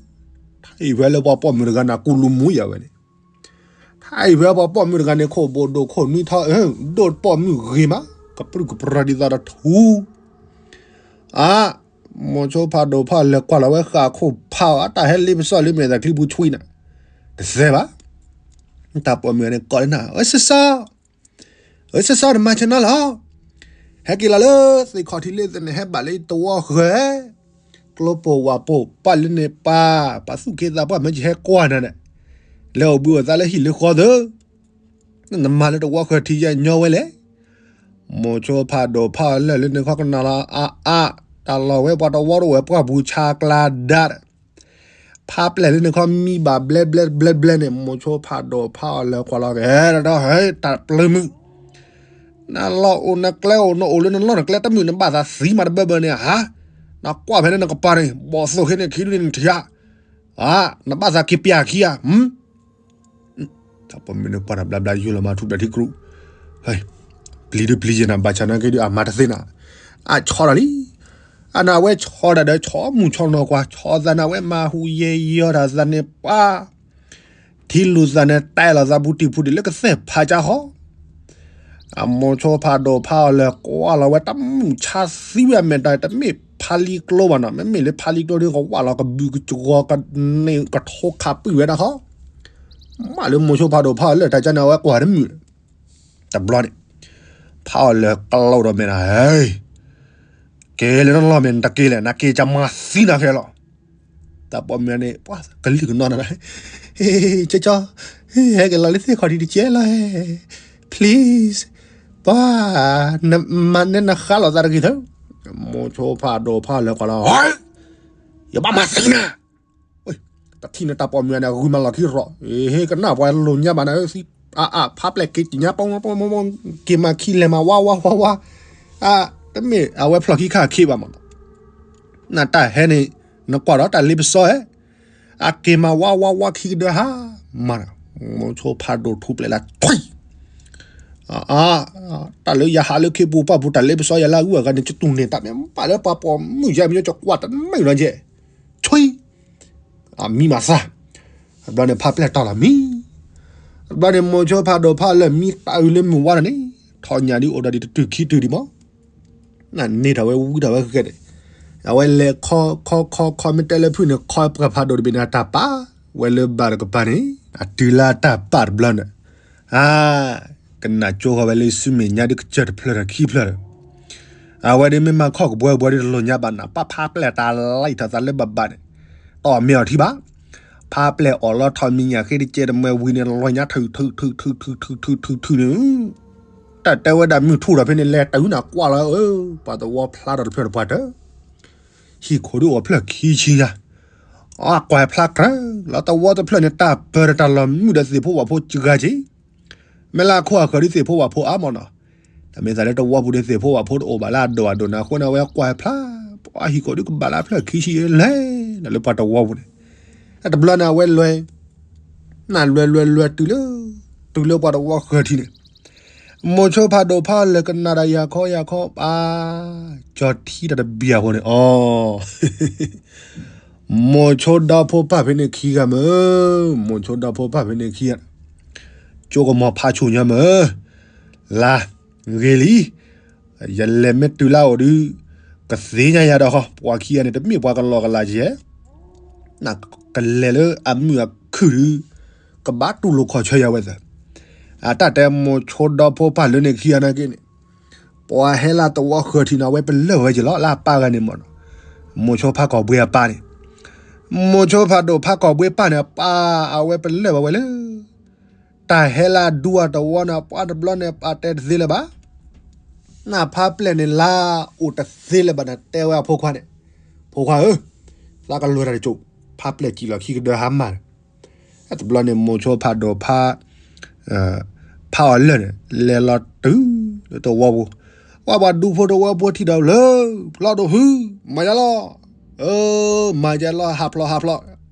ထါအံၤဖဲလၢပှၤပိာ်မုၣ်တဂၤန့ၣ် ကူလူမူယၤဝဲန့ၣ်, ထါအံၤဖဲပှၤပိာ်မုၣ်တဂၤန့ၣ် ခိၣ်ဘိၣ်ဒိၣ်ခိၣ်နွံထီ ဒိၣ်ပိာ်မုၣ်ဂ့ၤမး ကပြုၢ်ကပြီၤဒ်သိးဒီးထူ အါ, မိၤဆိဖးဒိၣ်ဖးအီၤလၢာ်ကွၢ်လီၤဝဲဃာ်ခိၣ်ဖးအီၤ အတၢ်ဟဲလ့ပစီလၢမဲာ်သးချံပူၤဆွံနၤ, တသဲဘၣ်, တၢ်ပိာ်မုၣ်န့ၣ်ကိးလၢနၤ အၢစီၤစီၤ အၢစီၤစီၤ နမၤဆၢနၤလီၤ, ဟဲက့ၤလီၤလၢသ့ၣ်ခီၣ်ထံးလၢသန့ၣ် ဟဲဘၣ်လၢတဝီဃၢၤ, ကျိပိာ်ဝးပိာ်ပာ်လၢန့ၣ်ပၢ်, ပှၤသူၣ်က့သးပှၢ်မ့ၢ်ကဟဲကွၢ်နၤန့ၣ်, လဲၤအိၣ်ဘှံးအိၣ်သါလၢဟံၣ်လၢဃီသၢ, နမၤလၢတဝီဃၢၤထံးယဲၢ်ညီဝဲလဲၣ်, မိၤဆိဖးဒိၣ်ဖးအီၤလၢာ်လၢန့ၣ်ခီကနၣ်လီၤအါအါ, တၢ်လီၢ်ဝဲပှၤတဝီတအိၣ်ဝဲပှၢ်ပူၤဆါကျါဒၣ်ဒီး ဖးပျဲၢ်လၢန့ၣ်ခီမံဘၣ်ဘျဲဘျဲဘျဲဘျဲန့ၣ် မိၤဆိဖးဒိၣ်ဖးအီၤလၢာ်ကွၢ်လီၤက့ၤ ဟဲတၢ်ဟဲတၢ်ပျၢၤမုၣ်, နလီၢ်အိၣ်နကျဲအိၣ် နအိၣ်လၢနလီၢ်နကျဲတမုာ် နဘၣ်သးသံမးတဘၢဘၢန့ၣ်ဧါ, နကွၢ်ဖဲန့ၣ်နကပၤန့ၣ် ဘီၣ်သိၣ်ခဲန့ၣ်ခံဒုန့ၣ်နထံၣ်ဧါ, နဘၣ်သးက့ၤပျၢ်ခံဧါ, တၢ်ပိာ်မုၣ်န့ၣ်ကွၢ်တၢ်ဘျါဘျါ ယူၢ်လီၤမၤထူၣ်ဘျဲၣ်ထံကြူး, ပျံၤဒုပျံၤယဲၢ်နၤ ဘၣ်ဆၣ်နာ်က့ဒု အမၤတသ့နၤ, အဆီဒီးလံ, အနဝဲဆီဒၣ်ဒီးဆီမုၢ်ဆီနီၤကွၢ် ဆီသးနဝဲမၤဟူးယဲယီၤတၢ်သးန့ၣ်ပှၤ ထံလူၤသးန့ၣ် တဲလီၤသးပူၤတံၢ်ပူၤဒံးလၢကသဲၣ်ဖးကၠါဟီ, အမိၤဆိဖးဒိၣ်ဖးအီၤလၢာ်ကွၢ်လီၤဝဲတမုာ်ဆါသံဝဲအမဲာ်တၢ် တမ့ၢ်ဖးလံကျိဘၣ်နီၤ မ့မ့ၢ်လၢဖးလံကျိဒုးကဝၢ်လီၤကဘုးကကဝီၤကန့ၢ်ကထိခးပုၢ်ဝဲဒၣ်ဟီ, မ့ၢ်လၢမိၤဆိဖးဒိၣ်ဖးအီၤလၢာ်တၢ်ကၠါန့ၣ် အဝဲကွၢ်တမုာ် တဘျီန့ၣ် ဖးအီၣ်လၢာ်ကလီဒီးမဲာ်နၤ, ဟဲ, က့ၤလၢနလီၢ်မဲာ် နတက့ၤလဲၣ်, နက့ၤကမၤသံနၤခဲလီၤ. တၢ်ပိာ်မုၣ်န့ၣ် ပှၤကလုာ်ကနီၤနၤ, ကၠီကၠီ, ဟဲက့ၤလီၤလၢသ့ၣ်ခီၣ်ထံးတကဲလီၤ, please, ပှၤ, မၤနဲနဃါလိာ်သးတဂ့ၤသၢ. မိၤဆိဖးဒိၣ်ဖးလၢာ်ကွၢ်လီၤ, ယဘၣ်မၤသံနၤ တထံၣ်န့ၣ်တၢ်ပိာ်မုၣ်န့ၣ် အဂုၤမၤလီၤခံရီၣ်, ဟ့ၣ်ကနၣ်ပှၤလိာ်ညါဘၣ်နၤ, ဖးပျဲၢ်က့ၤကညါပီ, က့ၤမၤခံလဲၤမၤဝါဝါဝါဝါ, တမ့ၢ်အဝဲဖျီၣ်ခံခါခ့ဘၣ်မး, နတၢ်ဟဲန့ၣ် နကွၢ်ဒီးတၢ်လ့ပစီဧါ, အက့ၤမၤဝါဝါဝါခံကဒၢဟါ, မၤ, မိၤဆိဖးဒိၣ်ထူပျဲၢ်လၢထွံၣ် တၢ်လၢယဟးလၢခ့ပူၤပှၢ်ပူၤ တၢ်လ့ပစီယၤလၢအဂုၤအဂၤန့ၣ် ကတူၢ်န့ၢ်တၢ်မ့ၢ်ဘၣ်လၢပှၤပိာ်မုၣ်ယဲမ့ၢ်ကကွၢ်တမ့ၢ်နီၤယဲ, ထွံၣ်, မံမၤသၣ်, တဘျီန့ၣ်ဖးပျဲၢ်တီၢ်လီၤမံ, တဘျီန့ၣ်မိၤဆိဖးဒိၣ်ဖးလၢာ်မံတၢ်အုးလၢမုၢ်ဝါန့ၣ်န့ၣ်, ထီၣ်ညၣ်ဒ်အိၣ်ဒီးဒ်တတုၤခံတုၤဒံးမး နန့ၢ်ထီၣ်ဝဲဝံထီၣ်ဝဲဃဲန့ၣ်, အဝဲလဲၤခီခီခီခီ မ့ၢ်တဲလၢဖုၣ်န့ၣ် ခီပှၤဖးဒိၣ်တဘ့ၣ်န့ၣ် အတၢ်ပာ်ဝဲလၢဘၣ်တကပၤန့ၣ် အတုၤလၢအတၢ်ပာ်တဘျီန့ၣ်, အါ, ကနၣ်ကၠိဃီဝဲလၢစုမဲာ်ညါဒ်ကစၢၢ်တဖျၢၣ်ဒီးခံဖျၢၣ်ဒီး, အဝဲဒၣ်မ့ၢ်မၤခီၣ်ကဘှဲကဘှဲဒ်တလိာ်ညါဘၣ်နၤ ပာ်ဖးပျဲၢ်တၢ်လံၣ်ထီၣ်သးလၢဘၣ်ဘၣ်န့ၣ်, တီၢ်မ့ၢ်အီၤထံဘၣ်, ဖးပျဲၢ်အီၣ်လီၤထီၣ်မံၤညၣ်ဃ့တကဲတမှဲဝံၤန့ၣ် လိာ်ညါထုထုထုထုထုထုထုထုန့ၣ် တၢ်တဲဝဲဒၣ်မုၢ်ထူၣ်ဒီးဖဲန့ၣ် လဲၤတုၤနၤကွၢ်လီၤဧၢ, ပှၤသဝီဖျါထီၣ်တဖျၢၣ်တပှၢ်တၢၢ်, ဟံၣ်ခိၣ်ဒ်အိၣ်ဖျၢၣ်ခံဆံညါ, အကွၢ်ဖျါကြၢး, လီၤသဝီတဖျၢၣ်န့ၣ် တၢ်ပၢၢ်ဒီးတၢ်လီၤမုၢ်ဒီးသ့ၣ်ဖိဝၣ်ဖိစှၤက့ၤ, မ့ၢ်လၢအခိၣ်အဃၢၤဒ်သ့ၣ်ဖိဝၣ်ဖိအါမးနီၤ, တၢ်မ့ၢ်သးလၢတဝီပူၤန့ၣ် သ့ၣ်ဖိဝၣ်ဖိတအိၣ်ဘၣ်လၢအဒိၣ်အဒိၣ်န့ၣ် အဃိန့ၣ်အဝဲကွၢ်ဖျါ, ပှၤဟံၣ်ခိၣ်ဒ်ကဘၣ်လၢအဖျၢၣ်ခံဆံလဲၣ်, လၢပှၤတဝီပူၤန့ၣ်, တဘျီန့ၣ်အဝဲလဲၤ နလွဲလွဲလွဲတုၤလၢ, တုၤလၢပှၤတဝီဃၢၤထံးန့ၣ်, မိၤဆိဖးဒိၣ်ဖးလၢာ်ကနၣ်ဒီးယၤခီယၤခီပာ်, ကၠီထံတၢ်တဘံၣ်အဃိန့ၣ်အီၤ, မိၤဆိဒီဖိပၢ်ဖဲန့ၣ်ခံဂၤမ့ၢ်, မိၤဆိဒီဖိပၢ်ဖဲန့ၣ်ခံဂၤ, ကၠိကမီၤဖးဆူၣ်ညီမ့ၢ်, လါ, ဂ့ၤလံ ယလဲၤမ့ၢ်တုၤလၢအအိၣ်ဒီး, ကသ့ၣ်ညါယၤဒီးဃီ, ပှၤခံဂၤန့ၣ် တမ့ၢ်ပှၤကလီကလီယဲ, ကလဲၤလၢအမုာ်အခုၣ်ဒီး, ကဘၣ်တူၢ်လိာ်ခီၣ်ဆၢယၤဝဲသၢ, အတၢ်တဲမိၤဆိဒီဖိပၢ်လၢန့ၣ်ခံဂၤနာ်က့န့ၣ်, ပှၤဟဲလၢတဝီဃၢၤထံးန့ၣ် အဝဲပလၢၢ်ဝဲက့ၤလီၤ လၢအပၢ်ဂၤန့ၣ်မ့ၢ်နီၤ, မိၤဆိဖးကီၢ်ဘှ့အပၢ်န့ၣ်, မိၤဆိဖးဒိၣ်ဖးကီၢ်ဘှ့ပၢ်န့ၣ် ပၢ်အဝဲပလၢၢ်ဝဲဝဲလၢ တၢ်ဟဲလၢအဒူအတဝီန့ၣ် ပှၤတဘျီန့ၣ် ပာ်တဲတသ့လၢၤဘၣ်. နဖါပျဲၢ်န့ၣ်လါအိၣ်တသ့လၢၤဘၣ်န့ၣ် တဲဝဲအဖိခွါန့ၣ်, ဖိခွါဧၢ, သးကလွဲၢ်တၢ်တစိၢ်, ဖါပျဲၢ်စံၣ်လီၤခံကဒၢဟါမၢ်န့ၣ်, တဘျီန့ၣ် မိၤဆိဖးဒိၣ်ဖး, ဖးအီၤလၢာ်န့ၣ် လဲၤလီၤတုၤလၢတဝီပူၤ, ပှၤပှၤဒူဖိတဝီဖိထံၣ်ဒီးလၢ, ဖျီဒိၣ်ဖု, မၤယါလီၤ, အၢ, မၤယါလီၤ ဟးဖျိးဟးဖျိး,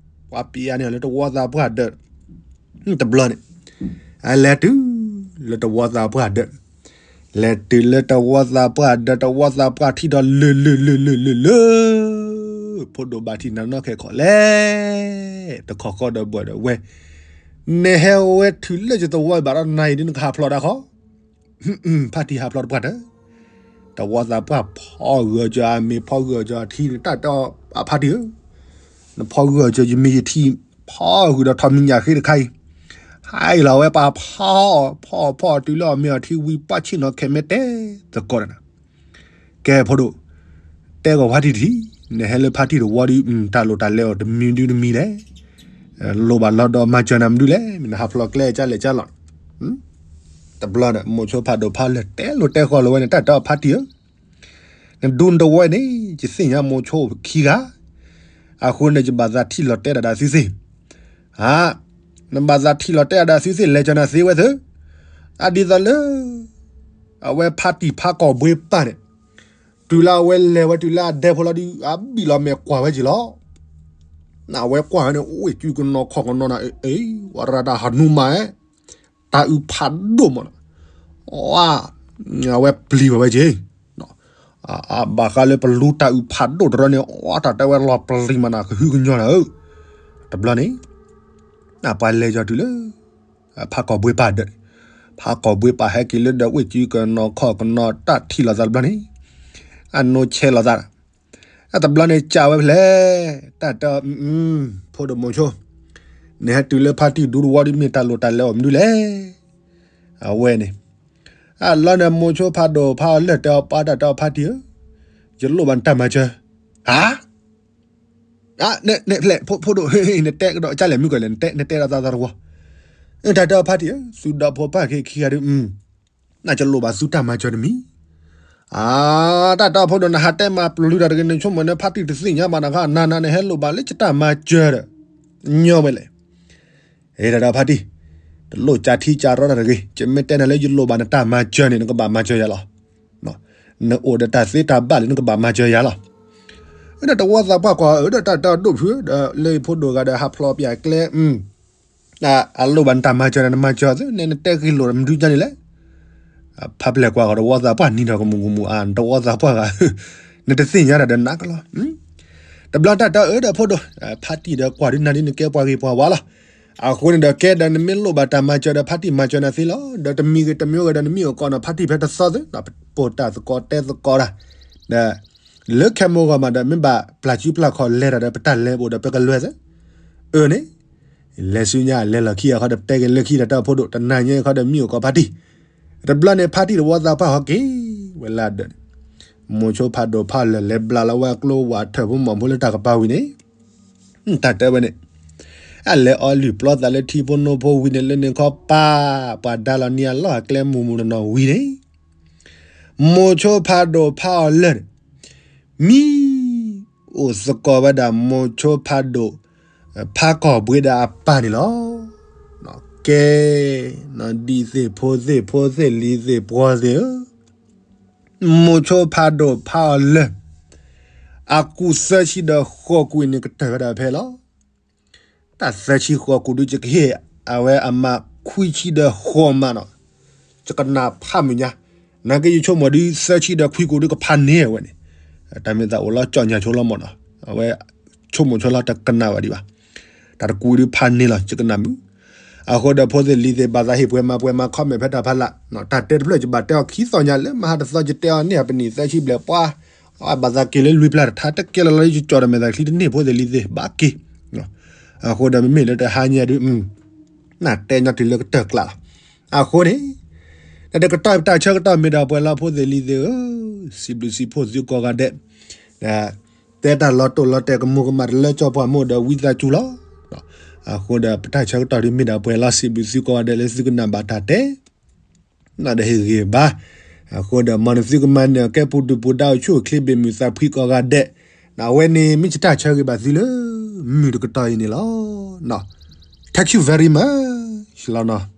ပှၤပျဲၢ်န့ၣ်လၢတဝီသးပှၢ်ဒၢး တဘျီန့ၣ်, အလဲၤတုၤလၢတဝီသးပှၢ်ဒၢး, လဲၤတုၤလၢတဝီသးပှၢ်ဒၢး တဝီသးပှၢ်ထံၣ်ဒီးလၢာ်လၢာ်လၢာ်လၢာ်လၢာ်လၢာ်, ဖိဒိၣ်ဘၣ်ထံၣ်နၤနီၢ်ခဲခီလဲၣ်, တခီဃီဒီးဘၢၣ်ဒီးဝဲ, နဟဲဝဲတုၤလၢယသဝီဘၣ်ဒီးနၤအံၤဒ်နကဟးဖျိးဒၣ်ဃီ, ဖါတံၢ်ဟးဖျိးတပှၢ်တၢၢ်, တဝီသးပှၢ်ဖီဂၢၢ်ကၢအမ့ၤ ဖီဂၢၢ်ကၢအထံန့ၣ် တၢ်တဲအီၤ ဖါတံၢ်ဧၢ, နဖီဂၢၢ်ကၢယမ့ၤယထံ ဖီဂုာ်ဒီးထီၣ်မံၤညၣ်ဃ့တခါအံၤ, ဟါအံၤလီၤဝဲပှၤဖီအီၤ ဖီအီၤဖီအီၤတုၤလၢအီၣ်မ့ၤအီၤထံဝံၤ ပှၢ်ဆ့ၣ်နီၤခဲမ့ၢ်တဲသကိးဒီးနၤ, ကဲဖိဒိၣ်, တဲကီးဖါတံၢ်တထံၣ်, နဟဲလၢဖါတံၢ်တဝီဒီး တၢ်လိၣ်တၢ်လဲၤအီၤတမံၤဒုတမံၤလဲၣ်, လိၣ်ဘၣ်လီၤဒီးမၤစၢၤနၤမနုၤလဲၣ်, မ့ၢ်နဟးဖျိးကျဲကၢ်လဲၣ်ကၢ်လီၤ, တဘျီန့ၣ် မိၤဆိဖးဒိၣ်ဖးလၢာ်တဲလိၤတဲဃီလိၤဝဲန့ၣ် တၢ်တဲအီၤဖါတံၢ်ဧၢ, နဒူနတဝီန့ၣ် ယသ့ၣ်ညါမိၤဆိခံဂၤ, အဃိန့ၣ် ယဘၣ်သးထံၣ်လီၤတဲဒၣ်ဒီးသုသ့ၣ်, ဧါ, နဘၣ်သးထံၣ်လီၤတဲဒၣ်ဒီးသုသ့ၣ် လဲၤကၢၤနၤသ့ဝဲသ့ၣ်, အဒ်သိးလၢ အဝဲဖါတံၢ်ဖးကီၢ်ဘှ့ပၢ်န့ၣ်, တုၤလၢအဝဲလဲၤဝဲတုၤလၢအဒဲဖိလီၤဒီး အဘံၣ်လီၤမဲာ်ကွၢ်ဝဲက့ၤလီၤ, နဝဲကွၢ်ဝဲန့ၣ် အိၣ်ဝဲစုကနီၤခီၣ်ကနီၤနၤ, အ့ ဝဲရၤတၢ်ဟးနူမး, တၢ်အုးဖးဒိၣ်မးနီၤ, အဝဲပျံၤဝဲဝဲက့ၤ, ဘၣ်ဃးလၢပလူတၢ်အုးဖးဒိၣ်တရၢန့ၣ် အတၢ်တဲဝဲလီၤပျံၤမးနၤ ကဟုကညီၢ်နၤဧၢ, တဘျီန့ၣ် ပှၤလဲၤကၢၤတုၤလၢ ဖးကီၢ်ဘှ့ပၢ်ဒၢး, ဖးကီၢ်ဘှ့ပၢ်ဟဲက့ၤလၢဒီး ဝ့ၢ်စုကနီၤခီၣ်ကနီၤ တၢ်ထံၣ်လိာ်သးတဘျီန့ၣ်, အနိဆဲးလိာ်သး, အတဘျီန့ၣ် ကးဝဲဖဲလဲၣ်, တၢ်တဲအီၤ ဖိဒိၣ်မိၤဆိ, နဟဲတုၤလၢဖါတံၢ်ဒူတဝီဒီး မ့ၢ်တၢ်လိၣ်တၢ်လဲၤအီၤမနုၤလဲၣ်, အဝဲန့ၣ် အလီၢ်န့ၣ် မိၤဆိဖးဒိၣ်ဖးအီၤလၢာ်တဲအီၤ ပှၤတၢ်တဲအီၤ ဖါတံၢ်ဧၢ, ယလိၣ်ဘၣ်နတၢ်မၤစၢၤ. ဧါ, ဖျဲၣ် ဖိဒိၣ်, နတဲကဒီးကၢ်လဲၣ်မုၢ်ကီၢ်လဲၣ်, နတဲဒီးသးသီတဝီ, တၢ်တဲအီၤ ဖါတံၢ်ဧၢ, သုဒီဖိပၢ်ခံခံဂၤဒုး နကလိၣ်ဘၣ်သုတၢ်မၤစၢၤတမံၤ. အါ, တၢ်တဲအီၤ ဖိဒိၣ် နဟးတဲမၤပျီၤလုၢ်တၢ်တဂ့ၤန့ၣ် ဆိကမိၣ်န့ၣ် ဖါတံၢ်တသ့ၣ်ညါဘၣ်နၤခါ, နၤနၤန့ၣ် ဟဲလိၣ်ဘၣ်လၢယတၢ်မၤစၢၤဒီး ညီဝဲလဲၣ်. တၢ်တဲအီၤ ဖါတံၢ်, တလိၣ်ကၢထံကၢရီတၢ်တဂ့ၤ, ယမ့ၢ်တဲနၤလၢယလိၣ်ဘၣ်နတၢ်မၤစၢၤန့ၣ် နကဘၣ်မၤစၢၤယၤလီၤ. နအိၣ်ဒီးတၢ်သ့တၢ်ဘၣ်လၢနကဘၣ်မၤစၢၤယၤလီၤ. ဒီးတဝီသးပှၢ်ကွၢ်အၢ ဒီးတၢ်တဲအီၤဒိၣ်ဖုး ဒီးလၢဖိဒိၣ်ဂၤဒီးဟးဖျိးပၠးကျဲ အလိၣ်ဘၣ်နတၢ်မၤစၢၤန့ၣ် နမၤစၢၤသ့ နတဲဂ့ၢ်လိာ်မနုၤကန့ၣ်လဲၣ်. ဖါပျဲၢ်ကွၢ်ဃီၤ တဝီသးပှၢ်နံၤဒီးကမူၤကမူၤ အါ တဝီသးပှၢ်ဂၤ, နတသ့ၣ်ညါတၢ်ဒီးနးကလီၤ. တဘျီတၢ်တဲအီၤ အၢ ဒီးဖိဒိၣ်, ဖါတံၢ်ဒီးကွၢ်ဒုးနၤဒ်နကဲပှၤဂ့ၤပှၤဝါလီၤ. အဃိန့ၣ်ဒီး ကဲဒီးနမ့ၢ်လိၣ်ဘၣ်တၢ်မၤစၢၤဒီး ဖါတံၢ်မၤစၢၤနၤသ့လီၤ. ဒီးတမံၤဂ့ၤတမံၤဂ့ၤဒီး နမ့ၢ်အိၣ်ကီးနီၤ ဖါတံၢ်ဖဲတသီသ့ ပိာ်တၢ်သကိးတဲသကိးတၢ်, ဒီး လၢခဲမိၢ်ဂီၤမးဒီး မ့ၢ်ဘၣ်ပျၢ်စုပျၢ်ခီၣ်လဲၤတၢ်ဒီး ပတၢ်လဲၤပအိၣ်ဒီး ပကလဲၤသ့, အၢန့ၣ် လဲၤဆူညါလဲၤလီၢ်ခံအခီဒီး ပတဲက့ၤလၢခံဒီး တၢ်ဖိဒိၣ် တနၤညါအခီဒီး မံအိၣ်ကီးဖါတံၢ်, တဘျီန့ၣ် ဖါတံၢ်တဝီသးပှၢ်ဃီၤက့ၤဝဲလၢဒၢးန့ၣ်, မိၤဆိဖးဒိၣ်ဖးအီၤလၢာ်လဲၤဘျးလီၤဝဲအကျိဝးထၢၣ်ဖိမီၢ်ဖိလၢတၢ်ကပၤဝံၤန့ၣ်, တၢ်တဲဝဲန့ၣ်, အလဲၤအီလုၢ်ပျီသးလၢထံဖိနိဖိဝံၤန့ၣ် လၢန့ၣ်ခီပာ် ပှၤဒါလီၤနံၤအလီၢ်အကျဲမူၤမူၤနီၢ်နီၢ်ဝံၤန့ၣ် မိၤဆိဖးဒိၣ်ဖးအီၤလၢာ်န့ၣ် မံအိၣ်သကိးဝဲဒၣ်မိၤဆိဖးဒိၣ် ဖးကီၢ်ဘှ့ဒီးအပၢ်န့ၣ်လီၤ. ကဲ, ဒံသ့ၣ်ဖိသ့ၣ်ဖိသ့ၣ်လံၤသ့ၣ်ပှီၤသ့ၣ်ဧၢ, မိၤဆိဖးဒိၣ်ဖးအီၤလၢာ် အကူၣ်သၢဆံဒီးဃိးကူၣ်အံၤန့ၣ် ကတၢၢ်ဝဲဒၣ်ဖဲလီၤ. တၢ်သၢဆံဃိးကူၣ်ဒုး ယကဟ့ၣ်အဝဲအမးခွံဆံဒီးဃိးမးနီၤ, ယကနၣ်ဖးမုာ်ညါ, နာ်က့ယဆိကမိၣ်ဒုး သၢဆံဒီးခွံကူၣ်ဒုးကဖးန့ၢ်ဝဲန့ၣ်, တၢ်မ့ၢ်သးအိၣ်လီၤကၠီၣ်ညၣ်ဆိလီၤမးနီၤ, အဝဲဆိကမိၣ်ဆိလီၤတကနၣ်ဘၣ်ဒံးဘၣ်, တၢ်တကူဒုးဖးန့ၢ်လီၤ ယကနၣ်မုာ်. အဃိဒီးဖိသ့ၣ်လံၤသ့ၣ် ဘၣ်သးဟ့ၣ်ပှဲၤမၤပှဲၤမၤ comment ဖဲတၢ်ဖးလၢ်, တၢ်တဲတဖျၢၣ် ယဘၣ်တဲအီၤခံသီညါလၢ မဟါတသီ ယတဲအီၤန့ၢ်အပနံၣ်သၢဆံဘျဲၣ်ပှၤ, ဘၣ်သးက့ၤလၢလွံၢ်ပျၢ်တထါ တကဲလီၤလီၤ ယကၠီၣ်ဒီးမဲာ်သးချံတန့ၢ် ဖိသ့ၣ်လံၤသ့ၣ် ဘၣ်က့ၤ. အဃိဒီးမ့မ့ၢ်လၢတဟါညါဒုး နတဲညီတုၤလၢကတၢၢ်ကျးလီၤ. အဃိန့ၣ် တကတီၢ်ပတၢ်ဆၢကတီၢ်မ့ၢ်ဒၣ်ပှဲၤလီၤ ဖိသ့ၣ်လံၤသ့ၣ်ဧၢ, စံးဘျုးစံးဖှိၣ်သုကိးဂၤဒဲး, တဲတၢ်လီၤတိၢ်လီၤတဲာ် ကမူၤကမၣ်တလၢကၠီပှၢ်မိၢ်ဒီး ဝံသးစူၤလီၤ. အဃိဒီးပတၢ်ဆၢကတီၢ်ဒုးမ့ၢ်ဒၣ်ပှဲၤလီၤ စံးဘျုးသုကိးဂၤဒဲးလၢသုကနၣ်ဘၣ်တၢ်တဲ နဒီးဟ့ၣ်ဂံၢ်ဘါ, အဃိဒီး မ်နသုကမၤန့ၢ်အီၤ ကဲပူၤဒုၣ်ပူၤဒါ အိၣ်ဆူၣ်အိၣ်ချ့ဘၣ်မုာ်သးဖှံကိးဂၤဒဲး, အဝဲန့ၣ်မ့ၢ်ယတၢ်ဆၢဂ့ၤဘၣ်သုလၢ မုၢ်တကတီၢ်အံၤန့ၣ်လီၤ. Thank you very much လီၤနီၤ.